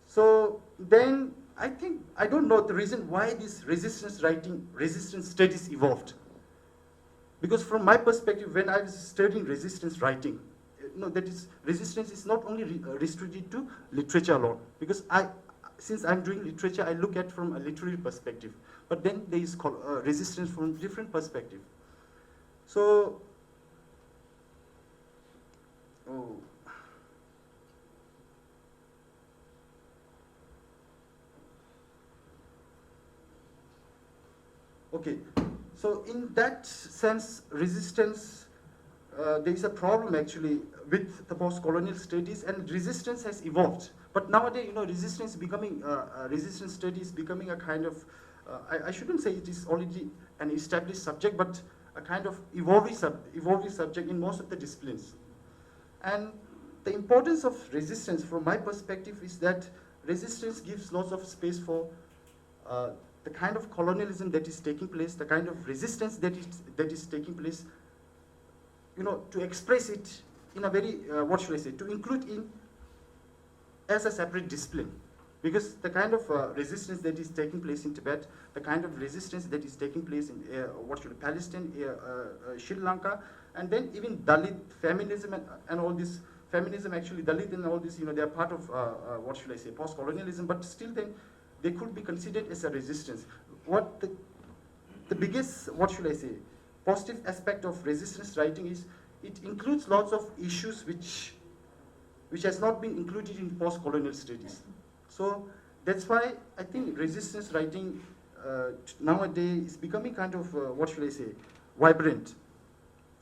So then I think, I don't know the reason why this resistance writing, resistance studies evolved. Because from my perspective, when I was studying resistance writing, you know, that is, resistance is not only re- uh, restricted to literature alone. Because I, since I'm doing literature, I look at from a literary perspective. But then there is col- uh, resistance from different perspective. So, oh, okay, so in that sense, resistance Uh, there is a problem actually with the post-colonial studies, and resistance has evolved. But nowadays, you know, resistance becoming uh, uh, resistance studies becoming a kind of uh, I, I shouldn't say it is already an established subject, but a kind of evolving sub- evolving subject in most of the disciplines. And the importance of resistance, from my perspective, is that resistance gives lots of space for uh, the kind of colonialism that is taking place, the kind of resistance that is that is taking place, you know, to express it in a very uh, what should I say, to include in as a separate discipline, because the kind of uh, resistance that is taking place in Tibet, the kind of resistance that is taking place in uh, what should Palestine, uh, uh, uh, Sri Lanka, and then even Dalit feminism and, and all this feminism, actually Dalit and all this, you know, they are part of uh, uh, what should I say, post-colonialism, but still then they could be considered as a resistance. What the, the biggest, what should I say, positive aspect of resistance writing is it includes lots of issues which which has not been included in post-colonial studies. So that's why I think resistance writing uh, nowadays is becoming kind of uh, what should I say, vibrant.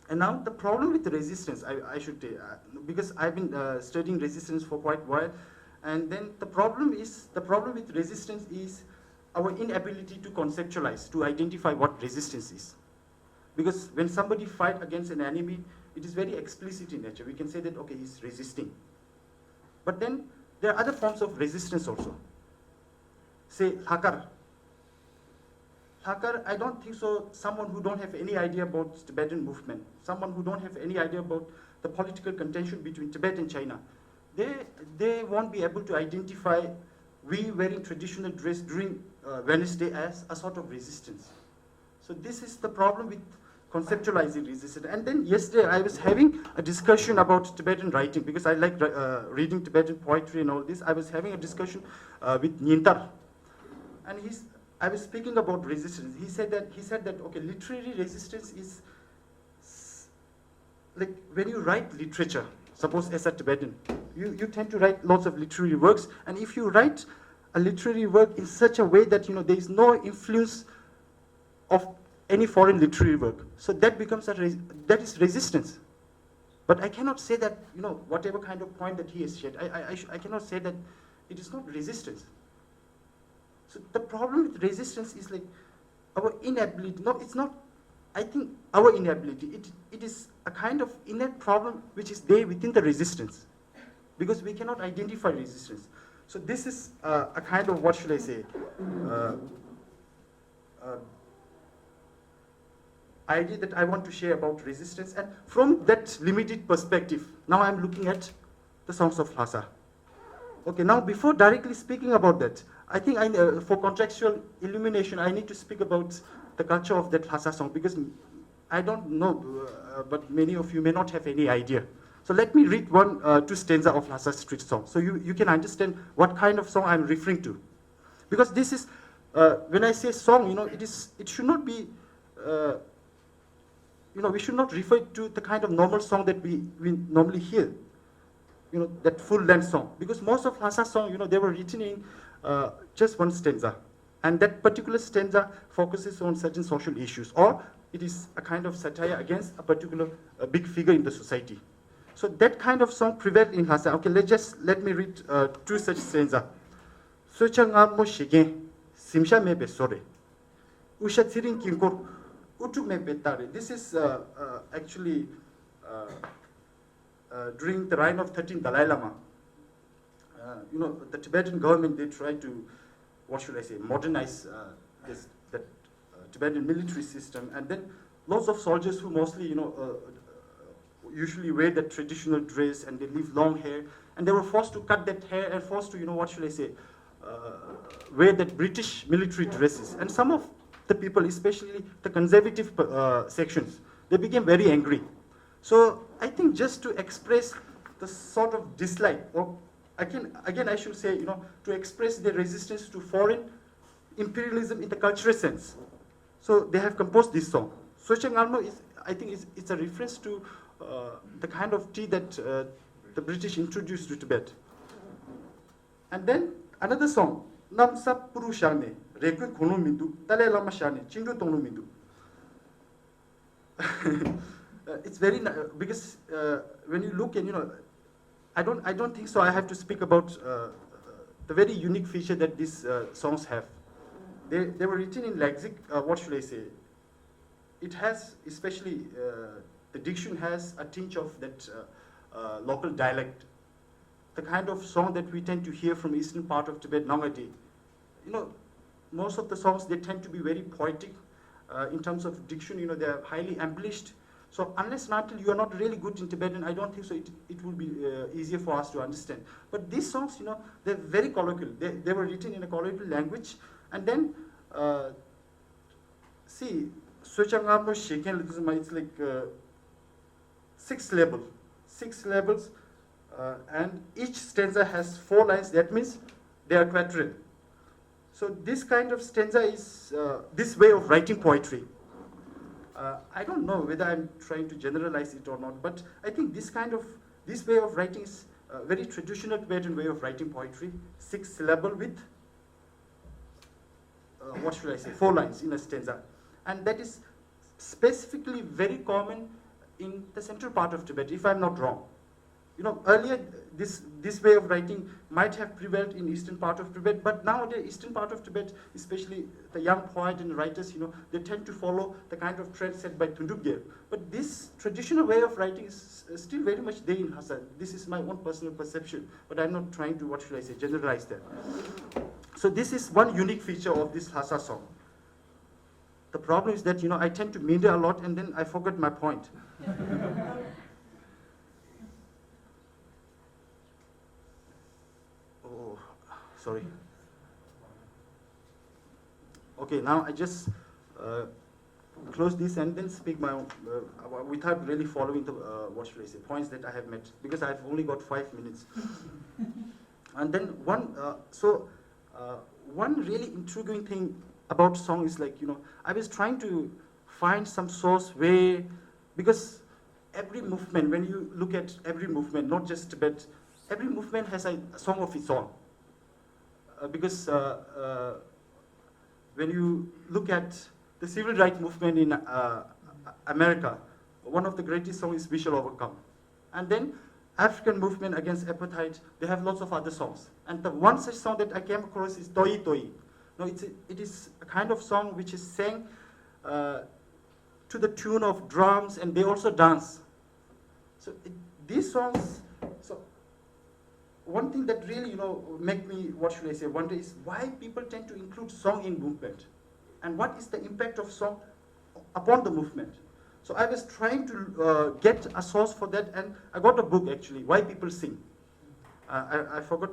And now the problem with resistance, I, I should say, uh, because I've been uh, studying resistance for quite a while, and then the problem is the problem with resistance is our inability to conceptualize, to identify what resistance is. Because when somebody fight against an enemy, it is very explicit in nature. We can say that, okay, he's resisting. But then there are other forms of resistance also. Say, Lhakar. Lhakar, I don't think so. Someone who don't have any idea about Tibetan movement, someone who don't have any idea about the political contention between Tibet and China, they they won't be able to identify we wearing traditional dress during uh, Wednesday as a sort of resistance. So this is the problem with conceptualizing resistance. And then yesterday I was having a discussion about Tibetan writing because I like uh, reading Tibetan poetry and all this. I was having a discussion uh, with Nyingtar, and he's I was speaking about resistance. He said that he said that okay, literary resistance is like when you write literature, suppose as a Tibetan, you, you tend to write lots of literary works, and if you write a literary work in such a way that you know there is no influence of any foreign literary work, so that becomes a res- that is resistance. But I cannot say that you know whatever kind of point that he has shared, I I, I, sh- I cannot say that it is not resistance. So the problem with resistance is like our inability. No, it's not. I think our inability. It it is a kind of innate problem which is there within the resistance, because we cannot identify resistance. So this is uh, a kind of what should I say? Uh, uh, idea that I want to share about resistance. And from that limited perspective, now I'm looking at the songs of Lhasa. Okay, now before directly speaking about that, I think I, uh, for contextual illumination, I need to speak about the culture of that Lhasa song because I don't know, uh, but many of you may not have any idea. So let me read one, uh, two stanza of Lhasa street song, so you, you can understand what kind of song I'm referring to. Because this is, uh, when I say song, you know, it is, it should not be, uh, you know, we should not refer to the kind of normal song that we, we normally hear, you know, that full length song. Because most of Lhasa song, you know, they were written in uh, just one stanza. And that particular stanza focuses on certain social issues, or it is a kind of satire against a particular uh, big figure in the society. So that kind of song prevailed in Lhasa. Okay, let's just, let me read uh, two such stanza. སོས་ཆ་མངར་མོ་བཞེས་མཁན། གཟིམ་ཤག་མེད་པའི་བཟོ་རེད། དབུ་ཞྭ་ཚེ་རིང་དཀྱིལ་འཁོར། དབུ་ཕྲུག་མེད་པའི་རྟགས་རེད། This is uh, uh, actually uh, uh, during the reign of thirteenth Dalai Lama. Uh, you know, the Tibetan government, they tried to, what should I say, modernize uh, this that uh, Tibetan military system, and then lots of soldiers who mostly, you know, uh, usually wear that traditional dress and they leave long hair, and they were forced to cut that hair and forced to, you know, what should I say, uh, wear that British military dresses. And some of the people, especially the conservative uh, sections, they became very angry. So I think just to express the sort of dislike, or again, again I should say, you know, to express their resistance to foreign imperialism in the cultural sense. So they have composed this song. སོས་ཆ་མངར་མོ is, I think, is, it's a reference to uh, the kind of tea that uh, the British introduced to Tibet. And then another song, གནམ་ས་སྤུ་རུ་བཞག་ནས་རས་གོས་གོན་ལོང་མི་འདུག་ཏཱ་ལའི་བླ་མ་བཞག་ནས་བཅིངས་འགྲོལ་གཏོང་ལོང་མི་འདུག Uh, it's very ni- uh, because uh, when you look and you know, I don't I don't think so. I have to speak about uh, uh, the very unique feature that these uh, songs have. They they were written in Lexic. Uh, what should I say? It has especially uh, the diction has a tinge of that uh, uh, local dialect, the kind of song that we tend to hear from eastern part of Tibet nowadays. You know, most of the songs, they tend to be very poetic uh, in terms of diction. You know, they are highly embellished. So unless and until you are not really good in Tibetan, I don't think so. It, it will be uh, easier for us to understand. But these songs, you know, they're very colloquial. They, they were written in a colloquial language, and then uh, see, Socha Ngamo Sheken, it's like uh, six syllable, six syllables, uh, and each stanza has four lines. That means they are quatrain. So this kind of stanza is uh, this way of writing poetry. Uh, I don't know whether I'm trying to generalize it or not, but I think this kind of this way of writing is a very traditional Tibetan way of writing poetry, six syllable with uh, what should I say, four lines in a stanza. And that is specifically very common in the central part of Tibet, if I'm not wrong. You know, earlier this this way of writing might have prevailed in eastern part of Tibet, but nowadays eastern part of Tibet, especially the young poet and writers, you know, they tend to follow the kind of trend set by Thundrup Gyel. But this traditional way of writing is uh, still very much there in Lhasa. This is my own personal perception, but I'm not trying to, what should I say, generalize that. So this is one unique feature of this Lhasa song. The problem is that, you know, I tend to meander a lot and then I forget my point. Oh, sorry. Okay, now I just uh, close this and then speak my own, uh, without really following the, uh, what should I say, points that I have made, because I've only got five minutes. And then one, uh, so uh, one really intriguing thing about song is, like, you know, I was trying to find some source where, because every movement, when you look at every movement, not just Tibet, every movement has a song of its own. Uh, because uh, uh, when you look at the civil rights movement in uh, America, one of the greatest songs is We Shall Overcome. And then African movement against apartheid, they have lots of other songs. And the one such song that I came across is Toi Toi. No, it's a, it is a kind of song which is sang uh, to the tune of drums, and they also dance. So it, these songs, so one thing that really, you know, make me, what should I say, wonder is why people tend to include song in movement, and what is the impact of song upon the movement. So I was trying to uh, get a source for that, and I got a book actually, Why People Sing. Uh, I, I forgot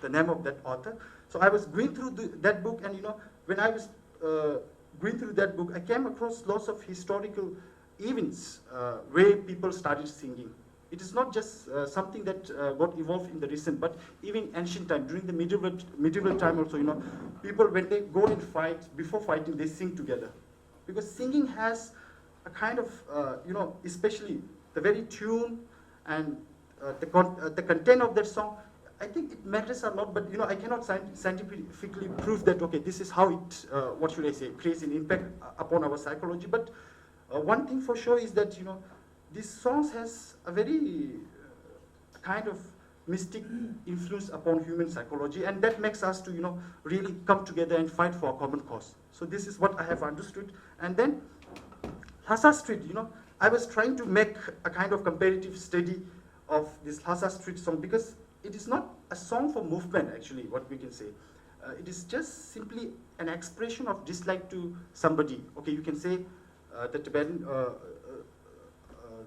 the name of that author. So I was going through the, that book, and you know, when I was uh, going through that book, I came across lots of historical events uh, where people started singing. It is not just uh, something that uh, got evolved in the recent, but even ancient time, during the medieval medieval time also, you know, people, when they go and fight, before fighting, they sing together, because singing has a kind of, uh, you know, especially the very tune and uh, the con- uh, the content of that song. I think it matters a lot, but you know, I cannot scient- scientifically prove that, okay, this is how it, uh, what should I say, creates an impact uh, upon our psychology. But uh, one thing for sure is that, you know, these songs has a very uh, kind of mystic influence upon human psychology, and that makes us to, you know, really come together and fight for a common cause. So this is what I have understood. And then Lhasa Street, you know, I was trying to make a kind of comparative study of this Lhasa Street song, because it is not a song for movement, actually, what we can say. Uh, it is just simply an expression of dislike to somebody. Okay, you can say uh, the Tibetan, uh, uh, uh,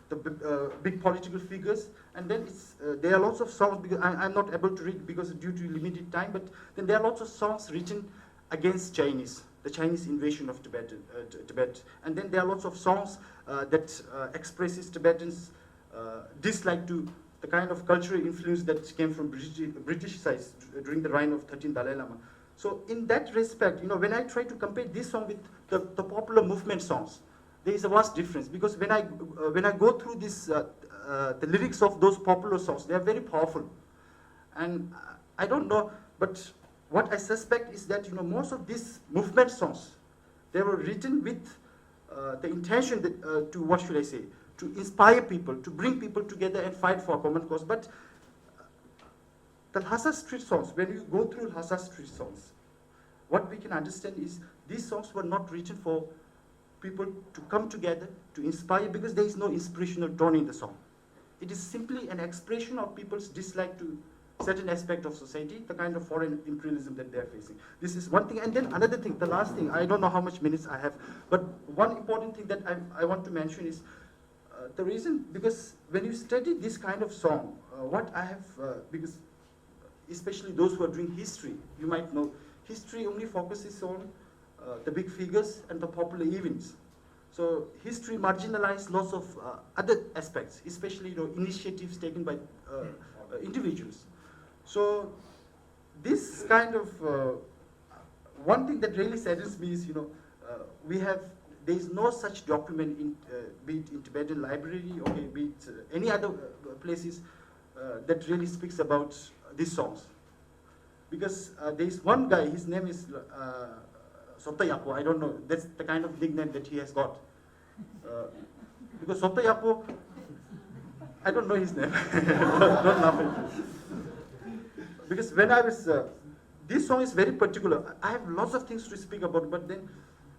the b- uh, big political figures. And then it's, uh, there are lots of songs, because I, I'm not able to read because due to limited time, but then there are lots of songs written against Chinese, the Chinese invasion of Tibet, uh, T- Tibet. And then there are lots of songs uh, that uh, expresses Tibetans' uh, dislike to the kind of cultural influence that came from British, British side during the reign of thirteenth Dalai Lama. So in that respect, you know, when I try to compare this song with the, the popular movement songs, there is a vast difference, because when I uh, when I go through this uh, uh, the lyrics of those popular songs, they are very powerful, and I don't know, but what I suspect is that, you know, most of these movement songs, they were written with uh, uh, the intention that, uh, to, what should I say, to inspire people, to bring people together and fight for a common cause. But the Lhasa street songs, when you go through Lhasa street songs, what we can understand is these songs were not written for people to come together, to inspire, because there is no inspirational tone in the song. It is simply an expression of people's dislike to certain aspect of society, the kind of foreign imperialism that they are facing. This is one thing. And then another thing, the last thing, I don't know how much minutes I have, but one important thing that I, I want to mention is, uh, the reason, because when you study this kind of song, uh, what I have, uh, because especially those who are doing history, you might know, history only focuses on, uh, the big figures and the popular events. So history marginalized lots of, uh, other aspects, especially, you know, initiatives taken by, uh, uh, individuals. So this kind of, uh, one thing that really saddens me is, you know, uh, we have, there is no such document in, uh, be it in Tibetan library, okay, be it, uh, any other, uh, places, uh, that really speaks about these songs. Because, uh, there is one guy, his name is, uh, Sota Yapo. I don't know. That's the kind of nickname that he has got. Uh, because Sota Yapo, I don't know his name. Don't laugh at me. Because when I was, uh, this song is very particular. I have lots of things to speak about, but then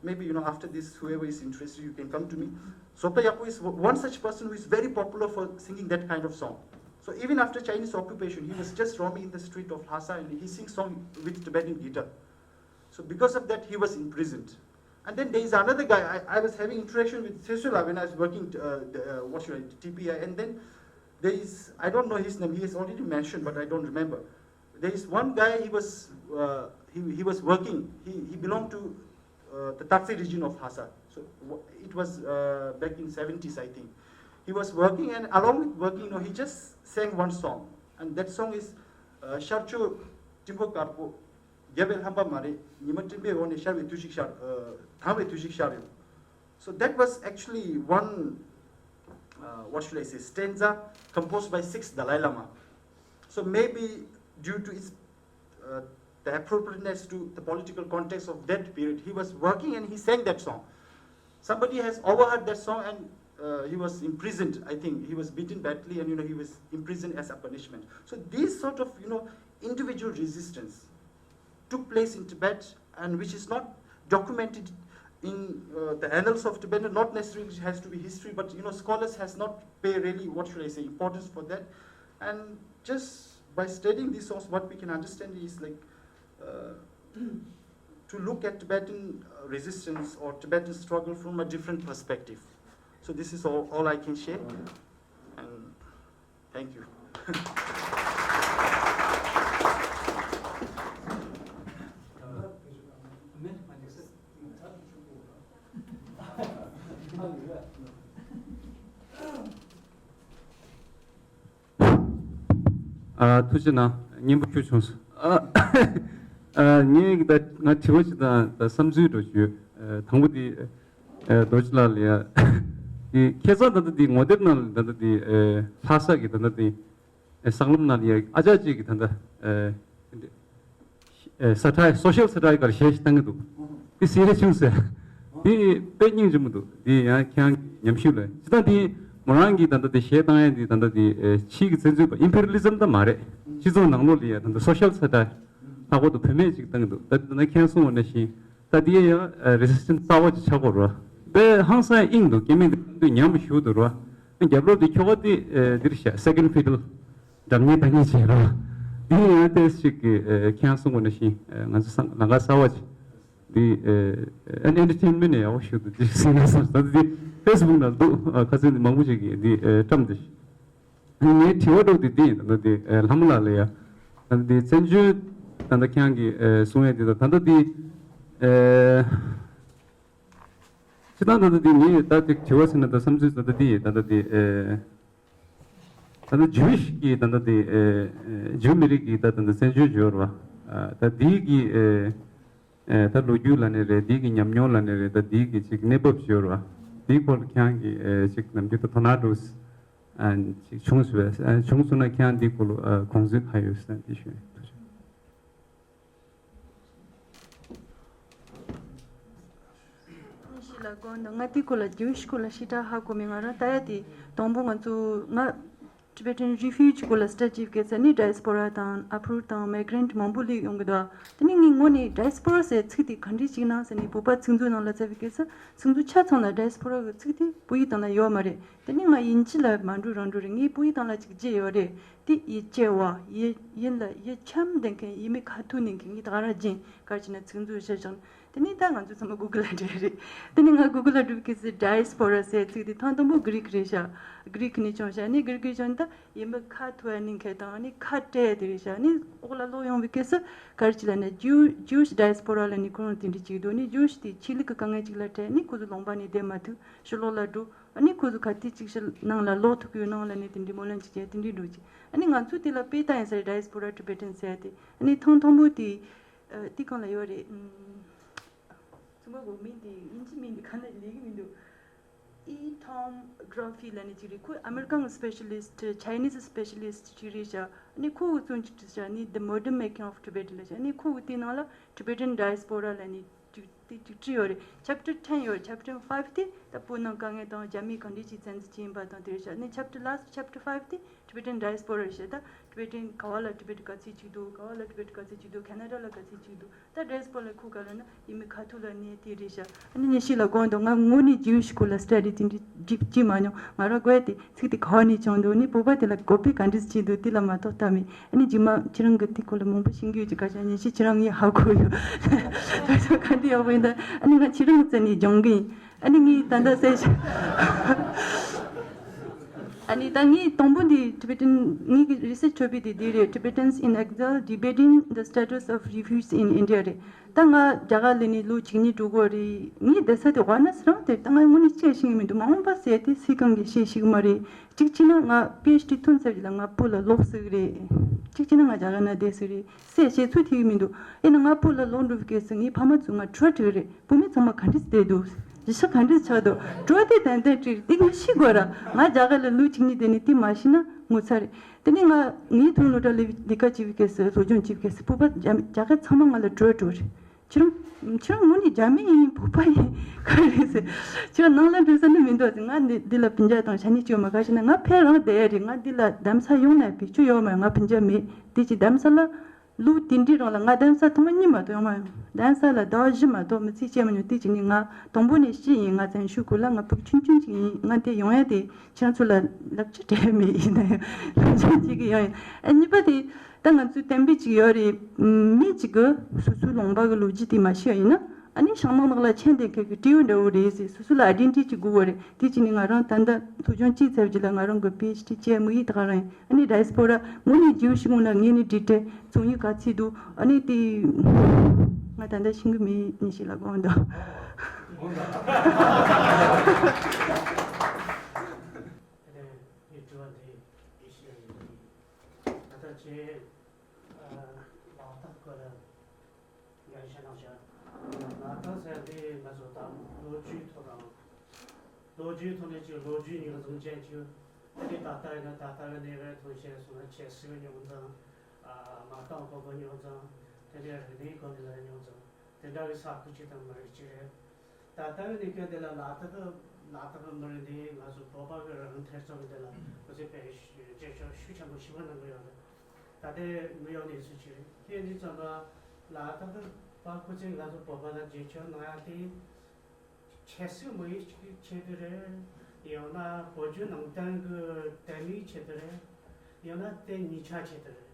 maybe, you know, after this, whoever is interested, you can come to me. Sota Yapo is one such person who is very popular for singing that kind of song. So even after Chinese occupation, he was just roaming in the street of Lhasa and he sings song with Tibetan guitar. So because of that, he was imprisoned. And then there is another guy. I, I was having interaction with Sesula when I was working, uh, the, uh, what should I, T P I. And then there is, I don't know his name. He has already mentioned, but I don't remember. There is one guy. He was, uh, he, he was working. He, he belonged to, uh, the Tatse region of Lhasa. So w- it was, uh, back in seventies, I think. He was working, and along with working, you know, he just sang one song, and that song is, uh, Sharcho Timbo Karpo. རྒྱལ་བའི་ལྷམ་པ་མ་རེད། ཉི་མ་སྤྲིན་པའི་འོག་ནས་ཤར་བའི་དུས་ཤིག་ཤར། ཨ། དྭངས་བའི་དུས་ཤིག་ཤར་ཡོང་། So that was actually one, uh, what should I say, stanza composed by sixth Dalai Lama. So maybe due to its, uh, the appropriateness to the political context of that period, he was working and he sang that song. Somebody has overheard that song and, uh, he was imprisoned. I think he was beaten badly and, you know, he was imprisoned as a punishment. So these sort of, you know, individual resistance took place in Tibet and which is not documented in, uh, the annals of Tibet. Not necessarily it has to be history, but, you know, scholars has not pay really, what should I say, importance for that. And just by studying these songs, what we can understand is, like, uh, to look at Tibetan, uh, resistance or Tibetan struggle from a different perspective. So this is all, all I can share. And thank you. ཨ། ཐུགས་རྗེ་གནང་། སྙན་པོ་ཞུ་བྱུང་སོང་། ཨ། ཨ། ངས་ད་ང་དྲི་བ་ཞིག་དང་ད་བསམ་ཚུལ་འདྲ་ཞིག་ཡོད། ཨ། དང་པོ་དེ། ཨ། རྡོ་རྗེ་ལགས་ལ་ཡ། དེ་ཁ་སང་ད་ལྟ་དེ་ངོ་དེབ་ནང་ལ་ད་ལྟ་དེ། ཨ། ལྷ་ས་གི་ད་ལྟ་དེ། ཨ། སྲང་ལམ་ནང་ལ་ཡ་ཨ་ཅག་ཅིག་གིས་ད་ལྟ། ཨ། ཨེ། ས་ཁྲའི་སོ་ཤལ་ས་ཁྲའི་སྒང་གཞས་ཤིག་བཏང་གི་འདུག་དེ་གཟིགས་ཡས་བྱུང་སོང་། དེ་དཔེ་སྙིང་རྗེ་མོ་འདུག་དེ་ཡང་ཁྱེད་རང་ཉམས་ཞིབ་ལ། སྤྱིར་བཏང་དེ་མོ་རང་གིས་ད་ལྟ་དེ་གཞས་བཏང་ཡས་དེ་ད་ལྟ་དེ། ཨེ། ཕྱིའི་གི་བཙན་འཛུལ་པ། ཨིམ་པི་རི་ཡལ་ལི་ཛམ་ད་མ་རེད། སྤྱི་ཚོགས་ནང་ལོགས་ལ་ཡ་ད་ལྟ་སོ་ཤལ་ས་ཁྲ། ལྷག་པར་དུ་བུད་མེད་ཅིག་བཏང་གི་འདུག་ད་དེ་ད་ལྟ་ཁྱེད་རང་གསུངས་པ་ནང་བཞིན་ད་དེ་ཡང་རེ་ཟི་སི་ཊན་སི་རྩ་བ་ཅིག་ཆགས་ཀྱི་ཡོད་རེད་པ། དཔེ་ཧང་སང་དབྱིངས་འདུག་སྐྱེ་དམན་དེ་ཉམས་ཞུ་འདུག་རེད་པ། རྒྱབ་ལོགས་དེ་ཁྱོ་ག་དེ། ཨེ། འདིར་བཞག་སེ་ཀེན་ཌི་ཕི་ཌལ། སྒྲ་སྙན་བདག་ཉིད་བྱས་རོགས། འདི་ཡང་ཏོག་ཙམ་ཅིག་གི། ཨ། ཁྱེད་རང་གསུངས་པ་ནང་བཞིན། ཨ། ང་ཚོ་ལམ་ཁ་གསར་པ་ཅིག་འདི། ཨ། ཨེན་ཊར་ཊེན་མེན་ཊི་ཡག་པོ་ཞིག་འདུག་ཅིག་ཟེར་ནས་སོང་། ད་འདི་ཕེ་སི་བུག་ནང་འདུག་ཨ། ཁ་སང་འདི་མང་པོ་ཞིག་གིས་འདི། ཨ། བཀྲམ་འདུག་ངའི་དྲི་བ་འདྲ་པོ་དེ་འདི་ཡིན། ད་ལྟ་འདི། ཨ། ལྷ་མོ་ལགས་ལ་ཡ། ད་ལྟ་འདི་བཙན་བྱོལ་ད་ལྟ་ཁྱེད་རང་གིས། ཨ། གསུང་ཡས་འདི་དང་ད་ལྟ་འདི། ཨ། སྤྱིར་བཏང་ད་ལྟ་འདི་ངས་ད་ཅིག་དྲི་བ་ཟེར་ན་ད་བསམ་ཚུལ་ད་ལྟ་འདི་ཡིན། ད་ལྟ་འདི། ཨ། ད་ལྟ་ཇུའི་ཤི་གི་ད་ལྟ་དེ། ཨེ། ཨེ། ཇུའུ་མི་རིགས་ཀྱི་ད་ལྟ་བཙན་བྱོལ་འབྱོར་བ། ཨ། ད་འདི་གི། ཨེ། ཨེ། ད་ལོ་རྒྱུས་ལབ་ནའི་རེད། འདི་གི་ཉམས་མྱོང་ལབ་ནའི་རེད། ད་འདི་གི་ཅིག་གནས་བབ་འབྱོར་བ། འདིའི་སྐོར་ལ་ཁྱེད་རང་གིས། ཨེ། ཅིག་ནམ་རྒྱུན་ད་དོ་སྣང་འགྲོ། ཨ། ཅིག་བྱུང་སོང་བས། ཨ། བྱུང་སོང་ན་ཁྱེད་རང་འདིའི་སྐོར་ལ། ཨ། དགོངས་ཚུལ་ག་ཡོད་ཟེར་ན་འདི་ཞུ་ཡིན། ཐུགས་རྗེ་ཆེ། ཐུགས་རྗེ་ཆེ། དགོངས་དག་ང་དེའི་སྐོར་ལ་རྒྱུ་ཤི་སྐོར་ལ་ཞེ་དྲག་ཧ་གོ་མེད། ང་རང་ད་ཡ་དེ་དང་པོ་ང་ཚོ་ང་Tibetan refugee སྐོར་ལ་study བྱེད་སྐབས་ནི་diaspora དང་uproot དང་migrant མང་པོ་སླེབས་ཡོང་གི་འདུག་དེ་ནི་ངས་ངོ་ནས་diaspora ཟེར་ཚིག་དེ་ག་འདྲས་ཅིག་ནང་ཟེར་ནས་བོད་པ་ཚིག་མཛོད་ནང་ལ་བཙལ་བའི་སྐབས་སུ་ཚིག་མཛོད་ཆ་ཚང་ལ་diaspora གི་ཚིག་དེ་བོད་ཡིག་སྟེང་ལ་ཡོད་མ་རེད། དེ་ནི་ང་དབྱིན་ཇི་ལ་མ་འགྲོ་རང་འགྲོ་རེད། ངས་བོད་ཡིག་སྟེང་ལ་ཅིག་བརྗེས་ཡོད་རེད། དེ་ཡིད་ཆེས་པ་ཡིད་ཡིད་ལ་ཡིད་ཆེམ་ལྡན་མཁན་ཡིད་མི་ཁ་ཐུག་ནས་མཁན་ངས་ད་ག་རང་སྦྱིན་གར་བྱས་ན་ཚིག་མཛོད་བཞི་བཞག་དེ་ནས་ད་ང་ཚོ་ཚང་མ་Google ལ་འགྲོ་རེད། དེ་ནས་ང་Google ལ་འགྲོ་བའི་སྐབས་སུ་diaspora ཟེར་ཚིག་དེ་ཐེངས་དང་པོ་Greek རེད་ཤག Greek ནས་བྱུང་ཤག་ནས་Greek རེད་བྱུང་ད་ཡིད་མི་ཁ་ཐུག་ནས་མཁན་དང་ནི་ཁ་བྲལ་དེ་རེད་ཤག་ནས་འོག་ལ་ལོག་ཡོང་བའི་སྐབས་སུ་གར་ཅི་ལ་ནི་Jew- Jewish diaspora ལ་ནི་ཁོ་རང་དེ་འདྲ་ཅིག་འདུག་ནི་Jewish དེ་ཆོས་ལུགས་ཀྱི་དཀའ་ངལ་ཅིག་ལ་འཕྲད་ནི་ཁོ་ཚོ་ལུང་པ་ནས་བསྡད་མ་ཐུབ་ཕྱི་ལོགས་ལ་འགྲོ། ཨ་ནི་ཁོ་ཚོ་ག་དུས་ཅིག་ཤར་ནང་ལ་ལོག་ཐུབ་ཀྱི་ཡོད་ནང་ལ་ནི་དེ་འདྲའི་སྨོན་ལམ་ཅིག་བྱས་དེ་འདྲའི་འགྲོ་ཅིག་ཨ་ནི་ང་ཚོ་དེ་ལ་དཔེ་ལྟ་ཡིན་ས་རེད། diaspora Tibetan ཟེར་ཡ་དེ་ཨ་ནི་ཐེངས་དང་པོ་དེ་ཨ་དེ་གང་ལ་ཡོད་རེད། ཨུམ། ཚང་མ་གོ་མིང་དེ་དབྱིན་ཇི་མིང་དེ་ག་ནས་ལེགས་ཀྱི་མི་འདུག E Tom Groffy ལབ་ནི་ཅིག་རེད། ཁོ་ཨ་མེ་རི་ཀའི་specialist Chinese specialist ཅིག་རེད་ཤག་ཨ་ནི་ཁོ་གི་རྩོམ་ཅིག་བྲིས་ཤག་ནི་The Modern Making of Tibet ལབ་ཤག་ཨ་ནི་ཁོ་གི་དེ་ནང་ལ་Tibetan diaspora ལབ་ནི་ཅིག་དེ་ཅིག་བྲིས་ཡོད་རེད། Chapter ten ཡོད་རེད། Chapter five དེ་ད་བོད་ནང་དཀའ་ངལ་དང་རྒྱ་མིས་གང་འདྲས་ཅིག་བཙན་འཛུལ་བྱས་ཡིན་པ་དང་དེ་རེད་ཤག་ནི་chapter last chapter five དེ་Tibetan diaspora རེད་ཤག་ད་Tibetan ག་བ་ལ་Tibet ག་ཚོད་ཅིག་འདུག་ག་བ་ལ་Tibet ག་ཚོད་ཅིག་འདུག Canada ལ་ག་ཚོད་ཅིག་འདུག་ད་diaspora ལ་ཁོ་ག་ལ་ན་ཡིད་མི་ཁ་ཐུག་ལ་གནས་དེ་རེད་ཤག་ཨ་ནི་ཉི་ཤུ་ལ་དགོངས་དག་ང་ངོ་ནས་Jewish སྐོར་ལ་study དེ་འདྲ་བགྱིས་མ་མྱོང་། ང་རང་དགོས་དེ་ཚིག་དེ་ག་བ་ནས་བྱུང་འདུག་ནི་བོད་པ་དེ་ལ་གོ་པི་ག་འདྲས་བྱས་འདུག་དེ་ལ་མ་གཏོགས་ལྟ་མེད། ཨ་ནི་རྗེས་མ་ཁྱེད་རང་གི་དེ་སྐོར་ལ་མང་པོ་ཤེས་ཀྱི་ཡོད་ཀྱི་སྐད་ཆ་ཉི་ཤུ་ཁྱེད་རང་ངས་ཧ་གོ་ཡོད། སྐད་ཆ་ག་འདྲ་ཡག་པོ་ཡིན་ད། ཨ་ནི་ང་ཁྱེད་རང་རྩ་ནས་སྦྱོང་གི་ཡིན། ཨ་ནི་ངས་ད་ལྟ་གསལ་བཤད། ཨ་ནི་ད་ངས་དང་པོ་འདི་Tibetan ངའི་གི་research topic དེ་འདི་རེད། Tibetans in Exile Debating the Status of Refugees in India རེད། ད་ང་རྒྱ་གར་ལ་ནི་ལོ་བཅུ་གཉིས་འགྲོ་གི་རེད། ངའི་བསྡད་ས་དེ་ཝཱ་ར་ཎ་སི་རང་དེ་ད་ང་དངོས་གནས་བཤད་ཤེས་ཀྱི་མི་འདུག་མ་འོངས་པ་ཟེར་དེ་སུས་གང་གིས་བཤད་ཤེས་ཀྱི་མ་རེད། གཅིག་བྱས་ན་ང་པི་ཨེཆ་ཌི་ཐོན་ཚར་རྗེས་ལ་ང་བོད་ལ་ལོག་སྲིད་ཀྱི་རེད། གཅིག་བྱས་ན་ང་རྒྱ་གར་ནང་བསྡད་སྲིད་ཀྱི་རེད་ཟེར་བཤད་ཚུལ་ཐེབས་ཀྱི་མི་འདུག་ཡིན་ན་ང་བོད་ལ་ལོག་འགྲོ་བའི་སྐབས་སུ་ངའི་ཕ་མ་ཚོས་ང་བྲོ་བ་དྲུག་རེད། བུད་མེད་ཚང་མ་ག་འདྲས་བསྡད་འདུག་གཞི་ཆགས་ག་འདྲས་ཆགས་འདུག་བྲོ་བ་དེ་ཏན་ཏན་དྲིས་དེ་ང་ཤི་དགོས་ར། ང་རྒྱ་གར་ལ་ལོ་གཅིག་གཉིས་བསྡད་ནས་དེ་མ་ཤི་ན་ངོ་ཚ་རེད། དེ་ནས་ང་ངའི་དུང་ལོ་གྲྭ་ལས་ལས་ཀ་བྱེད་པའི་སྐབས་སུ་སློབ་སྦྱོང་བྱེད་པའི་སྐབས་སུ་བོད་པ་རྒྱ་རྒྱ་གར་ཚང་མ་ང་ལ་བྲོ་བ་བྲོ་བ་རེད། ཁྱེད་རང་ཁྱེད་རང་ངོ་ནས་རྒྱ་མི་ཡིན་བོད་པ་ཡིན་ག་རེད་ཟེར། ཁྱེད་རང་ནང་ལ་འགྲོ་ས་ནི་མི་འདུག་ཟེར། ང་འདི་འདི་ལ་སྤུན་ཀྱག་དང་ཤ་ཉེ་སྐྱོ་མ་ག་ཞིག་ན་ང་ཕེབས་རང་བསྡད་ཡ་རེད། ང་འདི་ལ་གདམ་ས་ཡོང་ན་བེད་སྤྱོད་ཡོད་མ་རེད། ང་སྤུན་ཀྱག་མེད། དེ་ཅི་གདམ་ས་ལ་ལོ་དེ་འདྲའི་རིང་ལ་ང་གདམ་ས་ཐོག་མ་གཉིས་མ་གཏོགས་ཡོང་མ་ཡོང་། གདམ་ས་ལ་ཟླ་བ་བཞི་མ་གཏོགས་མི་ཚེ་སྐྱེལ་མ་མྱོང་། དེ་ཅི་ནི་ང་དང་པོ་ནས་ཤི་ཡིན། ང་བཙན་བྱོལ་ཁུལ་ལ་ང་ཕྲུ་གུ་ཆུང་ཆུང་ཅིག་ཡིན། ང་དེ་ཡོང་ཡ་དེ་ཁྱེད་རང་ཚོ་ལ་ལབ་རྒྱུ་དྲན་མེད་ཡིན་ན་ཡང་ལབ་རྒྱུ་གཅིག་གི་ཡོང་ཡིན། ཨ་གཉིས་པ་དེ་ད་ང་ཚོའི་གཏན་འབེབས་ཅིག་ཡོད་རེད། མི་གཅིག་གི་སོ་སོའི་ལུང་པ་གི་ལོ་རྒྱུས་དེ་མ་ཤེས་པ་ཡིན་ན་ཨ་ནི་ཤིང་ནགས་ནགས་ལ་ཆེན་ལྡན་མཁན་གྱི་སྤྲེའུ་འདྲ་བོ་རེད་ཟེར། སོ་སོ་ལ་ཨའི་ཌེན་ཊི་ཊི་ཅིག་དགོས་པ་རེད། དེ་ཅི་ནི་ང་རང་ད་ལྟ་སློབ་སྦྱོང་བྱས་ཚར་རྗེས་ལ་ང་རང་གི་པི་ཨེཆ་ཌི་བྱེད་དམིགས་ཡུལ་དེ་ག་རང་ཡིན། ཨ་ནི་ཌའི་སི་པོ་ར་ངོ་ནས་རྒྱུ་ཤིག་ངོ་ན་ངས་ནི་འབྲི་སྟེ་རྩོམ་ཡིག་ག་ཚིག་འདུག་ཨ་ནི་དེ་ང་ད་ལྟ་ཤེས་ཀྱི་མེད། ཉིན་ཞིག་ལ་དགོངས་དག་དེ་ནས་ངའི་དྲི་བ་འདི་ཡིན་ཞེས་ཡིན། ད་ལྟ་ཁྱེད་ལག་རྟགས་སྐོར་ལ་འགན་བཞེས་གནང་བྱ། ལག་རྟགས་ཟེར་འདི་ང་ཚོ་དང་ལོ་རྒྱུས་ཐོག་དང་། ལོ་རྒྱུས་ཐོག་ནས་ཀྱི་ལོ་རྒྱུས་རྙོག་འཛིང་ཅན་གྱི་དེ་ནི་ད་ལྟ་ཡིན་ན་ད་ལྟ་གི་གནས་བབ་ཐོག་བཤད་སོང་ན་ཆབ་སྲིད་རྙོག་འཛིང་། མ་རྟགས་བོད་པ་རྙོག་འཛིང་། དེ་ནས་རིག་གནས་སྐོར་ནས་ལ་རྙོག་འཛིང་། དེ་འདྲ་གི་ས་ཁུལ་གཅིག་དང་མི་རིགས་གཅིག་རེད། ད་ལྟ་གི་གནས་སྐབས་འདི་ལ་ལག་རྟགས་ལག་རྟགས་མི་རིགས་འདི་ང་ཚོ་བོད་པ་གི་རང་ཐེ་ཚོམ་འདི་ལ་ཁོ་ཚོས་དཔེ་རྗེས་ཕྱོགས་ཤུགས་ཆེན་པོ་ཞིག་གནང་གི་ཡོད་རེད། ད་ལྟའི་དངོས་ཡོད་གནས་ཚུལ་གཅིག་རེད། དེ་འདི་ཙམ་པ་ལག་རྟགས་པ་ཁོ་ཚོས་ང་ཚོ་བོད་པ་ལ་རྗེས་ཕྱོགས་གནང་ཡ་དེ། ཆབ་སྲིད་དམིགས་ཡུལ་གཅིག་ཆེད་དུ་རེད། ཡང་ན་བོད་བརྒྱུད་ནང་བསྟན་གྱི་དད་མོས་ཆེད་དུ་རེད། ཡང་ན་དེ་གཉིས་ཆ་ཆེད་དུ་རེད།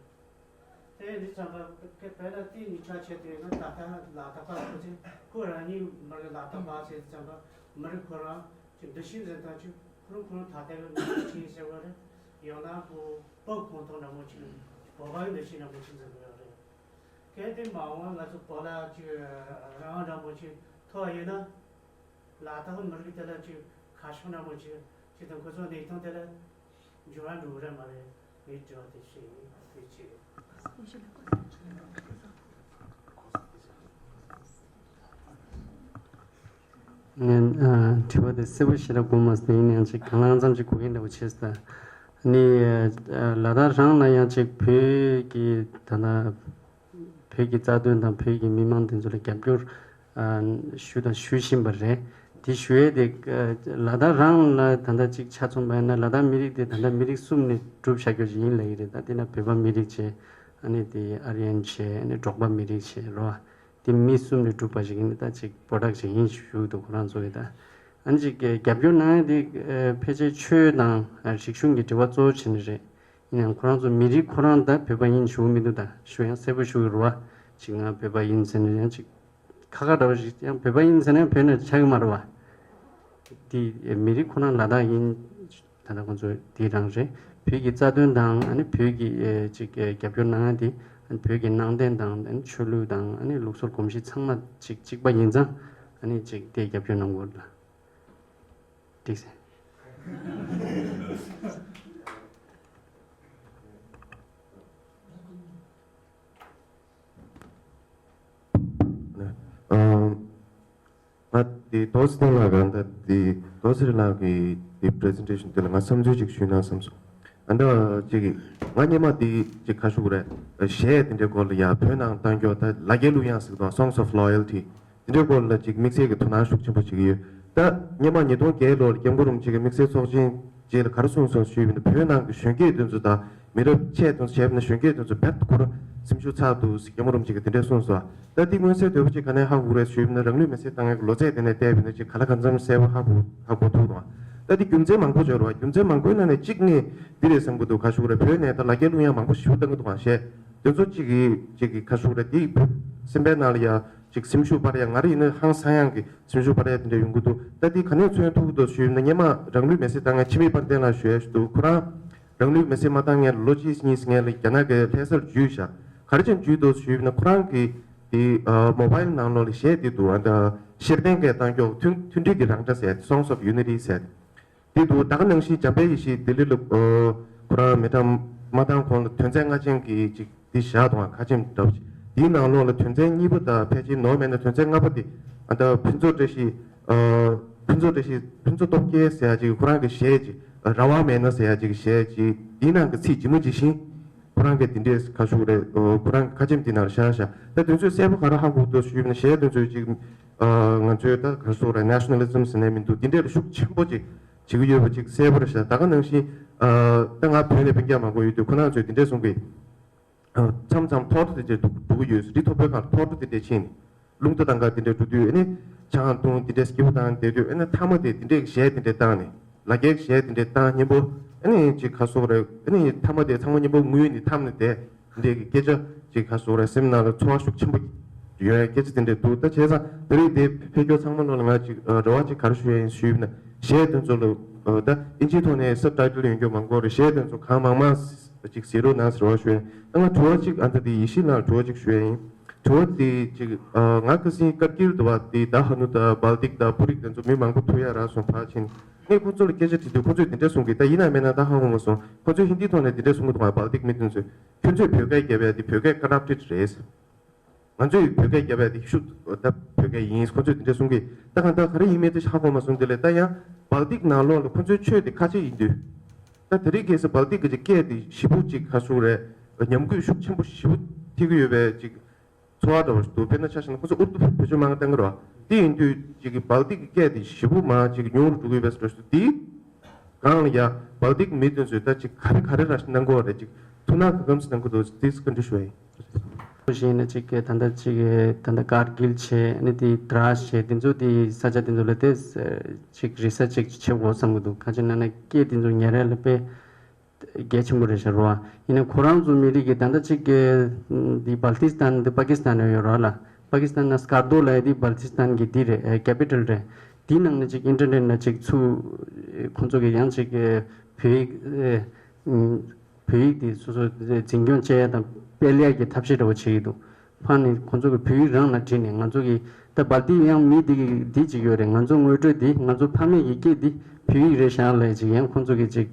དེ་འདི་ཙམ་པ་དཔེར་ན་དེ་གཉིས་ཆ་ཆེད་དུ་ཡིན་ན་ད་ལྟ་ལག་རྟགས་པ་ཁོ་ཚོས་ཁོ་རང་ཉིད་མི་རིགས་ལག་རྟགས་པ་ཟེར་ཙམ་པ་མི་རིགས་ཁོ་རང་གི་འདུ་ཤེས་འཛིན་སྟངས་ཀྱི་ཁོ་རང་ཁོ་རང་ད་ལྟ་གི་མི་རིགས་ཆེན་ཟེར་བ་རེད། ཡང་ན་བོད་བོད་ཁོངས་གཏོགས་འདྲ་མོ་ཅིག་བོད་པ་གི་འདུ་ཤེས་འདྲ་མོ་ཅིག་འཛིན་དགོས་ཡོད་རེད། གལ་ཏེ་མ་འོངས་ང་ཚོ་བོད་ལ་ཅིག་རང་དབང་འདྲ་མོ་ཅིག་ཐོབ་ཡོད་ན། ལ་དྭགས་མི་རིགས་དེ་ལ་ཅིག་ཁ་ཕྱོགས་འདྲ་མོ་ཅིག་ཅིག་དང་ཁོ་ཚོ་གནས་སྟངས་དེ་ལ་འགྱུར་བ་འགྲོ་གི་རེད་མ་རེད། ངའི་དྲི་བ་དེ་ཤེས་ཡིན་ཐུགས་རྗེ་ཆེ། ངས་ཨ་དྲི་བ་དེ་གསལ་པོ་ཞེ་དྲག་གོ་མ་སོང་། ཡིན་ཡང་ཅིག་གང་ལ་གང་འཚམ་ཅིག་གོ་མཁན་འདྲ་བོ་བྱས་སོང་། ནི་ཨ་ལ་དྭགས་རང་ལ་ཡང་ཅིག་བོད་ཀྱི་ད་ལྟ་བོད་ཀྱི་རྩ་དོན་དང་བོད་ཀྱི་མི་མང་དེ་ཚོ་ལ་རྒྱབ་སྐྱོར་ཨ་ཞུ་དང་ཞུ་བཞིན་པ་རེད། དེ་ཞུ་ཡས་དེ་ལ་དྭགས་རང་ལ་ད་ལྟ་གཅིག་ཆ་མཚོན་པ་ཡིན་ན་ལ་དྭགས་མི་རིགས་དེ་ད་ལྟ་མི་རིགས་གསུམ་ནས་གྲུབ་བཞག་རྒྱུ་ཞིག་ཡིན་ལབ་ཀྱི་རེད། ད་དེ་ན་བོད་པ་མི་རིགས་བྱས། ཨ་ནི་དེ་ཨར་ཡན་བྱས། ཨ་ནི་འབྲོག་པ་མི་རིགས་བྱས་རོ། དེ་མི་གསུམ་ནས་གྲུབ་པ་ཞིག་ཡིན། ད་ཅིག་པོ་རོ་ཌག་ཊི་ཞིག་ཡིན་ཞུ་འདུག་ཁོ་རང་ཚོ་གི་ད། ཨ་ནི་ཅིག་རྒྱབ་སྐྱོར་གནང་ཡས་དེ་ཕལ་ཆེར་ཆོས་དང་རིག་གཞུང་གི་འབྲེལ་བ་གཙོ་བོ་བྱས་ནས་རེད། ཡིན་ཡང་ཁོ་རང་ཚོ་མི་རིགས་ཁོ་རང་ད་བོད་པ་ཡིན་ཞུ་གི་མི་འདུག་ད་ཞུ་ཡང་གསལ་པོ་ཞུ་གི་རེད་བ། ཅིག་ང་བོད་པ་ཡིན་ཟེར་ནས་ཡང་ཅིག་ཁ་ཁ་འདྲ་བོ་ཞིག་ཡང་བོད་པ་ཡིན་ཟེར་ན་ཡང་བོད་ནས་ཆགས་ཀྱི་མ་རེད་བ། དེ་མི་རིགས་ཁོ་རང་ལ་དྭགས་ཡིན། ད་ལྟ་ཁོང་ཚོ་དེ་རང་རེད། བོད་ཀྱི་རྩ་དོན་དང་ཨ་ནི་བོད་ཀྱི་ཨེ་ཅིག་ཨེ་རྒྱབ་སྐྱོར་གནང་ཡ་དེ། ཨ་ནི་བོད་ཀྱི་ནང་བསྟན་དང་ཨ་ནི་ཆོས་ལུགས་དང་ཨ་ནི་ལུགས་སྲོལ་གོམས་གཤིས་ཚང་མ་ཅིག་གཅིག་པ་ཡིན་ཙང་། ཨ་ནི་ཅིག་དེ་རྒྱབ་སྐྱོར་གནང་དགོས་ལ། འགྲིག་སེ། ཨ། ང་དེ་ཏོག་ཙམ་ལ་གང་ལྟར་དེ་ཏོག་ཙམ་ལ་གི་དེ་པི་རི་ཟེན་ཊེ་ཤན་དེ་ལ་ང་བསམ་ཚུལ་ཅིག་ཞུས་ན་བསམ་སོང་། ཨ་འདྲ་ཅིག་ང་སྔོན་མ་དེ་ཅིག་ཁ་ཤུགས་རེད་གཞས་དེ་འདྲའི་སྐོར་ལ་ཡ་བོད་ནང་བཏང་ཀྱོག་ད་ལ་རྒྱའི་གླུ་དབྱངས་ཟེར་གི་འདུག Songs of Loyalty། དེ་འདྲའི་སྐོར་ལ་ཅིག་དམིགས་བསལ་གྱི་དོ་སྣང་ཤུགས་ཆེན་པོ་བྱེད་ཀྱི་ཡོད། ད་སྔོན་མ་ཉིས་སྟོང་བརྒྱད་ལོར་སྐྱབས་མགོན་རིན་པོ་ཆེ་གི་དམིགས་བསལ་ཚོགས་ཆེན་རྗེས་ལ་ག་རེ་གསུངས་སོང་ཞུས་པ་ཡིན་ན་བོད་ནང་གི་གཞོན་སྐྱེས་དེ་ཚོ་དང་མི་རབས་ཆེ་དེ་ཚོ་བྱས་པ་ན་གཞོན་སྐྱེས་དེ་ཚོ་རྦད་དེ་ཁོ་རང་སེམས་ཤུགས་ཚ་འདུག་སྐྱབས་མགོན་རིན་པོ་ཆེ་གིས་དེ་འདྲས་གསུངས་སོང་། ད་འདི་མངོན་གསལ་དོད་པོ་ཅིག་ག་ནས་ཧ་གོ་རེད་ཞུས་པ་ཡིན་ན་རང་ལུས་མེར་སྲེག་བཏང་མཁན་གྱི་ལོ་ཚད་དེ་ནས་བལྟས་པ་ཡིན་ན་ཅིག་ག་ལ་གང་འཚམ་གསལ་པོ་ཧ་གོ་ཧ་གོ་ཐུབ་རུང་། ད་འདི་རྒྱུ་མཚན་མང་པོ་ཡོད་རེད་བ། རྒྱུ་མཚན་མང་པོའི་ནང་ནས་གཅིག་ནི་འདི་རེད་བསམ་གྱི་འདུག་ག་ཞུ་དགོས་རེད། བོད་ནས་ད་ལ་རྒྱའི་གླུ་དབྱངས་མང་པོ་ཞེ་པོ་བཏང་གི་འདུག་ག་གཞས་དེ་ཚོ་གཅིག་གིས་གཅིག་གིས་ག་ཞུ་དགོས་རེད། འདི་སེམས་པའི་ནང་ལ་ཡ། ཅིག་སེམས་ཤུགས་སྤར་ཡ། ང་རང་ཡིན་ན་ཧང་སང་ཡང་གི་སེམས་ཤུགས་སྤར་ཡ་དེ་འདྲ་ཡོང་གི་འདུག་ད་འདི་ག་ནས་མཚོན་ཐུབ་ཀྱི་འདུག་ཞུས་ན་སྔོན་མ་རང་ལུས་མེར་སྲེག་བཏང་མཁན་འཆི་མེད་དཔལ་ལྡན་ལགས་ཞུ་ཡ་ཞིག་འདུག་ཁོ་རང་རང་ལུས་མེར་སྲེག་མ་བཏང་སྔོན་ལ་ལོ་གཅིག་གཉིས་སྔོན་ལ་རྒྱ་ནག་གི་ལྷ་སར་འཇུས་བཞག་ག་རེ་བྱས་འཇུས་འདུག་ཞུས་ན་ཁོ་རང་གི་དེ་མོ་བྷའིལ་ནང་ལོགས་ལ་གཞས་དེ་འདུག་ཨ་ད་ཤེར་ཕདན་གྱིས་བཏང་ཀྱོག་མཐུན་མཐུན་སྒྲིལ་གྱི་རང་སྒྲ་ཟེར་ཡ་དེ། Songs of Unity ཟེར་ཡ་དེ། དེ་འདུག་ད་ག་ནང་བཞིན་འཇམ་དཔལ་ཡེ་ཤེས་ལྡི་ལི་ལ་ཨོ་ཁོ་རང་མི་གྲངས་མ་བཏང་གོང་ལ་དོན་ཚན་ལྔ་ཅན་གྱི་ཅིག་འདི་བཞག་འདུག་ཁ་ཆེམས་འདྲ་པོ་ཅིག་དེའི་ནང་ལོགས་ལ་དོན་ཚན་གཉིས་པ་དང་ཕལ་ཆེར་ནོར་མེད་ན་དོན་ཚན་ལྔ་པ་དེ་ཨ་ད་ཕུན་ཚོགས་བཀྲ་ཤིས་ཨ་ཕུན་ཚོགས་བཀྲ་ཤིས་ཕུན་ཚོགས་སྟོབས་རྒྱལ་ཟེར་ཡ་ཅིག་ཁོ་རང་གི་གཞས་ཅིག་ར་བ་མེད་ན་ཟེར་ཡ་ཅིག་གཞས་ཅིག་དེའི་ནང་གི་ཚིག་ཇི་མ་ཇི་བཞིན་ཁོ་རང་གི་དེ་འདྲས་ག་ཞུ་རེད། ཁོ་རང་གི་ཁ་ཆེམས་དེ་ནང་བཞག་བཞག་ད་དོན་ཚོད་གསལ་པོ་ག་རེ་ཧ་གོ་འདུག་ཞུས་ན་གཞས་དོན་ཚོད་ཅིག་ང་ཚོའི་ད་ག་རེ་ཟེར་དགོས་རེད། ནེ་ཤ་ནལ་ལི་ཛམ་ཟེར་ནས་མི་འདུག་འདི་འདྲས་ལ་ཤུགས་ཆེན་པོ་ཅིག་བྱེད་ཀྱི་ཡོད་པ་ཅིག་གསལ་པོ་རེད་ཤག་ད་ག་ནང་བཞིན་ཨ་ད་ང་བོད་ནས་སྤུན་ཀྱག་མང་པོ་ཡོད་དུས་ཁོ་རང་ཚོས་འདི་འདྲས་གསུང་གི། ཨ་མཚམས་མཚམས་ཐོར་ཐོར་དེ་འདྲས་འདུག་འགྲོ་གི་ཡོད། རི་མཐོ་པོའི་སྒང་ཐོར་ཐོར་དེ་འདྲས་ཕྱིན་ནས་རླུང་རྟ་དང་འགའ་དེ་འདྲས་འགྲོ་དུས་ཨ་ནི་ཆང་བཏུང་དེ་འདྲས་སྐྱིད་པོ་བཏང་བསྡད་དུས་ཨ་ནི་མཐའ་མ་དེ་དེ་འདྲས་གཞས་དེ་འདྲས་བཏང་ནས་ལ་རྒྱའི་གཞས་དེ་འདྲས་བཏང་སྙན་པོ་ཨ་ནི་ཅིག་ག་རེ་ཟེར་དགོས་རེད། ཨ་ནི་མཐའ་མ་དེ་ཚང་མ་སྙན་པོ་ངུས་ནས་འཐམས་ནས་བསྡད། འདི་གི་སྐད་ཆ་ཅིག་ག་རེ་ཟེར་དགོས་རེད། སེམས་ནང་ལ་ཚོར་བ་ཤུགས་ཆེན་པོ་ཡོད་ཡ་སྐད་ཆ་དེ་འདྲས་འདུག་ད་བྱས་ཙང་དེ་རིང་དེ་ཕེབས་རྒྱུ་ཚང་མ་ལོ་ལ་ང་ཅིག་ཨ་རེ་བ་ཅིག་ག་རེ་ཞུ་ཡ་ཡིན་ཞུས་ན་གཞས་དེ་ཚོ་ལ་ཨ་ད་ཨིན་ཇིའི་ཐོག་ནས་སབ་ཊའི་ཊལ་ཡོང་རྒྱུ་མང་པོ་རེད། གཞས་དེ་ཚོ་གང་མང་མང་ཅིག་གཟིགས་རོགས་གནང་ཟེར་བ་ཞུ་ཡ་ཡིན། ད་ང་དྲི་བ་ཅིག་ཨ་ད་དེ་ཡེ་ཤེས་ལགས་དྲི་བ་ཅིག་ཞུ་ཡ་ཡིན། དྲི་བ་དེ་ཅིག་ཨ་ང་ཁ་སང་ཀར་གིལ་དུ་བ་དེ་ད་ཧ་ནུ་ད་བལ་ཏིག་ད་པུ་རིག་དེ་ཚོ་མི་མང་པོ་ཐུག་ཡ་རག་སོང་། ཕར་ཕྱིན་ངས་ཁོ་ཚོ་ལ་སྐད་ཆ་དྲིས་དུས་ཁོ་ཚོས་དེ་འདྲ་གསུང་གི། ད་ཡིན་ན་མིན་ན་ད་ཧ་གོ་མ་སོང་། ཁོ་ཚོས་ཧིན་དིའི་ཐོག་ནས་དེ་འདྲ་གསུང་གི་འདུག་ག་བལ་ཏིག་མི་དེ་ཚོས། ཁྱོད་ཚོས་བོད་སྐད་རྒྱབ་ཡ་དེ་བོད་སྐད་ཀ་རབ་ཊེཌ་རེད། ང་ཚོས་བོད་སྐད་རྒྱབ་ཡ་དེ་ཤུ་ད་བོད་སྐད་ཡིན། ཁོ་ཚོས་དེ་འདྲ་གསུང་གི། ད་གང་ལྟར་ག་རེ་ཡིན་མིན་དེ་ཧ་གོ་མ་སོང་། དེ་ལས་ད་ཡང་བལ་ཏིག་ནང་ལོགས་ལ་ཁོ་ཚོའི་ཆོས་དེ་ཁ་ཆེ་ཡིན་དུས། ད་དེ་རིང་ཁ་སང་བལ་ཏིག་གི་ཅིག་སྐད་དེ་ཞེ་པོ་ཅིག་ག་རེ་ཟེར་དགོས་རེད། ཉམས་རྒུད་ཤུགས་ཆེན་པོ་ཞེ་པོ་ཐེབས་ཀྱི་ཡོད་པའི་ཅིག་ཚོར་བ་འདྲ་བོ་ཞིག་འདུག་དཔེར་ན་ཆ་བཞག་ན་ཁོ་ཚོ་ཨུར་དུ་བེད་སྤྱོད་མང་བཏང་གི་རེད་བ། དེ་ཡིན་དུས་ཅིག་གི་བལ་ཏིག་གི་སྐད་དེ་ཞེ་པོ་མང་ཅིག་ཉུང་རུ་འགྲོ་གི་ཡོད་པའི་བཟོ་འདྲ་ཞིག་འདུག་དེའི་སྒང་ལ་ཡ་བལ་ཏིག་མི་དེ་ཚོས་ད་ཅིག་ག་རེ་ག་རེ་ར་ཞིག་གནང་གི་ཡོད་རེད། ཅིག་ཐུགས་སྣང་ག་གམ་ཞིག་གནང་གི་འདུག་དེ་ཚོ་བཀའ་འདྲི་ཞུ་བ་ཡིན། ཞེས་ན་ཅིག་གི་ད་ལྟ་ཅིག་གི་ད་ལྟ་ཀར་གིལ་བྱས་ཨ་ནི་དེ་དྲག་བྱས་དེ་ཚོ་དེ་ས་ཆ་དེ་ཚོ་ལ་དེ་ཅིག་རི་སར་ཆི་ཅིག་བྱེད་དགོས་བསམ་གི་འདུག་གང་ཅི་ན་ན་སྐད་དེ་ཚོ་ཉར་ཡ་ལ་དཔེ་གལ་ཆེན་པོ་རེད་ཤག་རོ། ཡིན་ན་ཁོ་རང་ཚོ་མི་རིགས་ཀྱི་ད་ལྟ་ཅིག་གི་འདི་བལ་ཏི་སི་ཐན་འདི་པ་ཀི་སི་ཐན་ཡོད་རོ་ལ། པ་ཀི་སི་ཐན་ན་སྐར་རྡོ་ལ་ཡ་འདི་བལ་ཏི་སི་ཐན་གྱི་འདི་རེད། ཨེ་ཀེ་པི་ཊལ་རེད། འདི་ནང་ནས་ཅིག་ཨིན་ཊར་ནེཊ་ན་ཅིག་ཚུར་ཁོ་ཚོ་གི་ཡང་ཅིག་བོད་ཡིག་བོད་ཡིག་འདི་སོ་སོ་འཛིན་སྐྱོང་བྱེད་ཡ་དང་སྤེལ་ཡ་གི་ཐབས་ཤེས་འདྲ་བོ་བྱེད་ཀྱི་འདུག་ཕར་ནས་ཁོང་ཚོ་གི་བོད་ཡིག་རང་ལ་བྲིས་ནས་ང་ཚོ་གི་ད་བལ་ཏི་ཡང་མི་འདི་གི་འདི་གཅིག་ཡོད་རེད། ང་ཚོ་ངོ་སྤྲོད་འདི་ང་ཚོ་ཕ་མེས་ཀྱི་སྐད་འདི་བོད་ཡིག་རེད་ཤག་ལབ་ཅིག་ཡང་ཁོང་ཚོ་གི་ཅིག་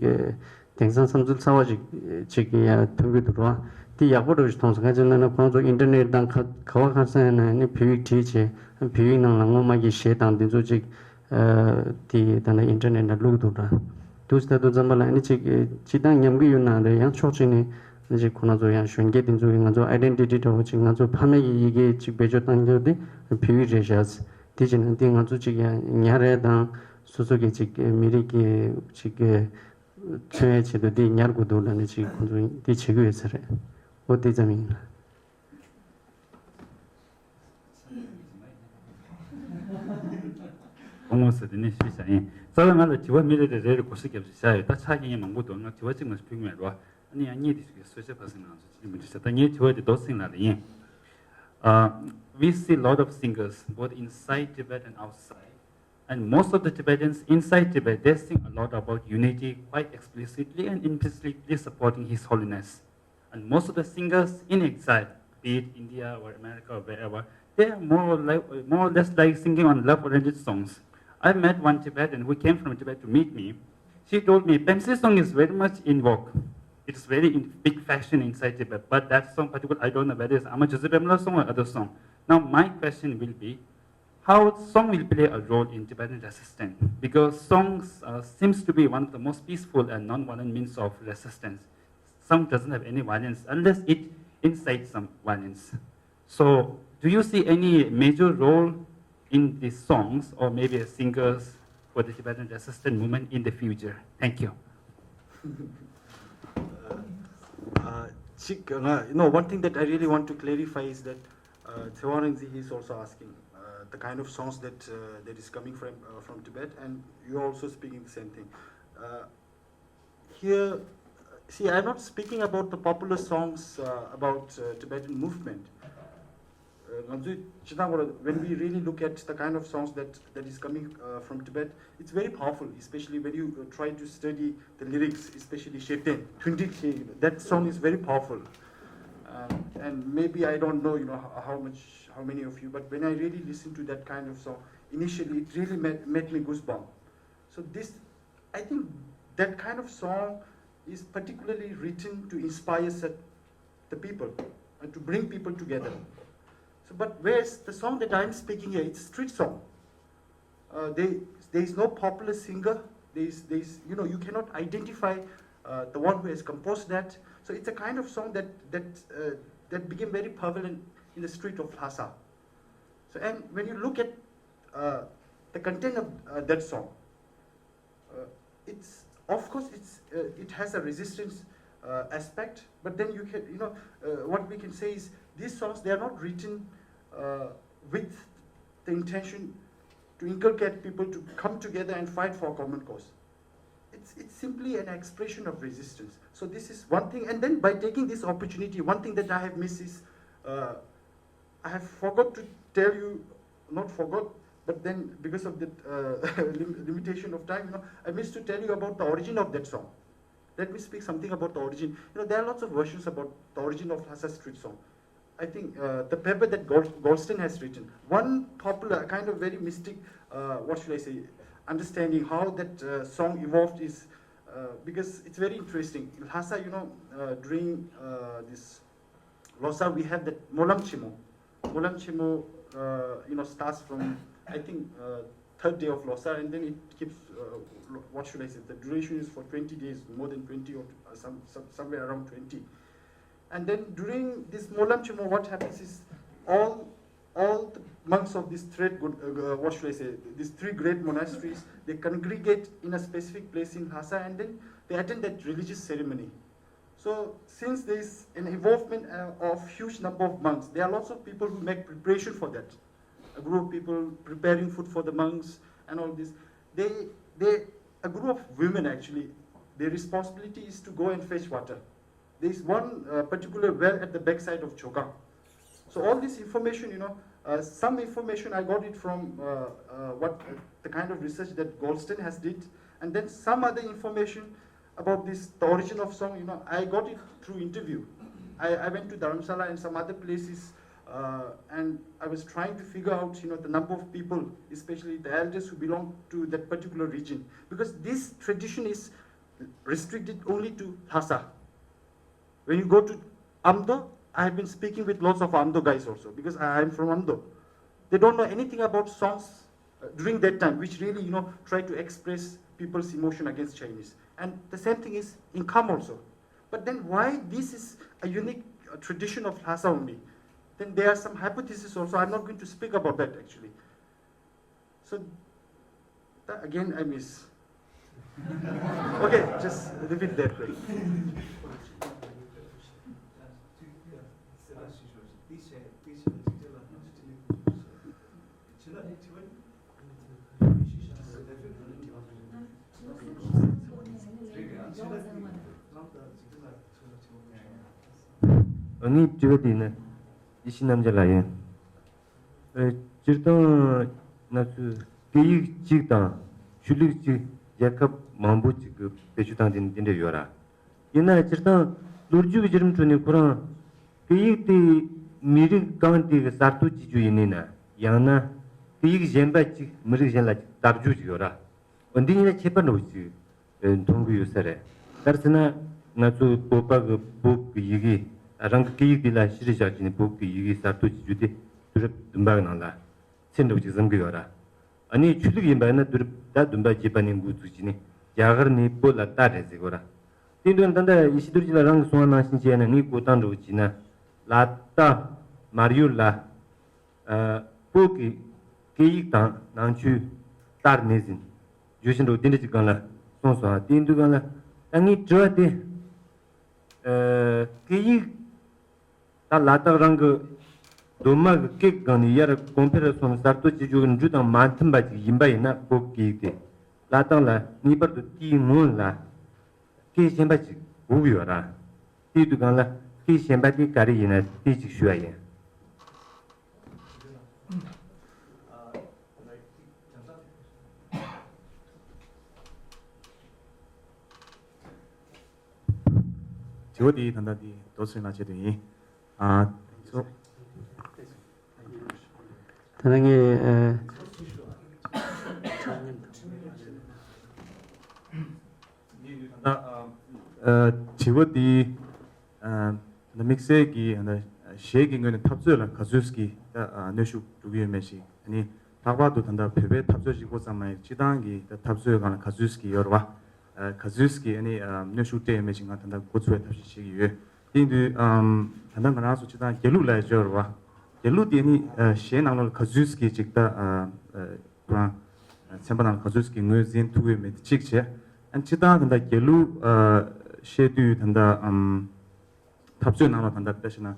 དེང་སང་བསམ་ཚུལ་གསར་བ་ཅིག་ཅིག་ཡང་ཐོན་གྱི་འདུག་རོ། འདི་ཡག་པོ་འདྲ་ཞིག་མཐོང་སོང་། གང་ཅི་ན་ན་ཁོང་ཚོ་ཨིན་ཊར་ནེཊ་དང་ག་ག་བ་ག་ས་ཡིན་ན་ནི་བོད་ཡིག་བྲིས་བྱས་བོད་ཡིག་ནང་ལ་སྔོན་མ་གི་གཞས་དང་འདི་ཚོ་ཅིག་དེ་ད་ནི་ཨིན་ཊར་ནེཊ་ནང་བླུགས་འདུག་ར། དུས་ད་དུང་ཙམ་པ་ལ་ཨ་ནི་ཅིག་སྤྱི་བཏང་ཉམས་ཀྱི་ཡོད་ན་རེད། ཡང་ཕྱོགས་གཅིག་ནས་ཨ་ནི་ཅིག་ཁོ་ན་ཚོ་ཡང་གཞོན་སྐྱེས་དེ་ཚོ་གི་ང་ཚོ་ཨའི་ཌེན་ཊི་ཊི་འདྲ་བོ་ཅིག་ང་ཚོ་ཕ་མེས་ཀྱི་ཡི་གེ་ཅིག་བེད་སྤྱོད་བཏང་རྒྱུ་དེ་བོད་ཡིག་རེད་ཤག་དེ་བྱས་ན་དེ་ང་ཚོ་ཅིག་ཡང་ཉར་ཡས་དང་སོ་སོ་གི་ཅིག་མི་རིགས་ཀྱི་ཅིག་མཚོན་ཡས་ཆེད་དུ་དེ་ཉར་དགོས་འདུག་ལབ་ནས་ཅིག་ཁོང་ཚོ་དེ་བྱེད་ཀྱི་ཡོད་ས་རེད། འོ་དེ་ཙམ་ཡིན། དགོངས་པ་ཟེར་དེ་ནས་ཞུས་བྱ་ཡིན། རྩ་བའི་ང་ལ་དྲི་བ་མི་རེ་རེ་རེ་རེ་གོ་སྲིད་རྒྱབ་ཞིག་བྱ་ཡོད། ད་ཆ་རྐྱེན་ངན་མང་པོ་འདུག་ང་དྲི་བ་གཅིག་མ་ཞིག་ཕུལ་གི་མེད་རོ། ཨ་ནི་ཡང་གཉིས་དེ་ཞིག་གསོལ་ཇ་ཕ་སེང་ལ་ང་ཚོ་ཅི་མི་འདྲི་ཤག་ད་ངའི་དྲི་བ་དེ་རྡོ་སེང་ལགས་ལ་ཡིན། Uh, we see a lot of singers, both inside Tibet and outside. And most of the Tibetans inside Tibet, they sing a lot about unity, quite explicitly and implicitly supporting His Holiness. And most of the singers in exile, be it India or America or wherever, they are more or, like, more or less like singing on love-oriented songs. I met one Tibetan who came from Tibet to meet me. She told me, Pemsae song is very much in vogue. It's very in big fashion inside Tibet, but that song particular, I don't know whether it's Ama Joseph Pemla song or other song. Now my question will be, how song will play a role in Tibetan resistance? Because songs uh, seems to be one of the most peaceful and non-violent means of resistance. Song doesn't have any violence unless it incites some violence. So, do you see any major role in these songs or maybe as singers for the Tibetan resistance movement in the future? Thank you. Uh, uh, Chik, uh, you know, one thing that I really want to clarify is that uh, Tsewanrengzi is also asking uh, the kind of songs that uh, that is coming from uh, from Tibet, and you're also speaking the same thing. Uh, here, see, I'm not speaking about the popular songs uh, about uh, Tibetan movement. Uh, ང་ཚོས་སྤྱིར་བཏང་ཁོ་ར་when we really look at the kind of songs that that is coming uh, from Tibet, it's very powerful, especially when you uh, try to study the lyrics, especially Sheten, Tundit, that song is very powerful. Um, and maybe I don't know, you know, how, how much, how many of you, but when I really listen to that kind of song, initially it really made, made me goosebump. So this, I think that kind of song is particularly written to inspire such the people and to bring people together. So, but whereas the song that I'm speaking here, it's a street song. Uh, they, there is no popular singer. There is, there is, you know, you cannot identify uh, the one who has composed that. So it's a kind of song that that uh, that became very prevalent in the street of Lhasa. So and when you look at uh, the content of uh, that song, uh, it's of course it's uh, it has a resistance uh, aspect, but then you can you know uh, what we can say is these songs they are not written uh, with the intention to inculcate people to come together and fight for a common cause. It's, it's simply an expression of resistance. So this is one thing. And then by taking this opportunity, one thing that I have missed is uh, I have forgot to tell you, not forgot, but then because of the uh, lim- limitation of time, you know, I missed to tell you about the origin of that song. Let me speak something about the origin. You know, there are lots of versions about the origin of Lhasa street song. I think uh, the paper that Gold, Goldstein has written, one popular, kind of very mystic, uh, what should I say, understanding how that uh, song evolved is uh, because it's very interesting. In Lhasa, you know, uh, during uh, this Losar, we have that Molam Chimo. Molam Chimo, uh, you know, starts from, I think, uh, third day of Losar, and then it keeps, uh, what should I say, the duration is for twenty days, more than twenty or uh, some, some somewhere around twenty. And then during this Molam Chimo, what happens is all all the monks of these three good, uh, uh, what should I say, these three great monasteries, they congregate in a specific place in Lhasa and then they attend that religious ceremony. So since there is an involvement uh, of huge number of monks, there are lots of people who make preparation for that. A group of people preparing food for the monks and all this. They, they, a group of women actually, their responsibility is to go and fetch water. There is one uh, particular well at the backside of Chogang. So all this information, you know, uh, some information I got it from uh, uh, what uh, the kind of research that Goldstein has did, and then some other information about this the origin of song. You know, I got it through interview. I, I went to Dharamsala and some other places, uh, and I was trying to figure out, you know, the number of people, especially the elders who belong to that particular region, because this tradition is restricted only to Lhasa. When you go to Amdo, I have been speaking with lots of Amdo guys also because I am from Amdo. They don't know anything about songs uh, during that time, which really, you know, try to express people's emotion against Chinese. And the same thing is in Kham also. But then why this is a unique uh, tradition of Lhasa only? Then there are some hypotheses also. I'm not going to speak about that actually. So, that again I miss. Okay, just repeat that way. ངའི་དྲི་བ་དེ་ནི་ཡེ་ཤེས་རྣམ་རྒྱལ་ལགས་ཡིན། ཨ། སྤྱིར་བཏང་ང་ཚོས་སྐད་ཡིག་གཅིག་དང་ཆོས་ལུགས་གཅིག་རྒྱལ་ཁབ་མང་པོ་ཅིག་གི་བེད་སྤྱོད་བཏང་དེ་ནི་དེ་འདྲ་ཡོད་ར། ཡིན་ན་སྤྱིར་བཏང་ལོ་རྒྱུས་ཀྱི་བརྒྱུད་རིམ་ཁྲོད་ནས་ཁོ་རང་སྐད་ཡིག་དེ་མི་རིགས་གང་དེ་གི་གསར་གཏོད་བྱེད་རྒྱུ་ཡིན་ནི་ན། ཡང་ན་སྐད་ཡིག་གཞན་པ་ཅིག་མི་རིགས་གཞན་ལ་ཅིག་དར་རྒྱུ་ཅིག་ཡོད་ར། འོ་འདི་གཉིས་ལ་ཁྱད་པར་འདྲ་བོ་ཅིག་མཐོང་གི་ཡོད་ས་རེད། ག་རེ་ཟེར་ན། ང་ཚོ་བོད་པ་གི་བོད་ཀྱི་ཡི་གེ། རང་གི་སྐད་ཡིག་དེ་ལ་གཞི་རུ་བཞག་བྱས་ནས་བོད་ཀྱི་ཡི་གེ་གསར་གཏོད་བྱེད་རྒྱུ་དེ་དུས་རབས་བདུན་པ་གི་ནང་ལ་ཚད་འདྲ་བོ་ཅིག་བཟུང་གི་ཡོད་ར། ཨ་ནི་ཆོས་ལུགས་ཡིན་པ་ཡིན་ན་དུས་རབས་ད་བདུན་པ་བརྒྱད་པ་ནས་འགོ་བཙུགས་བྱས་ནས་རྒྱ་གར་ནས་བོད་ལ་དར་རེད་ཟེར་གོ་ར། དེ་དོན་ད་ལྟ་ཡེ་ཤེས་རྡོ་རྗེ་ལགས་རང་གིས་གསུངས་པ་ནང་བཞིན་བྱས་ན། ངས་གོ་སྟངས་འདྲ་བོ་བྱས་ན། ལ་དྭགས་མར་ཡུལ་ལ་ཨ་བོད་ཀྱི་སྐད་ཡིག་དང་ནང་ཆོས་དར་ནས་ཟིན། བརྗོད་གཞི་འདྲ་བོ་དེ་འདྲ་ཅིག་སྒང་ལ་གསུངས་སོང་། དེ་ཡིན་དུས་སྒང་ལ་ད་ངའི་དྲི་བ་དེ། ཨ་སྐད་ཡིག་ད་ལ་དྭགས་རང་གི་གདོད་མ་གི་སྐད་སྒང་ནས་ཡར་གོང་འཕེལ་སོང་ནས་གསར་གཏོད་བྱེད་རྒྱུ་གི་འགྲོས་དང་མ་མཐུན་པ་ཅིག་ཡིན་པ་ཡིན་ན། བོད་སྐད་ཡིག་དེ་ལ་དྭགས་ལ་ངེས་པར་དུ་དེའི་སྔོན་ལ་སྐད་གཞན་པ་ཅིག་དགོས་ཀྱི་ཡོད་ར། དེའི་དུས་སྒང་ལ་སྐད་གཞན་པ་དེ་ག་རེ་ཡིན་ན་དེ་ཅིག་ཞུ་བ་ཡིན། དྲི་བ་འདི་ད་ལྟ་འདི་རྡོ་རྗེ་ཚེ་རིང་ལགས་ཆེད་དུ་ཡིན། ཨ། ཚོ། ད་ལྟ་ངས་ཨ། ད་ཨ། དྲི་བ་འདི་ཨ། དམིགས་བསལ་གྱི་ཨ། གཞས་ཀྱི་ངོས་ནས་འཐབ་རྩོད་ལ་ག་ཚོད་ཀྱི་ད་ཨ། གནོན་ཤུགས་འགྲོ་གི་ཡོད་མེད་ཞིག་ཨ་ནི། ལྷག་པར་དུ་ད་ལྟ་བོད་པའི་འཐབ་རྩོད་གཅིག་པོ་ཙམ་མ་ཡིན། སྤྱི་བཏང་གི་ད་འཐབ་རྩོད་སྒང་ལ་ག་ཚོད་ཀྱི་ཡོད་རེད་བ། ཨ། ག་ཚོད་ཀྱི་ཨ་ནི་ཨ། གནོན་ཤུགས་སྤྲད་ཡོད་མེད་ཞིག་ང་ད་ལྟ་འགོ་ཚུགས་པའི་ཐབས་ཤེས་བྱེད་ཀྱི་ཡོད། དེ་ཡིན་དུས་ཨམ། ད་ལྟ་ང་རང་ཚོ་སྤྱི་བཏང་རྒྱལ་གླུ་ལབ་ཡ་ཅིག་ཡོད་རེད་བ། རྒྱལ་གླུ་དེ་ནི་ཨ། གཞས་ནང་ལོགས་ལ་ག་ཚོད་ཀྱི་ཅིག་ད་ཨ། ཨ། ཁོ་རང་ཚན་པ་ནང་ལ་ག་ཚོད་ཀྱི་ངོས་འཛིན་ཐུབ་ཡོད་མེད་དེ་གཅིག་བྱས། ཨ། སྤྱི་བཏང་ད་ལྟ་རྒྱལ་གླུ་ཨ། བཤད་དུས་ད་ལྟ་ཨམ། འཐབ་རྩོད་ནང་ལ་ད་ལྟ་དཔེ་བཞག་ན།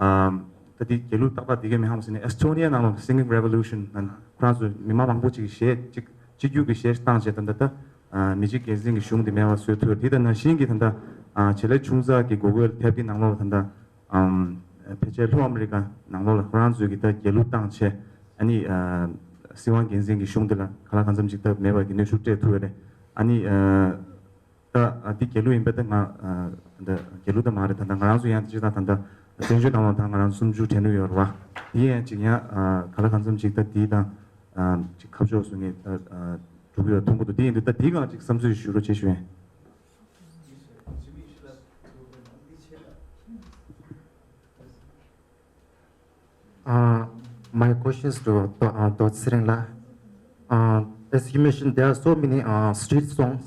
ཨམ། ད་ལྟའི་རྒྱལ་གླུ་ཏག་ཏག་འདི་གའི་མི་ཧ་མ་ཟེར་ནས། ཨེ་སི་ཊོ་ནི་ཡ་ནང་ལ་Singing Revolution ནང་ཁོ་རང་ཚོ་མི་མང་མང་པོ་ཅིག་གིས་གཞས་ཅིག་གཅིག་གྱུར་གྱི་གཞས་བཏང་བྱས། ད་ལྟ་ད་ཨ། མི་གཅིག་འགན་འཛིན་གྱི་གཞུང་དེ་མེད་པ་བཟོས་ཐུབ་ཡོད། དེ་དང་ནང་བཞིན་གྱི་ད་ལྟ་ཨ། བྱེད་ལས་ཆུང་ཙག་གི་གོ་གོལ་ཐེབས་ཀྱི་ནང་ལོགས་ལ་ད་ལྟ་ཨམ། ཕལ་ཆེར་ལྷོ་ཨ་མི་རི་ཀ་ནང་ལོགས་ལ་ཁོ་རང་ཚོས་ཀྱི་ད་རྒྱལ་གླུ་བཏང་བྱས། ཨ་ནི་ཨ། སྲིད་དབང་འགན་འཛིན་གྱི་གཞུང་དེ་ལ་གང་ལ་གང་འཚམ་ཅིག་ད་མེད་པ་གི་གནོན་ཤུགས་སྤྲད་ཐུབ་ཡོད་རེད། ཨ་ནི་ཨ། ད་ཨ། འདི་རྒྱལ་གླུ་ཡིན་པས། ད་ང་ཨ། ད་རྒྱལ་གླུ་ད་མ་རེད། ད་ད་ང་རང་ཚོ་ཡང་སྤྱིར་བཏང་ད་ད་བཙན་བྱོལ་ནང་ལ་ད་ང་རང་སུམ་ཅུ་དྲན་ནུས་ཡོད་རེད་བ། དེ་ཡང་ཅིག་ཡང་ཨ། ག་ལ་གང་འཚམ་ཅིག་ད་འདི་དང་ཨ། ཅིག་ཁ་ཕྱོགས་སུ་ངས་ད་ཨ། འགྲོ་གི་ཡོད་མཐོང་གི་འདུག་དེ་ཡིན་དུས་ད་འདིའི་སྒང་ཅིག་བསམ་ཚུལ་ཞུ་རོགས་བྱེད་ཞུ་ཡིན། Uh, my questions to Do- uh, Dorji Tshering la. Uh, as you mentioned, there are so many uh, street songs,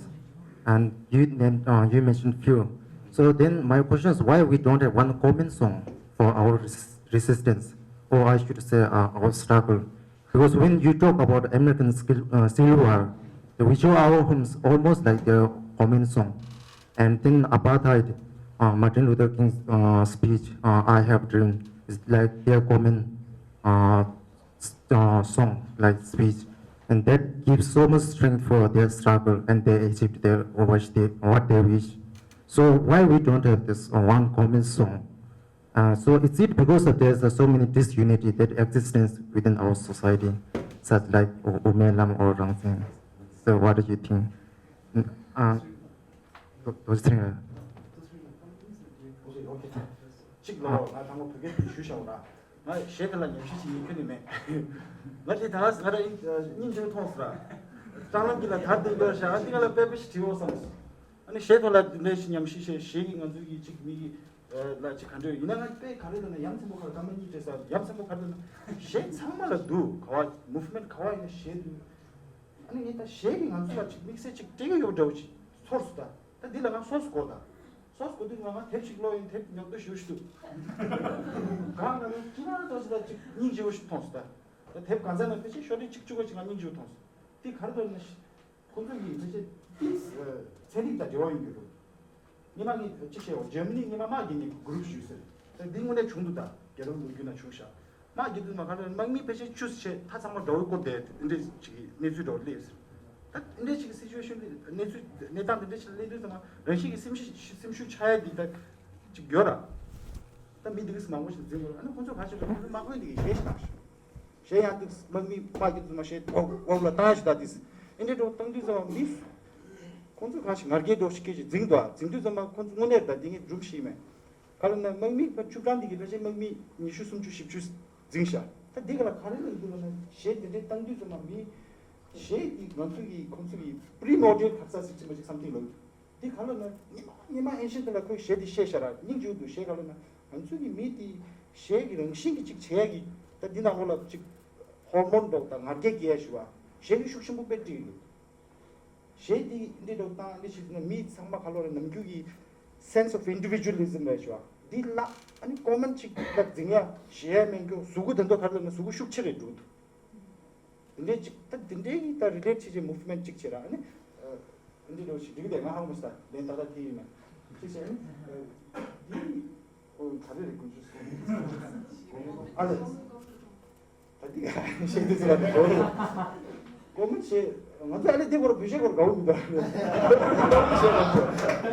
and you named uh, you mentioned few. So then, my question is, why we don't have one common song for our res- resistance, or I should say, uh, our struggle? Because when you talk about American skill, uh, Civil War, the visual albums almost like the common song. And then apartheid, uh, Martin Luther King's uh, speech, uh, "I Have Dream," is like their common uh, s- uh, song, like speech. And that gives so much strength for their struggle, and they achieved their what they, what they wish. So why we don't have this uh, one common song? Uh, so is it because of there's uh, so many disunity that exists within our society, such like U- Umelam or Rangsen? So what do you think? Mm, Uh, Do- Dorji Tshering. གཅིག་ལོ་ང་དང་པོ་བོད་སྐད་ཞུ་བཞག་ར། ང་གཞས་དེ་ལ་ཉམས་ཞིབ་བྱེད་ཡིན་ཁྱོན་ནས་མེད། ང་དེ་ད་ང་ར་སྙིང་རྗེ་པོ་མཐོང་སོང་ར། སྤྲང་ལམ་གྱི་ལ་དར་དེ་འགྱོ་ཤག་ཨ་འདི་ང་ལ་དཔེ་དཔེ་ཞིག་བྲིའོ་བསམ་སོང་། ཨ་ནི་གཞས་ཐོག་ལ་འདི་འདྲའི་ཞིག་ཉམས་ཞིབ་བྱས། གཞས་ཀྱི་ང་ཚོའི་གི་གཅིག་མི་གི་ལ་གཅིག་ག་འདྲ་ཡོད་ཡིན་ན། ང་དཔེ་ག་རེ་ལབ་ན་ཡ་མཚན་པོ་ག་རེ། སྐར་མ་གཉིས་སྤྲད་ས་ཡ་མཚན་པོ་ག་རེ་ལབ་ན། གཞས་ཚང་མ་ལ་འདུག་ག་བ་movement ག་བ་ཡིན་ན་གཞས་འདུག་ཨ་ནི་ངས་ད་གཞས་ཀྱིས་ང་ཚོ་ལ་ཅིག་དམིགས་བསལ་ཅིག་སྤྲད་ཀྱི་ཡོད་འདྲ་བོ་ཅིག་ཚོར་སོང་ད། ད་འདི་ལ་ང་སོ་སོ་གོ་ད། སོ་སོ་གོ་དུས་ང་ང་དེབ་ཅིག་ཀློག་ཡིན། དེབ་ཉོབ་ཏོ་ཞེ་པོ་ཞིག་འདུག་གང་ང་ང་ཅི་མ་ཏོག་ཙམ་ད་ཅིག་སྙིང་རྗེ་པོ་ཞིག་མཐོང་སོང་ད། ད་དེབ་གང་ཚང་ན་ཕལ་ཆེར་ཤོག་དྲིལ་གཅིག་བཅུ་གོ་གཅིག་ང་སྙིང་རྗེ་པོ་མཐོང་སོང་། དེ་ག་རེ་འདུག་ན། ཁོང་ཚོ་གིས་ཕལ་ཆེར་དེ་ཚན་རིག་དང་འབྲེལ་བ་ཡོད་རྒྱུ་རེད། སྔོན་མ་ངས་གཅིག་བཤད་འོ། འཇར་མ་ནི་སྔོན་མ་དམག་བརྒྱབ་ནས་གུ་རུབ་ཞུས་ཟེར། ད་འདི་དངོས་གནས་བྱུང་འདུག་ད་རྒྱལ་རབས་ལོ་རྒྱུས་ནང་བྱུང་ཤག་དམག་བརྒྱབ་དུས་མ་ག་རེ་དམག་མི་ཕལ་ཆེར་བཅུ་ཟེར་ད་ཚང་མ་དགྲ་བོའི་སྐོར་བསྡད་འདི་འདྲས་ཅིག་གི་གནས་ཚུལ་འདྲ་བོ་སླེབས་ཟེར། ད་འདི་འདྲས་ཅིག་གི་སི་ཅུ་ཨེ་ཤན་འདི་གནས་ཚུལ་གནས་སྟངས་འདི་འདྲས་ཅིག་སླེབས་དུས་ཙམ་མ་རང་བཞིན་གྱི་སེམས་ཤུགས་སེམས་ཤུགས་ཆག་ཡ་འདི་ད་ཅིག་ཡོད་ར། ད་མི་འདི་གིས་མང་པོ་ཞིག་འཛིན་དགོས་ར། ཨ་ནི་ཁོང་ཚོ་ག་ཞིག་རེད། ཁོང་ཚོ་དམག་དཔོན་འདི་གིས་གཞས་ཤིག་བཏང་ཤག་གཞས་ཡང་ཏིག་དམག་མི་དམག་གི་རྫུན་མ་གཞས་འོག་འོག་ལ་བཏང་ཞིག་ད་ཏིག་ཨེ་འདྲས་འགྲོ་བཏང་དུས་ཙམ་མི་ཁོང་ཚོ་གང་ཞིག་ང་རྒྱལ་འགྲོ་ཞིག་སྐད་ཅིག་འཛིང་འདུག་འཛིང་དུས་ཙམ་མ་ཁོང་ཚོ་དངོས་གནས་ད་འདི་ངས་སྒྲུབ་ཤེས་མེད། ག་ལ་ན་དམག་མི་ཕར་བཅུ་གྲངས་འདི་གི་ཕལ་ཆེར་དམག་མི་ཉི་ཤུ་སུམ་ཅུ་བཞི་བཅུ་འཛིང་ཤག་ད་འདི་ག་ལ་ག་རེ་ལ་འདུག་ལ་ན་གཞས་འདི་འདྲས་བཏང་དུས་ཙམ་མ་མི་གཞས་འདི་ང་ཚོ་གི་ཁོང་ཚོ་གི་པི་རི་མོར་ཊལ་ག་ས་ཟེར་ཅིག་མ་ཅིག་སམ་ཐིང་ལབ། འདི་ག་ལ་ན་ཉི་མ་ཉི་མ་ཨེ་ཤེས་དེ་ལ་ཁོས་གཞས་འདི་བཤད་ཤག་ར་སྙིང་རྗེ་པོ་འདུག་གཞས་ག་ལ་ན་ང་ཚོ་གི་མི་དེ་གཞས་ཀྱི་རང་བཞིན་གྱི་ཅིག་བྱེད་ཡ་གི་ད་འདི་ནང་ལོགས་ལ་ཅིག་ཧོར་མོན་འདྲ་བོ་དང་ང་རྒྱལ་སྐྱེ་ཡ་ཞུ་བ་གཞས་ཀྱི་ཤུགས་ཆེན་པོ་དཔེ་སྤྲད་ཡོད། གཞས་འདི་འདི་འདྲ་བོ་བཏང་འདི་བྱེད་ན་མི་ཚང་མ་ག་ལ་ན་ནམ་རྒྱུན་གྱི་sense of individualism རེད་ཞུ་བ་འདི་ལ་ཨ་ནི་ཀོ་མན་ཅིག་ལ་འཛིང་ཡ་གཞས་ཡ་མེད་རྒྱུ་གཟུགས་པོ་དེ་ཚོ་ག་ལ་ན་གཟུགས་པོ་ཤུགས་ཆེ་རེད་འགྲོ་འདུག་འདི་འདྲའི་ཅིག་ད་འདི་འདྲའི་ད་རི་ལེཊ་བྱེད་ཀྱི་མུབ་མེན་ཊི་ཅིག་བྱེད་ར། ཨ་ནི་ཨ་འདི་འདྲ་ཞིག་འགྲིག་གི་འདུག་ང་ཧ་གོ་མ་སོང་། ལན་ཏག་ཏག་དེ་ཡིན་མེད་ཅིག་བྱས། ཨ་ནི་འདི་ཨོ་ག་རེ་རེད་དགོངས་ཞུ་སོང་། ཨ་ལས་ད་འདི་ག་བཤད་འདི་ཟེར་བ་འདི་གོ་མི་བྱེད། ང་ཚོ་ཨ་ལས་འདི་སྐོར་བོད་གཞས་སྐོར་དགའ་བོ་མི་འདུག་ཨ་ལས་བོད་གཞས་སྐོར་དགའ་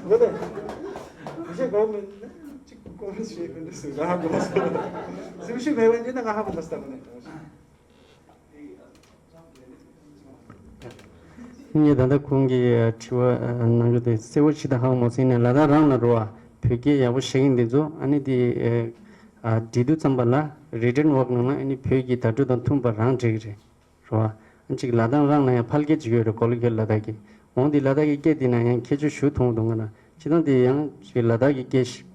བོ་མི་འདུག་བོད་གཞས་དགའ་བོ་མི་འདུག་ཅིག་ཀོ་མེན་ཊི་བྱེད་དགོས་འདུག་ཟེར་ང་ཧ་གོ་མ་སོང་། སེམས་ཤུགས་མེད་པ་འདི་ན་ང་ཧ་གོ་མ་སོང་། ད་ནས། ངས་ད་ལྟ་ཁོང་གི་དྲི་བ་གནང་རྒྱུ་དེ་གསལ་བོ་ཞིག་ད་ཧ་གོ་མ་སོང་། ཡིན་ནའི་ལ་དྭགས་རང་ལ་རོ་བ་བོད་སྐད་ཡག་པོ་བཤད་མཁན་འདི་ཚོ་ཨ་ནི་དེ་བྲིས་དུས་ཙམ་པ་ལ་written work ནང་ལ་ཨ་ནི་བོད་ཀྱི་བརྡ་སྤྲོད་དང་མཐུན་པ་རང་བྲིས་ཀྱི་རེད། རེད་བ། གཅིག་ལ་དྭགས་རང་ལ་ཡང་ཕལ་སྐད་ཅིག་ཡོད་རེད། Colloquial Ladakhi། འོང་དེ་ལ་དྭགས་ཀྱི་སྐད་དེ་ན་ཡང་ཁྱད་ཆོས་ཞུ་མཐོང་འདུག་ང་ན་སྤྱིར་བཏང་དེ་ཡང་ཅིག་ལ་དྭགས་ཀྱི་སྐད་ཞིག་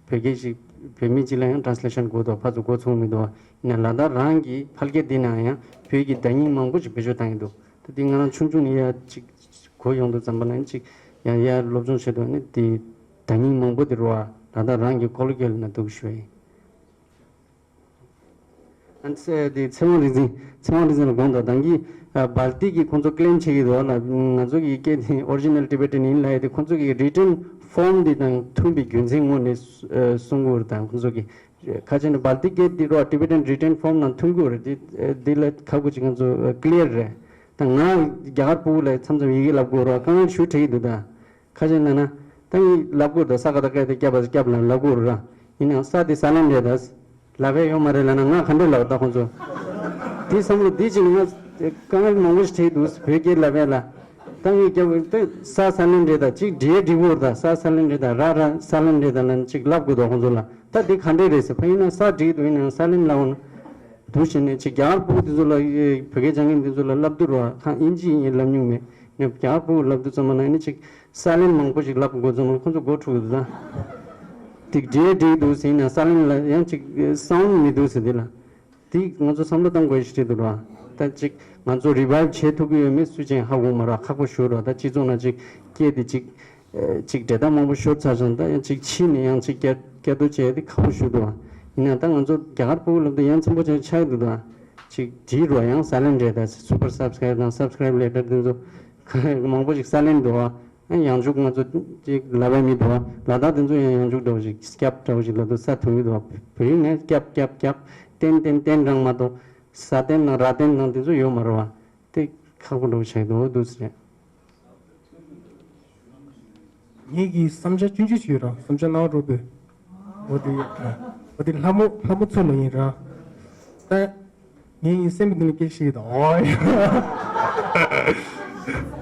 བོད་སྐད་ཞིག་བོད་མི་གཅིག་ལ་ཡང་translation་དགོས་འདུག་ཕར་ཚུར་འགོ་ཚུགས་མི་འདུག་ཡིན་ན་ལ་དྭགས་རང་གི་ཕལ་སྐད་དེ་ན་ཡང་བོད་ཀྱི་བརྡ་རྙིང་མང་པོ་ཞིག་བེད་སྤྱོད་བཏང་གི་འདུག་ད་དེ་ང་རང་ཆུང་ཆུང་ནས་ཡ་ཅིག་གོ་ཡོང་དུས་ཙམ་པ་ན་ཅིག་ཡང་ཡར་སློབ་སྦྱོང་བྱེད་དུས་ནི་དེ་བརྡ་རྙིང་མང་པོ་དེ་རུ་བ་ལ་དྭགས་རང་གི་Colloquial་ན་འདུག་ཞུ་ཡིན། ཨ་ནི་དེ་ཚེ་དབང་རིག་འཛིན། ཚེ་དབང་རིག་འཛིན་ལ་དགོངས་དག་དང་གི་Baltic་གི་ཁོང་ཚོ་claim་བྱེད་ཀྱི་འདུག་ལ། ང་ཚོ་གི་སྐད་དེ་original Tibetan་ཡིན་ལབ་ཡ་དེ་ཁོང་ཚོ་གི་written form་འདི་དང་མཐུན་པའི་རྒྱུ་མཚན་དངོས་ནས་གསུང་གི་ཡོད་རེད། ད་ཁོང་ཚོ་གི་ཁ་ཆེ་ན་Baltic་སྐད་འདི་རོ་Tibetan written form་ནང་མཐུན་གི་ཡོད་རེད། འདི་འདི་ལ་ཁག་པོ་ཅིག་ང་ཚོ་clear་རེད། ད་ང་རྒྱ་གར་ཕྲུ་གུ་ལ་མཚམས་མཚམས་ཡི་གེ་ལབ་དགོས་རོགས་དཀའ་ངལ་ཞུ་འཕྲད་ཀྱི་འདུག་ད། ཁ་ཤས་ན་ན། ད་ངས་ལབ་དགོས་རེད། ད་ས་ག་ད་སྐད་དེ་སྐྱབས་པ་སྐྱབས་ལ་ལབ་དགོས་རེད་ར། ཡིན་ནའང་ས་དེ་ས་ལན་རེད་ད། ལབ་ཡ་ཡོད་མ་རེད་ལབ་ན་ང་ག་འདྲས་ལབ་ད་ཁོང་ཚོ། དེ་བསམ་བློ་དེ་ཅིག་ང་དཀའ་ངལ་མང་པོ་ཞིག་འཕྲད་འདུག་བོད་སྐད་ལབ་ཡ་ལ། ད་ངས་སྐྱབས་ད་ས་ས་ལན་རེད་ད་ཅིག་འབྲི་ཡ་འབྲི་དགོས་རེད་ད། ས་ས་ལན་རེད་ད་ར་ར་ས་ལན་རེད་ད་ལབ་ན་ཅིག་ལབ་དགོས་ད་ཁོང་ཚོ་ལ། ད་དེ་ག་འདྲས་རེད་ཟེར་ཕ་ཡིན་ན་ས་འབྲི་འདུག་ཡིན་ནའང་ས་ལན་ལབ་འོང་ན། འདུག་བྱས་ནས་ཅིག་རྒྱ་གར་ཕྲུ་གུ་དེ་ཚོ་ལ་བོད་སྐད་སྦྱང་མཁན་དེ་ཚོ་ལ་ལབ་དུས་ར་ཁ་ཨིན་ཇི་ཡིན་ལབ་མྱོང་མེད། ནས་རྒྱ་གར་ཕྲུ་གུ་ལབ་དུས་ཙམ་པ་ན་ཨ་ནི་ཅིག་ས་ལན་མང་པོ་ཞིག་ལབ་དགོས་ཙམ་པ་ཁོ་ཚོ་མགོ་འཁྲུག་འདུག་ད། དེ་འདྲའི་འགྲིག་འདུག་ཟེར་ན་ས་ལན་ལ་ཡང་ཅིག་sound་མི་འདུག་ཟེར་དེ་ལ། དེ་ང་ཚོ་བསམ་བློ་བཏང་དགོས་ཞིག་རེད་འདུག་ར། ད་ཅིག་ང་ཚོ་revive་བྱེད་ཐུབ་ཀྱི་ཡོད་མེད་སུས་ཀྱང་ཧ་གོ་མ་ར་ཁག་པོ་ཞུ་ར། ད་སྤྱི་ཚོགས་ནང་ཅིག་སྐད་དེ་ཅིག་ཅིག་འབྲེལ་ཐག་མང་པོ་ཤོར་ཚར་ཙང་ད་ཡང་ཅིག་ཕྱིས་ནས་ཡང་ཅིག་བསྐྱར་བསྐྱར་ཟློས་བྱས་དེ་ཁག་པོ་ཞུ་འདུག་བ། ཡིན་ན་ད་ང་ཚོ་རྒྱ་གར་ཕྲུ་གུ་ལབ་དུས་ཡང་ཚིམ་པོ་ཅིག་ཆགས་འདུག་ད། ཅིག་བྲིས་རོགས་ཡང་ས་ལན་རེད་ད། super subscribe་དང་subscribe letter་དེ་ཚོ་མང་པོ་ཞིག་ས་ལན་འདུག་བ། ཡང་འཇུག་ང་ཚོ་ཅིག་ལབ་ཡ་མི་འདུག་བ། ལ་དྭགས་དེ་ཚོ་ཡང་ཡང་འཇུག་འདྲ་བོ་ཞིག་སྐྱབས་འདྲ་བོ་ཞིག་ལབ་དུས་ས་ཐུང་གི་འདུག་བ། བོད་ཡིག་ནས་སྐྱབས་སྐྱབས་སྐྱབས་ཏན་ཏན་ཏན་རང་མ་གཏོགས་ས་ཏན་དང་ར་ཏན་དང་དེ་ཚོ་ཡོད་མ་རེད་བ། དེ་ཁག་པོ་འདྲ་བོ་ཆགས་འདུག་འདུག་ཟེར། ངེད་ཀྱི་བསམ་འཆར་ཆུང་ཆུང་ཞིག་ཡོད་ར། བསམ་འཆར་གནང་རོགས་དུས། འོ་དེ། འོ་དེ་ལྷ་མོ་ལྷ་མོ་ཚོ་ལ་ཡིན་ར། ད། ངེད་ཀྱི་སེམས་ཀྱི་ནང་སྐད་ཤིག་དང་། ཨོ་ཡ།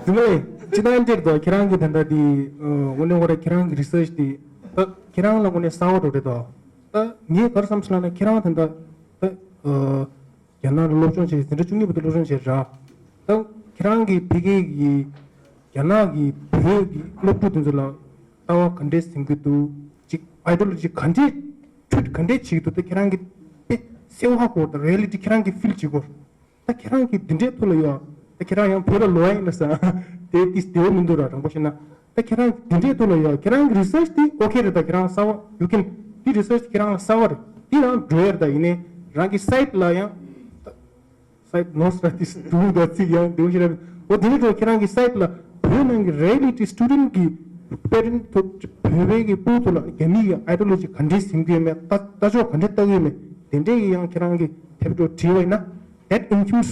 དེ་མ་ཡིན་ཅི་ན་འདིར་དང་ཁྱེད་རང་གི་ད་ལྟ་དེ། དངོས་གནས་ཁོ་ར་ཁྱེད་རང་གི་research་དེ། ད་ཁྱེད་རང་ལ་དངོས་གནས་གསར་བ་འགྲོ་རེད་དོ། ད་ངས་ག་རེ་བསམ་སོང་ལབ་ན་ཁྱེད་རང་ད་ལྟ། ད། རྒྱ་ནག་ལ་སློབ་སྦྱོང་བྱས་འཛིན་གྲྭ་བཅུ་གཉིས་བར་དུ་སློབ་སྦྱོང་བྱས་ར། ད་ཁྱེད་རང་གིས་ཕ་གི་གི་རྒྱ་ནག་གི་བོད་ཀྱི་སློབ་ཕྲུག་དེ་ཚོ་ལ་ལྟ་བ་ག་འདྲས་ཟིན་གྱི་འདུག་ཅིག་ideology་ག་འདྲས་treat་ག་འདྲས་བྱེད་ཀྱི་འདུག་ད་ཁྱེད་རང་གིས་དཔེ་གསལ་བོ་ཧ་གོ་ད་reality་ཁྱེད་རང་གིས་feel་བྱེད་གོ་ད་ཁྱེད་རང་གིས་འདི་འདྲའི་ཐོག་ལ་ཡོད་ད་ཁྱེད་རང་ཡང་བོད་ལ་ལོག་ཡ་ཡིན་ན་ས་དེ་ཏིས་བདེ་བོ་མི་འདུག་ར་དྲང་པོ་བཤད་ན། ད་ཁྱེད་རང་འདི་འདྲའི་ཐོག་ལ་ཡོད། ཁྱེད་རང་གི་research་དེ་okay་རེད། ད་ཁྱེད་རང་གསར་བ་you can་དེ་research་ཁྱེད་རང་ལ་གསར་བ་རེད། དེ་རང་འགྲོ་ཡ་རེད། ད་ཡིན་ནའི་ རང་གི་སའིཊ་ལ་ཡང་། སའིཊ་ནོ་སི་ར་ཏིས་དུ་ད་ཚིག་ཡང་དེ་བཞིན་ར། འོ་དེ་ནི་ཁྱེད་རང་གི་སའིཊ་ལ་བོད་ནང་གི་རི་ཡེ་ལི་ཊི་སི་ཊུ་ཌེན་ཊི་གི་པེ་རེན་ཊི་ཐོག་བོད་པའི་གི་སྤུ་ཐོག་ལ་རྒྱ་མི་གི་ཨའི་ཌི་ཡོ་ལོ་ཇི་ག་འདྲས་ཟིན་གྱི་ཡོད་མེད། ལྟ་ལྟ་ཕྱོགས་ག་འདྲས་ལྟ་གི་ཡོད་མེད། དེ་འདྲས་ཀྱི་ཡང་ཁྱེད་རང་གི་དེབ་ཐོག་བྲིས་པ་ཡིན་ན། That includes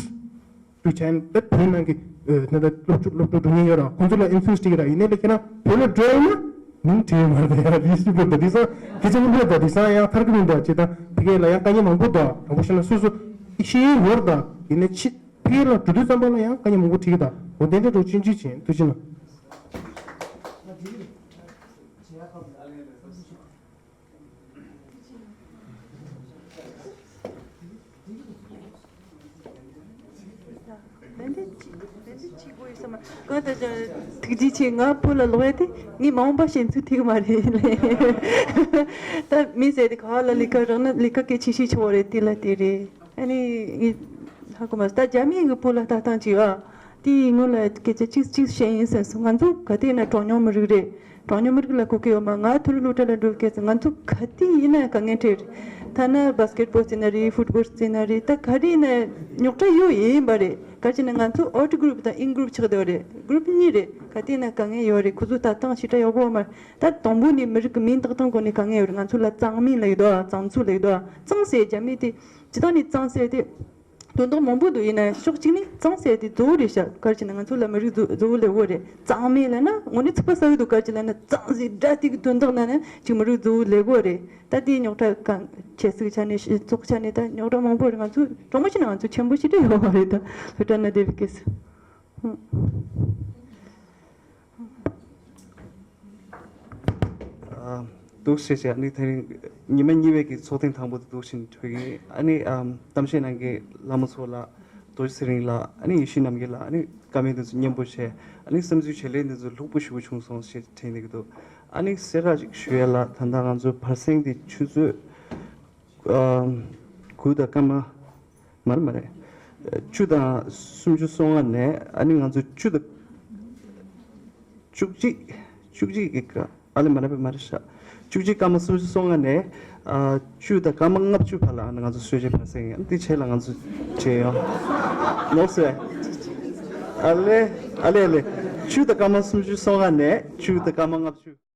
to China. ད་བོད་ནང་གི་ཨ་ནི་ད་སློབ་ཕྲུག་སློབ་ཕྲུག་འགྲོ་མཁན་ཡོད་ར། ཁོང་ཚོ་ལ་ཨིན་ཕུ་ལུ་ཨེན་སི་སི་བྱེད་ཀྱི་ར། ཡིན་ནའི་ལ་ཁྱེད་རང་བོད་ལ་འགྲོ་ཡོང་ན་མིང་བྲིས་ཡོད་མ་རེད་ཡ། ལི་སི་ཊི་ལ་ད་དེང་སང་ཁྱེད་ཚོ་ལ་ད་དེང་སང་ཡང་ཐར་གི་མི་འདུག་ཅེས་དང་ཕ་གི་ལ་ཡང་དཀའ་ངལ་མང་པོ་འདུག་དྲང་པོ་བཤད་ན་སོ་སོ་ཤེས་ཡོད་རེད། ད་ཡིན་ནའི་ཕ་གི་ལ་འགྲོ་དུས་ཙམ་པ་ལ་ཡང་དཀའ་ངལ་མང་པོ་འཕྲད་ཀྱི། ད་འོ་དེ་འདྲ་འགྲོ་ཆུང་ཆུང་བྱེད་ཐུགས་རྗེ་གནང་། ཏན་ཏན་ཅིག་ཏན་ཏན་ཅིག་དགོས་ཡོད་ས་མ། གང་ལྟར་ཀྱང་ཐུགས་རྗེ་ཆེ། ང་བོད་ལ་ལོག་ཡ་དེ་ངས་མ་འོངས་པ་ཞེན་ཚུལ་ཐིག་མ་རེད་ལེ། ད་མི་ཟེར་དེ་ག་ལ་ལས་ཀ་རག་ན་ལས་ཀ་གལ་ཆེ་ཤོས་ཆེ་བ་རེད། དེ་ལ་དེ་རེད། ཨ་ནི་ངས་ཧ་གོ་མ་སོང་། ད་རྒྱ་མི་གི་བོད་ལ་ལྟ་སྟངས་ཅིག་ཨ། དེའི་སྔོན་ལ་སྐད་ཆ་གཅིག་གཅིག་བཤད་ཡིན་ཟེར་སོང་། ང་ཚོ་ག་དུས་ན་གྲངས་ཉུང་མི་རིགས་རེད། གྲངས་ཉུང་མི་རིགས་ལ་གོ་གི་ཡོད་མ། ང་ཐོ་རེ་སློབ་གྲྭ་ལ་འགྲོ་སྐད་ང་ཚོ་ག་དུས་ཡིན་ན་དཀའ་ངལ་འཕྲད་རེད། ཐ་ན་བྷ་སི་ཀེ་ཊི་བོལ་རྩེ་ན་རེད། ཕུཊ་བོལ་རྩེ་ན་རེད། ད་ག་རེ་ཡིན་ན་རྙོག་དྲ་ཡོད་ཡིན་པ་རེད། ག་རེ་ཟེར་ན་ང་ཚོ་ཨའུཊ་གུ་རུབ་དང་ཨིན་གུ་རུབ་ཆགས་བསྡད་པ་རེད། གུ་རུབ་གཉིས་རེད། ག་དུས་ན་དཀའ་ངལ་ཡོད་རེད། ཁོ་ཚོ་ལྟ་སྟངས་ཞེ་དྲག་ཡག་པོ་མ་རེད། ད་དང་པོ་ནས་མི་རིགས་ཀྱི་མིང་བཏགས་སྟངས་སྐོར་ནས་དཀའ་ངལ་ཡོད་རེད། ང་ཚོ་ལ་གཙང་མིན་ལབ་ཡོད་དོ། གཙང་ཚུ་ལབ་ཡོད་དོ། གཙང་ཟེར་རྒྱ་མི་དེ་ཇི་ལྟར་ནས་གཙང་ཟེར་དེ། དོན་དག་མང་པོ་འདུག་ཡིན་ན་ཕྱོགས་གཅིག་ནས་གཙང་ཟེར་དེ་གཙོ་བོ་རེད་ཤག་ག་རེ་ཟེར་ན་ང་ཚོ་ལ་མི་རིགས་གཙོ་གཙོ་བོ་ལབ་དགོས་རེད། གཙང་མིན་ལབ་ན་དངོས་གནས་ཚིག་པ་གསལ་པོ་འདུག་ག་རེ་ཟེར་ལབ་ན་གཙང་ཟེར་སྒྲ་དེ་གི་དོན་དག་ན་ནི་ཅིག་མི་རིགས་གཙོ་བོ་ལབ་དགོས་རེད། ད་དེའི་རྙོག་དྲ་གང་ཆབ་སྲིད་ཆ་ནས་སྤྱི་ཚོགས་ཆ་ནས་ད་རྙོག་དྲ་མང་པོ་རེད། ང་ཚོ་དྲང་མོ་བྱས་ན་ང་ཚོ་ཆེན་པོ་ཞིག་རེད་ཡོད་མ་རེད། ད་སློབ་གྲྭ་ན་བསྡད་པའི་སྐབས་སུ། ཨ། འདུག་སེ་བྱས། ཨ་ནི་དེ་རིང་ཉི་མ་གཉིས་པའི་གི་ཚོགས་ཐེངས་དང་པོ་དེ་འདུག་སེ་གྲོལ་གི་ཡིན། ཨ་ནི་ཨམ་གཏམ་བཤད་གནང་མཁན་བླ་མ་ཚོ་ལ། རྡོ་རྗེ་ཚེ་རིང་ལགས། ཨ་ནི་ཡེ་ཤེས་རྣམ་རྒྱལ་ལགས། ཨ་ནི་བཀའ་མོལ་འདི་ཚོ་སྙན་པོ་བྱས། ཨ་ནི་བསམ་ཚུལ་བརྗེ་ལེན་འདི་ཚོ་ལྷུག་པོ་ཞེ་པོ་བྱུང་སོང་ཞེས་དྲན་གྱི་འདུག་ཨ་ནི་གསལ་བསྒྲགས་ཅིག་ཞུ་ཡ་ལ། ད་ལྟ་ང་ཚོ་བར་གསེང་འདི་ཆུ་ཚོད་ཨམ་དགུ་དང་སྐར་མ། མ་རེད་མ་རེད། བཅུ་དང་སུམ་ཅུ་སོ་ལྔ་ནས་ཨ་ནི་ང་ཚོ་བཅུ་དང་བཅུ་གཅིག་བཅུ་གཅིག་གི་སྐར། ཨ་ལེ་མ་རེད་པས། མ་རེད་ཤག་བཅུ་གཅིག་སྐར་མ་སུམ་ཅུ་སོ་ལྔ་ནས་ཨ་བཅུ་དང་སྐར་མ་ལྔ་བཅུ་བར་ལ་ཨ་ནི་ང་ཚོ་གསོལ་ཇའི་བར་གསེང་ཡིན། དེ་རྗེས་ལ་ང་ཚོ་མཇལ་ཡོང་། ནོར་སོང་། ཨ་ལེ་ཨ་ལེ་ཨ་ལེ། བཅུ་དང་སྐར་མ་སུམ་ཅུ་སོ་ལྔ་ནས་བཅུ་དང་སྐར་མ་ལྔ་བཅུ།